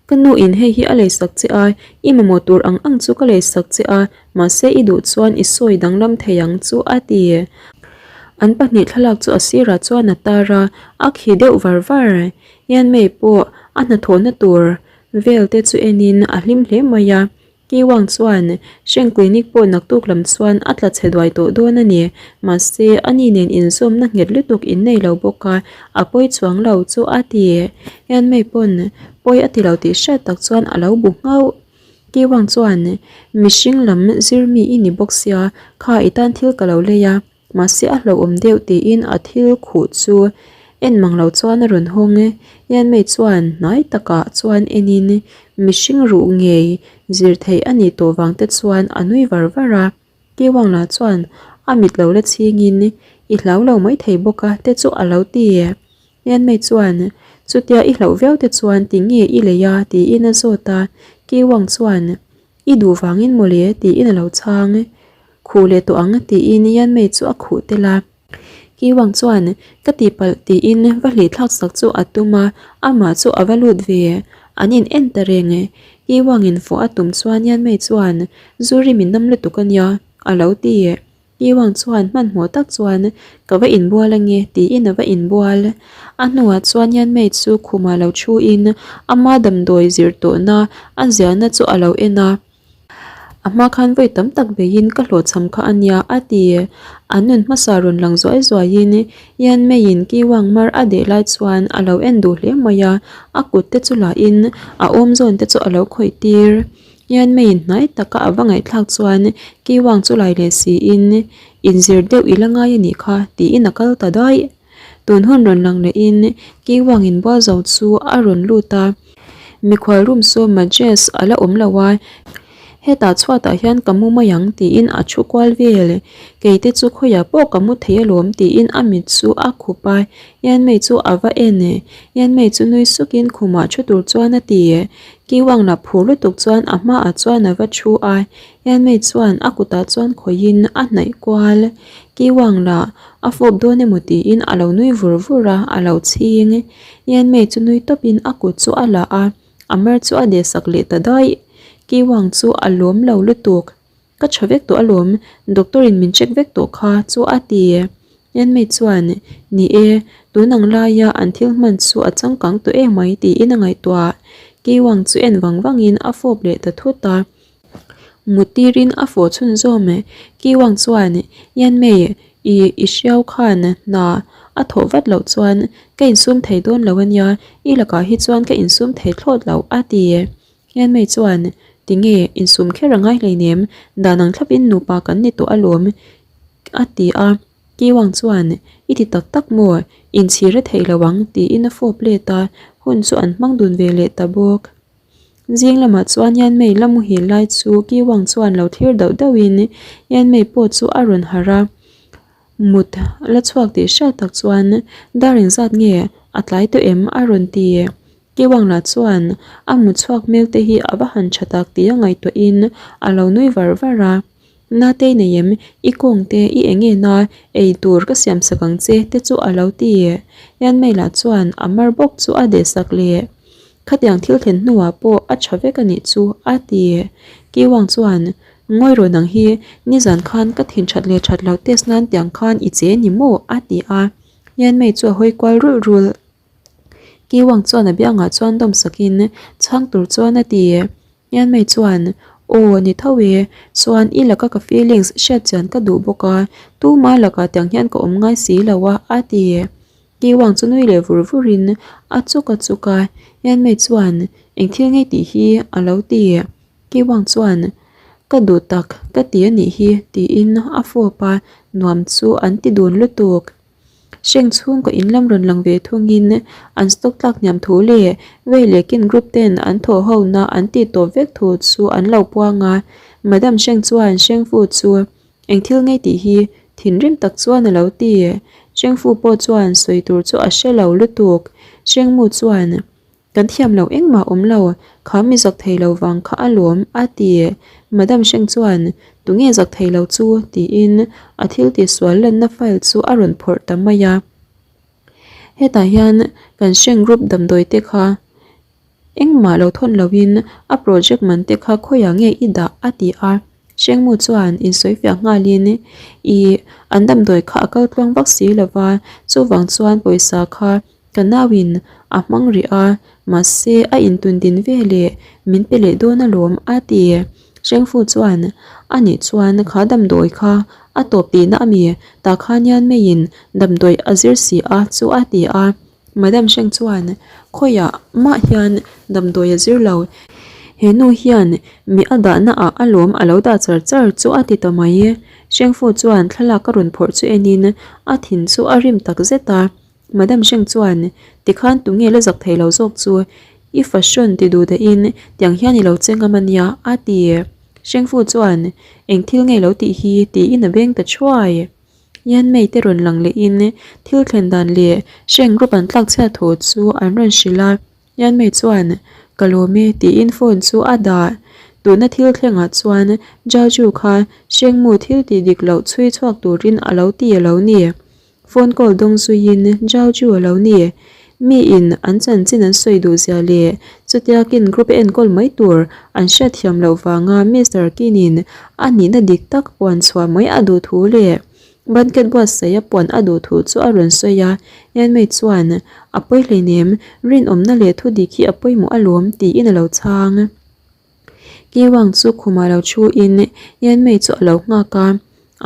S1: Ka nu in hei hi a leisak che a, i mamawh tur ang ang chu ka leisak che a, mahse i duh chuan i sawi danglam thei ang chu a ti. An pahnih thlalak chu a sirah chuan a tar a, a khi deuh var var. Yanmei pawh a hnathawhna tur vel te chu enin a hlim hle mai a. Ki Wang chuan Hreng Clinic pawh naktuk lam chuan a tla chhe duai tawh dawn a ni. Mahse, ani nen inzawmna nghet lutuk in nei lo bawk a, a pawi chuang lo chu a ti. Yanmei pawn pawi a ti lo tih hriat tak chuan a lo bu nghauh. Ki Wang chuan, Mihring lam zir mi i ni bawk sia, kha i tan thil ka lo lei a. Mahse a hlauhawm deuh tiin a thil khuh chu en mang lo chuan a rawn hawng e. Yanmei chuan hnai takah chuan enin mihring ruh ngei zir theih a nih tawh vang te chuan a nui var var a. Kiwang lah chuan a mit lo la chhingin i hlau lo mai thei bawk a te chu a lo ti e. Yanmei chuan chutia i hlauh viau te chuan ti nge i lei a tiin a zawt a. Kiwang chuan I duh vangin mawle tiin a lo chhang. Khuh leh tawh ang tiin Yanmei chu a khuh tel a. Ki Wang chuan ka tihpalh tiin va hlih thlak sak chu a tum a, amah chu a va lut ve. An in en ta reng. Ki Wang in fawh a tum chuan Yanmei chuan zu rim in nam lutuk a nia a lo ti. Ki Wang chuan hmanhmawh tak chuan ka va inbual ange tiin a va inbual. A hnuah chuan Yanmei chu khumah lo thu in ama damdawi zir tawhna a ziahna chu a lo en a. A hma khan vawi tam tak beiin ka hlawhchham kha a nia a ti. An nun hmasa rawn lang zuai zuaiin Yanmeiin Ki Wang mar a deh lai chuan a lo en duh hle mai a, a kut te chu lahin a awm zawn te chu a lo khawih tir. Yanmeiin hnai taka a va ngaihthlak chuan Ki Wang chu lai leh siin inzir deuh i la ngai a nih kha tiin a kal ta daih. Tun hun rawn lang lehin Ki Wang inbual zo chu a rawn lut a. Mikhual room saw Majes a la awm lo a, hetah chhuatah hian ka mu mai ang tiin a thu kual vel. Kei te chu khawiah pawh ka mu thei alawm tiin a mit chu a khup a, Yanmei chu a va en. Yanmei chu nui sukin khumah thu tur chuan a ti. Kiwang la phur lutuk chuan a hmaah chuan a va thu a, Yanmei chuan a kutah chuan khawihin a hnaih kual. Kiwang la a fawp dawn emaw tiin a lo nui vur vur a, a lo chhing. Yanmei chu nui tawpin a kut chu a la a, a mar chu a dehsak leh ta daih. Ki Wang chu a lawm lo lutuk. Ka tha vek tawh alawm, doctor in min check vek tawh kha chu a ti. Yanmei chuan, Ni e, tun ang laia an thil hman chu a changkang tawh em mai tiin a ngaihtuah. Ki Wang chu en vang vangin a fawp leh ta thut a. Mut tirin a fawh chhunzawm e. Ki Wang chuan, Yanmei, i i hriau khan hna a thawh vat loh chuan ka insum thei dawn lo a nia, i lakah hi chuan ka insum thei thlawt lo, a ti. Yanmei chuan, Tinge, insum kher a ngai hleinem, dan ang thlapin nupa kan ni tawh alawm, a ti a. Ki Wang chuan, I ti tak tak maw? Inchhir a theih lo ang, tiin a fawp let a, hun chu an hmang dun ve leh ta bawk. Zing lamah chuan Yanmei la muhil lai chu Ki Wang chuan lo thlir dauh dauhin Yanmei pawh chu a rawn harh a, mut la chhuak tih hriat tak chuan dar engzat nge a tlai tawh em a rawn ti. Ki Wang lah chuan a mut chhuak hmel te hi a va han tha tak tih a ngaihtuahin a lo nui var var a. Natei nei em, i kawng te i eng en a, ei tur ka siam sak ang che te chu a lo ti. Yanmei lah chuan a mar bawk chu a deh sak leh. Khatiang thil thlen hnuah pawh a tha vek a nih chu a ti. Kiwang chuan, Ngawi rawn ang hi, nizan khan ka thin that leh that loh test nan tiang khan i che ni maw? a ti a. Yanmei chu a hawi kual rulh rulh. Kiwang chuan a biangah chuan dawm sakin chhang tur chuan a ti. Yanmei chuan, Aw, ni tho e, chuan i laka ka feelings hriat chian ka duh bawk a, tuma lakah tiang hian ka awm ngai si lo a, a ti. Kiwang chu nui leh vur vurin a chuk a chuk a, Yanmei chuan, Eng thil ngei tih hi a lo ti. Kiwang chuan, Ka duh tak ka ti a nih hi tiin a fawp a, nuam chu an ti dun lutuk. Hreng chhungkaw in lam rawn lang ve thungin an stock tlak hniam thu leh vei leh kin group ten an thawh ho na an tih tawp vek thu chu an lo puang a. Madam Hreng chuan Hrengfu chu eng thil ngei tih hi thinrim tak chuan a lo ti. Hrengfu pawh chuan sawi tur chu a hre lo lutuk. Hrengmu chuan. Kan thiam lo engmah awm lo, kha mi zak thei lo vang kha a lawm, a ti. Madam Sheng chuan, Tunge zak thei lo chu? tiin a thil tihsual lanna file chu a rawn phawrh ta mai a. Hetah hian kan Sheng Group damdawi te kha engmah lo thawn loin a project man te kha khawiah nge i dah? a ti a. Shengmu chuan insawifiah nghalin, Ih, an damdawi kha a kal tluang vak si lo va, chuvang chuan pawisa kha Ka nauin a hmang rih a, mahse a intun din ve leh min pe leh dawn alawm a ti. Hrengfu chuan, A nih chuan kha damdawi kha a tawp tihna a mi, tah khan hian meiin damdawi a zir si a chu a ti a. Madam Hreng chuan, Khawiah mah hian damdawi a zir lo, he nu hian mi a dahna ah alawm a lo dah char char chu a ti ta mai. Hrengfu chuan thlalak a rawn phawrh chu enin a thin chu a rim tak zet a. Madam Sheng chuan, Tikhan tunge la zak thei lo zawk chu? I fashion ti duh dahin tiang hian i lo che ngam a nia, a ti. Sheng Fu chuan, Eng thil nge lo tih hi? tiin a beng ta thuai. Yan Mei te rawn lang lehin thil thlen dan leh Sheng group an tlak chhiat thu chu an rawn hrilh a. Yan Mei chuan, Ka lawm e, tiin phone chu a dah. Tuna thil thlengah chuan Zhao Ju kha Sheng Mu thil tih dik loh chhui chhuak turin a lo ti a lo ni. Phone call dawng zuiin Zhao Ju a lo ni. Miin an chanchin an sawi duh zia leh chutia kin group enkawl mai tur an hriat thiam loh vanga Mister Kin-in a nihna dik tak puan chhuah mai a duh thu leh banquet buatsaih a puan a duh thu chu a rawn sawi a. Yanmei chuan, A pawi hleinem, rinawmna leh thu dik hi a pawimawh alawm, tiin a lo chhang. Kiwang chu khumah lo thuin Yanmei chu a lo nghak a,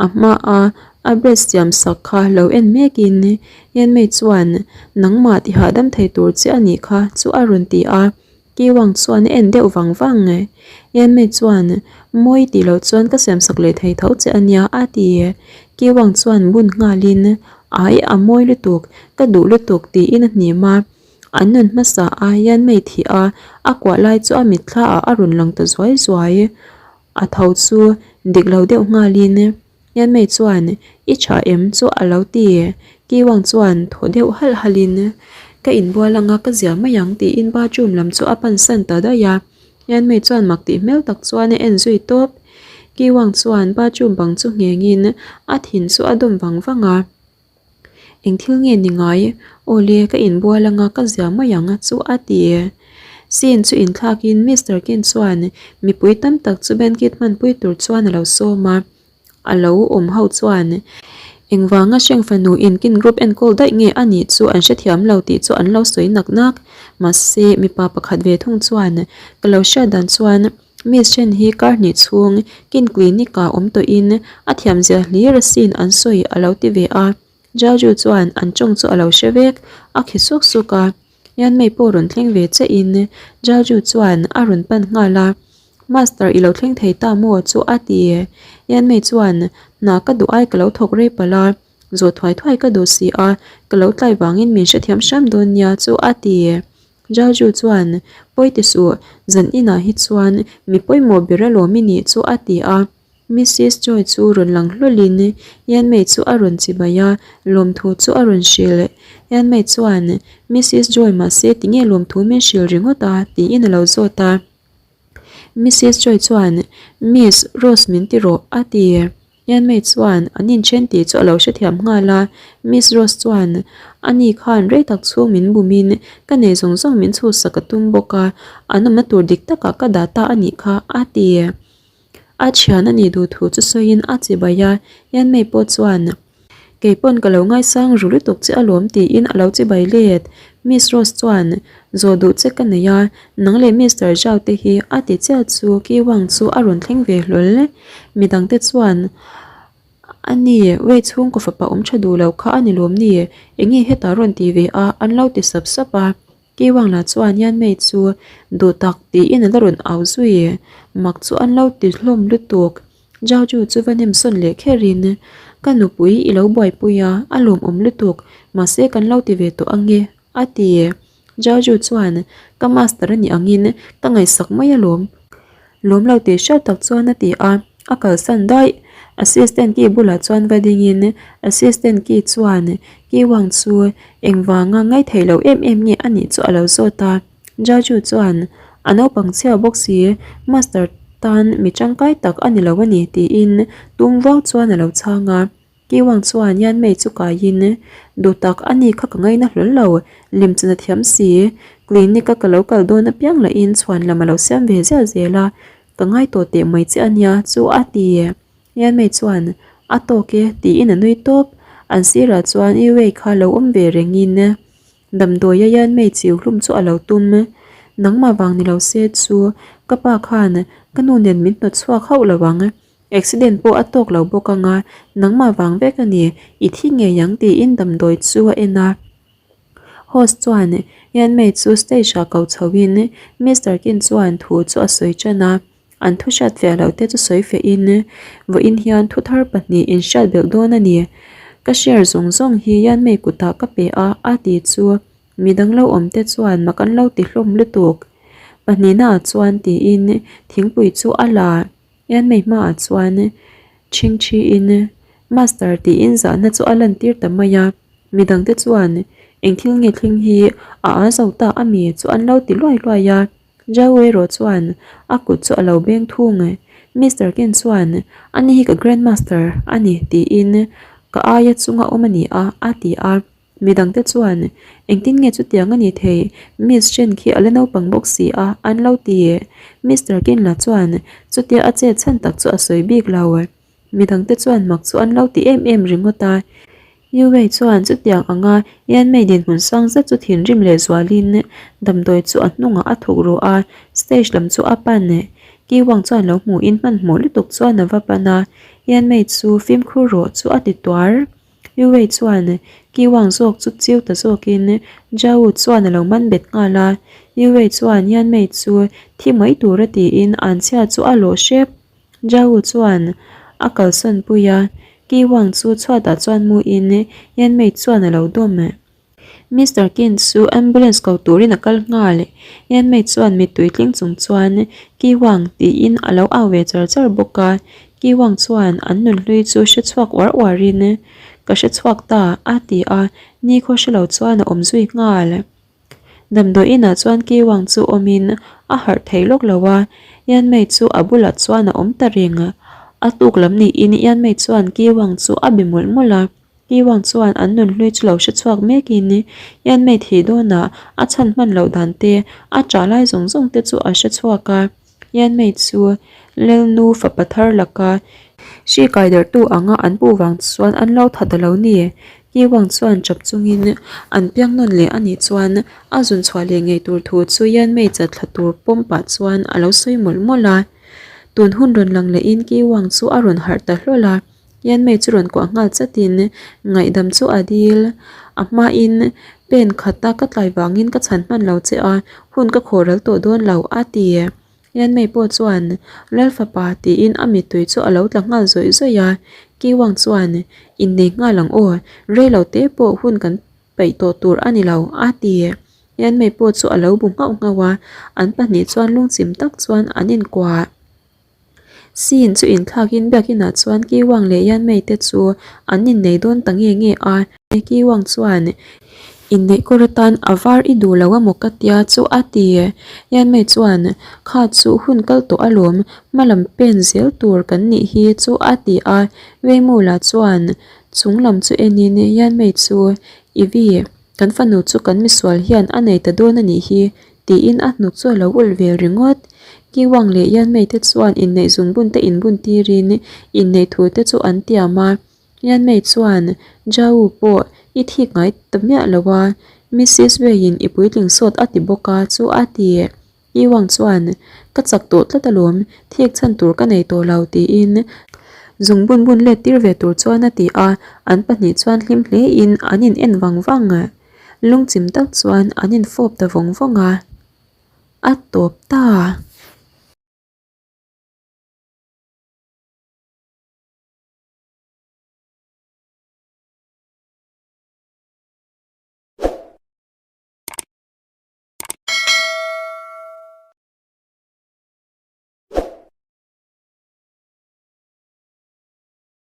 S1: a hmaa a bread siam sak kha lo en mekin Yanmei chuan nangmah ti hahdam thei tur che a nih kha chu a rawn ti a, Kiwang chuan a en deuh vang vang. Yanmei chuan mawi tih loh chuan ka siam sak leh thei tho che a nia a ti. Kiwang chuan bun nghalin ai a mawi lutuk, ka duh lutuk tiin a hnim a. An nun hmasa a hian mei thih a, a kuah lai chu a mitthla ah a rawn lang ta zuai zuai. A tho chu dik lo deuh nghalin hian mei chuan i tha em chu a lo ti. Kiwang chuan thaw deuh halh halhin ka inbual anga ka zia mai ang tiin bathroom lam chu a pan san ta daih a. Hian mei chuan mak tih hmel tak chuan a en zui tawp. Kiwang chuan bathroom bang chu nghengin a thin chu a dawm vang vang a. Eng thil nge ni ngai? Aw le, ka inbual anga ka zia mai ang chu a ti. Scene chu inthlakin Mister Ken chuan mipui tam tak chu banquet hmanpui tur chuan a lo sawm a, a lo awm ho chuan engvanga Hreng fanu in kin group enkawl daih nge a nih chu an hrethiam lo tih chu an lo sawi nak nak. Mahse, mipa pakhat ve thung chuan ka lo hriat dan chuan Miss Chen hi kar hnih chhung kin clinic ah awm tawhin a thiam zia hlir asin an sawi a lo ti ve a. Jaju chuan an tawng chu a lo hre vek, a khi suk suk a. Yanmei pawh rawn thleng ve che in Jaju chuan a rawn pan nghal a. Master i lo thleng thei ta maw chu a ti. Yanmei chuan hna ka duh ai ka lo thawk rei palh a, zawh thuai thuai ka duh si a, ka lo tlai vangin min hrethiam hram dawn nia chu a ti. Jaju chuan, Pawi ti suh, zan inah hi chuan mi pawimawh ber alawm i nih chu a ti a. Missis Joy chu rawn lang hlawlin Yanmei chu a rawn chibai a, lawmthu chu a rawn hrilh. Yanmei chuan, Missis Joy mahse tinge lawmthu min hrilh ringawt a? tiin a lo zawt a. Missis Joy chuan, Miss, Rose min ti rawh a ti. Yanmei chuan an inthen tih chu a lo hrethiam nghal a, Miss Rose chuan ani khan rei tak chhung min bumin ka nei zawng zawng min chhuhsak a tum bawk a, an awmna tur dik takah ka dah ta a nih kha a ti. A thian a nih duh thu chu sawiin a chibai a, Yanmei pawh chuan Kei pawn ka lo ngaisang ru lutuk che alawm tiin a lo chibai let. Miss Rose chuan Zawh duh che ka nei a, nang leh Mister Zhao te hi a ti chiah chu Ki Wang chu a rawn thleng ve hlawl. Midang te chuan A ni, Wei chhungkaw fapa awm tha duh lo kha a ni lawm ni? Enge hetah rawn ti ve a? an lo ti sap sap a. Kiwang lah chuan Yanmei chu duh tak tiin a la rawn au zui. Mak chu an lo ti hlawm lutuk. Jaju chu va nem sawn leh kherin, Ka nupui i lo buaipui a, a lawmawm lutuk, mahse kan lo ti ve tawh ange, a ti. Jaju chuan, Ka master a nih angin ka ngaihsak mai alawm. Lawm lo tih hriat tak chuan a ti a, a kalsan daih. Assistant key bulah chuan va dingin assistant key chuan Kiwang chu engvanga ngaithei lo em em nge a nih chu a lo zawt a. Jaju chuan, A naupang chhia bawk si, master tan mi tangkai tak a ni lo a ni tiin tum vau chuan a lo chhang a. Kiwang chuan Yanmei chu kaiin, Duh tak a ni kha ka ngaina hlawl lo, lim chana thiam si, clinic a ka lo kal dawn apiang lahin chhuan lam a lo siam ve ziah zel a, ka ngai tawh teh mai che a nia chu a ti. Yanmei chuan, A tawk e tiin a nui tawp. An sirah chuan Yuei kha lo awm ve rengin, Damdawia Yanmei chiu hlum chu a lo tum. Nangmah vang ni lo se chu ka pa khan ka nu nen min hnawt chhuak hauh lo ang. Accident pawh a tawk lo bawk ang a, nangmah vang vek a ni, i thi ngei ang tiin damdawi chu a en a. Host chuan Yanmei chu stage ah ko chho in Mister Kin chuan thu chu a sawi tan a, an thu hriat fiah loh te chu sawi fiah in vawiin hian thu thar pahnih in hriat belh dawn a ni. Ka share zawng zawng hi Yanmei kutah ka pe a, a ti chu Midang lo awm te chuan mak an lo ti hlawm lutuk. Pahnihna ah chuan tiin thingpui chu a la. Yanmei hmaah chuan chhingchhiin Master tiin zahna chu a lantir ta mai a. Midang te chuan eng thil nge thleng hi a a zo ta a mi chu an lo ti luai luai a. Zhao erawh chuan a kut chu a lo beng thung. Mister Ken chuan ani hi ka Grandmaster a ni tiin ka aia chunga awm a ni a a ti a. Midangte chuan, Engtin nge chutiang a ni thei? Miss Chen khi a la naupang bawk si a, an lo ti. Mister Kinla chuan chutia a chet chhan tak chu a sawi bik lo. Midangte chuan mak chu an lo ti em em ringawt a. Yu Wei chuan chutiang anga Yanmei dinhmun sang zet chu thinrim leh zualin damdawi chu a hnungah a thuk ruh a, stage lam chu a pan. Ki Wang chuan lo hmuhin hmanhmawh lutuk chuan a va pan a, Yanmei chu fimkhur rawh chu a ti tuar. Yuwei chuan Kiwang zawk chu chiu ta zawkin Zhao chuan a lo man bet nghal a. Yuwei chuan Yanmei chu thi mai tura tiin an chhia chu a lawh hrep. Zhao chuan a kalsawn pui a, Kiwang chu chhuatah chuan muin Yanmei chuan a lo dawm. Mister Kin chu ambulance ko turin a kal nghal. Yanmei chuan mittui tling chung chuan Kiwang tiin a lo au ve char char bawk a. Kiwang chuan an nunhlui chu hre chhuak uar uarin Ka hre chhuak ta a ti a, nikhaw hre lo chuan a awm zui nghal. Damdawi inah chuan Kiwang chu awmin a harh thei lawk lo a, Yanmei chu a bulah chuan a awm ta reng. A tuk lam niin Yanmei chuan Kiwang chu a be mawlh mawlh a. Kiwang chuan an nunhlui chu lo hre chhuak mekin Yanmei thih dawnah a chhan hman loh dan te, a ṭah lai zawng zawng te chu a hre chhuak a. Yanmei chu Lelnu fapa thar laka hri kai darhtu anga an puh vang chuan an lo tha ta lo ni. Kiwang chuan ṭap chungin an piang nawn leh a nih chuan a zun chhuah leh ngei tur thu chu Yanmei chat thla tur pawm pah chuan a lo sawi mawlh mawlh a. Tun hun rawn lang lehin Kiwang chu a rawn harh ta hlawl a. Yanmei chu rawn kuah nghal chatin ngaihdam chu a dil. A hmain pen khata ka tlai vangin ka chhan hman lo che a, hun ka khawh ral tawh dawn lo a ti. Yanmei pawh chuan Lal fapa tiin a mittui chu a lo tla nghal zawih zawih a. Kiwang chuan Innei nghal ang aw, rei lo te pawh hun kan peih tawh tur a ni lo a ti. Yanmei pawh chu a lo bu nghauh nghauh a, an pahnih chuan lungchim tak chuan an inkuah. Scene chu inthlakin biakinah chuan Kiwang leh Yanmei te chu an innei dawn ta nge nge a. Kiwang chuan inneih kawr atan a var i duh lo emaw ka tia chu a ti. Yanmei chuan kha chu hun kal tawh alawm hma lam pen zel tur kan nih hi chu a ti a. Weimula chuan chung lam chu enin Yanmei chu i vi kan fanu chu kan misual hian a nei ta dawn a nih hi Tiin a hnuk chu a lo ulh vel ringawt. Kiwang leh Yanmei te chuan inneih zungbun te inbun tirin inneih thu te chu an tiam a. Yanmei chuan, Jau pawh i thik ngai ta miah lo a, Missis Wei-in i puitling sawt a ti bawk a chu a ti. Kiwang chuan, Ka chak tawh tlat alawm, thik chhan tur ka nei tawh lo tiin zungbun bun let tir ve tur chuan a ti a, an pahnih chuan hlim hlein an in en vang vang. Lungchim tak chuan an infawp ta vawng vawng a. A tawp ta!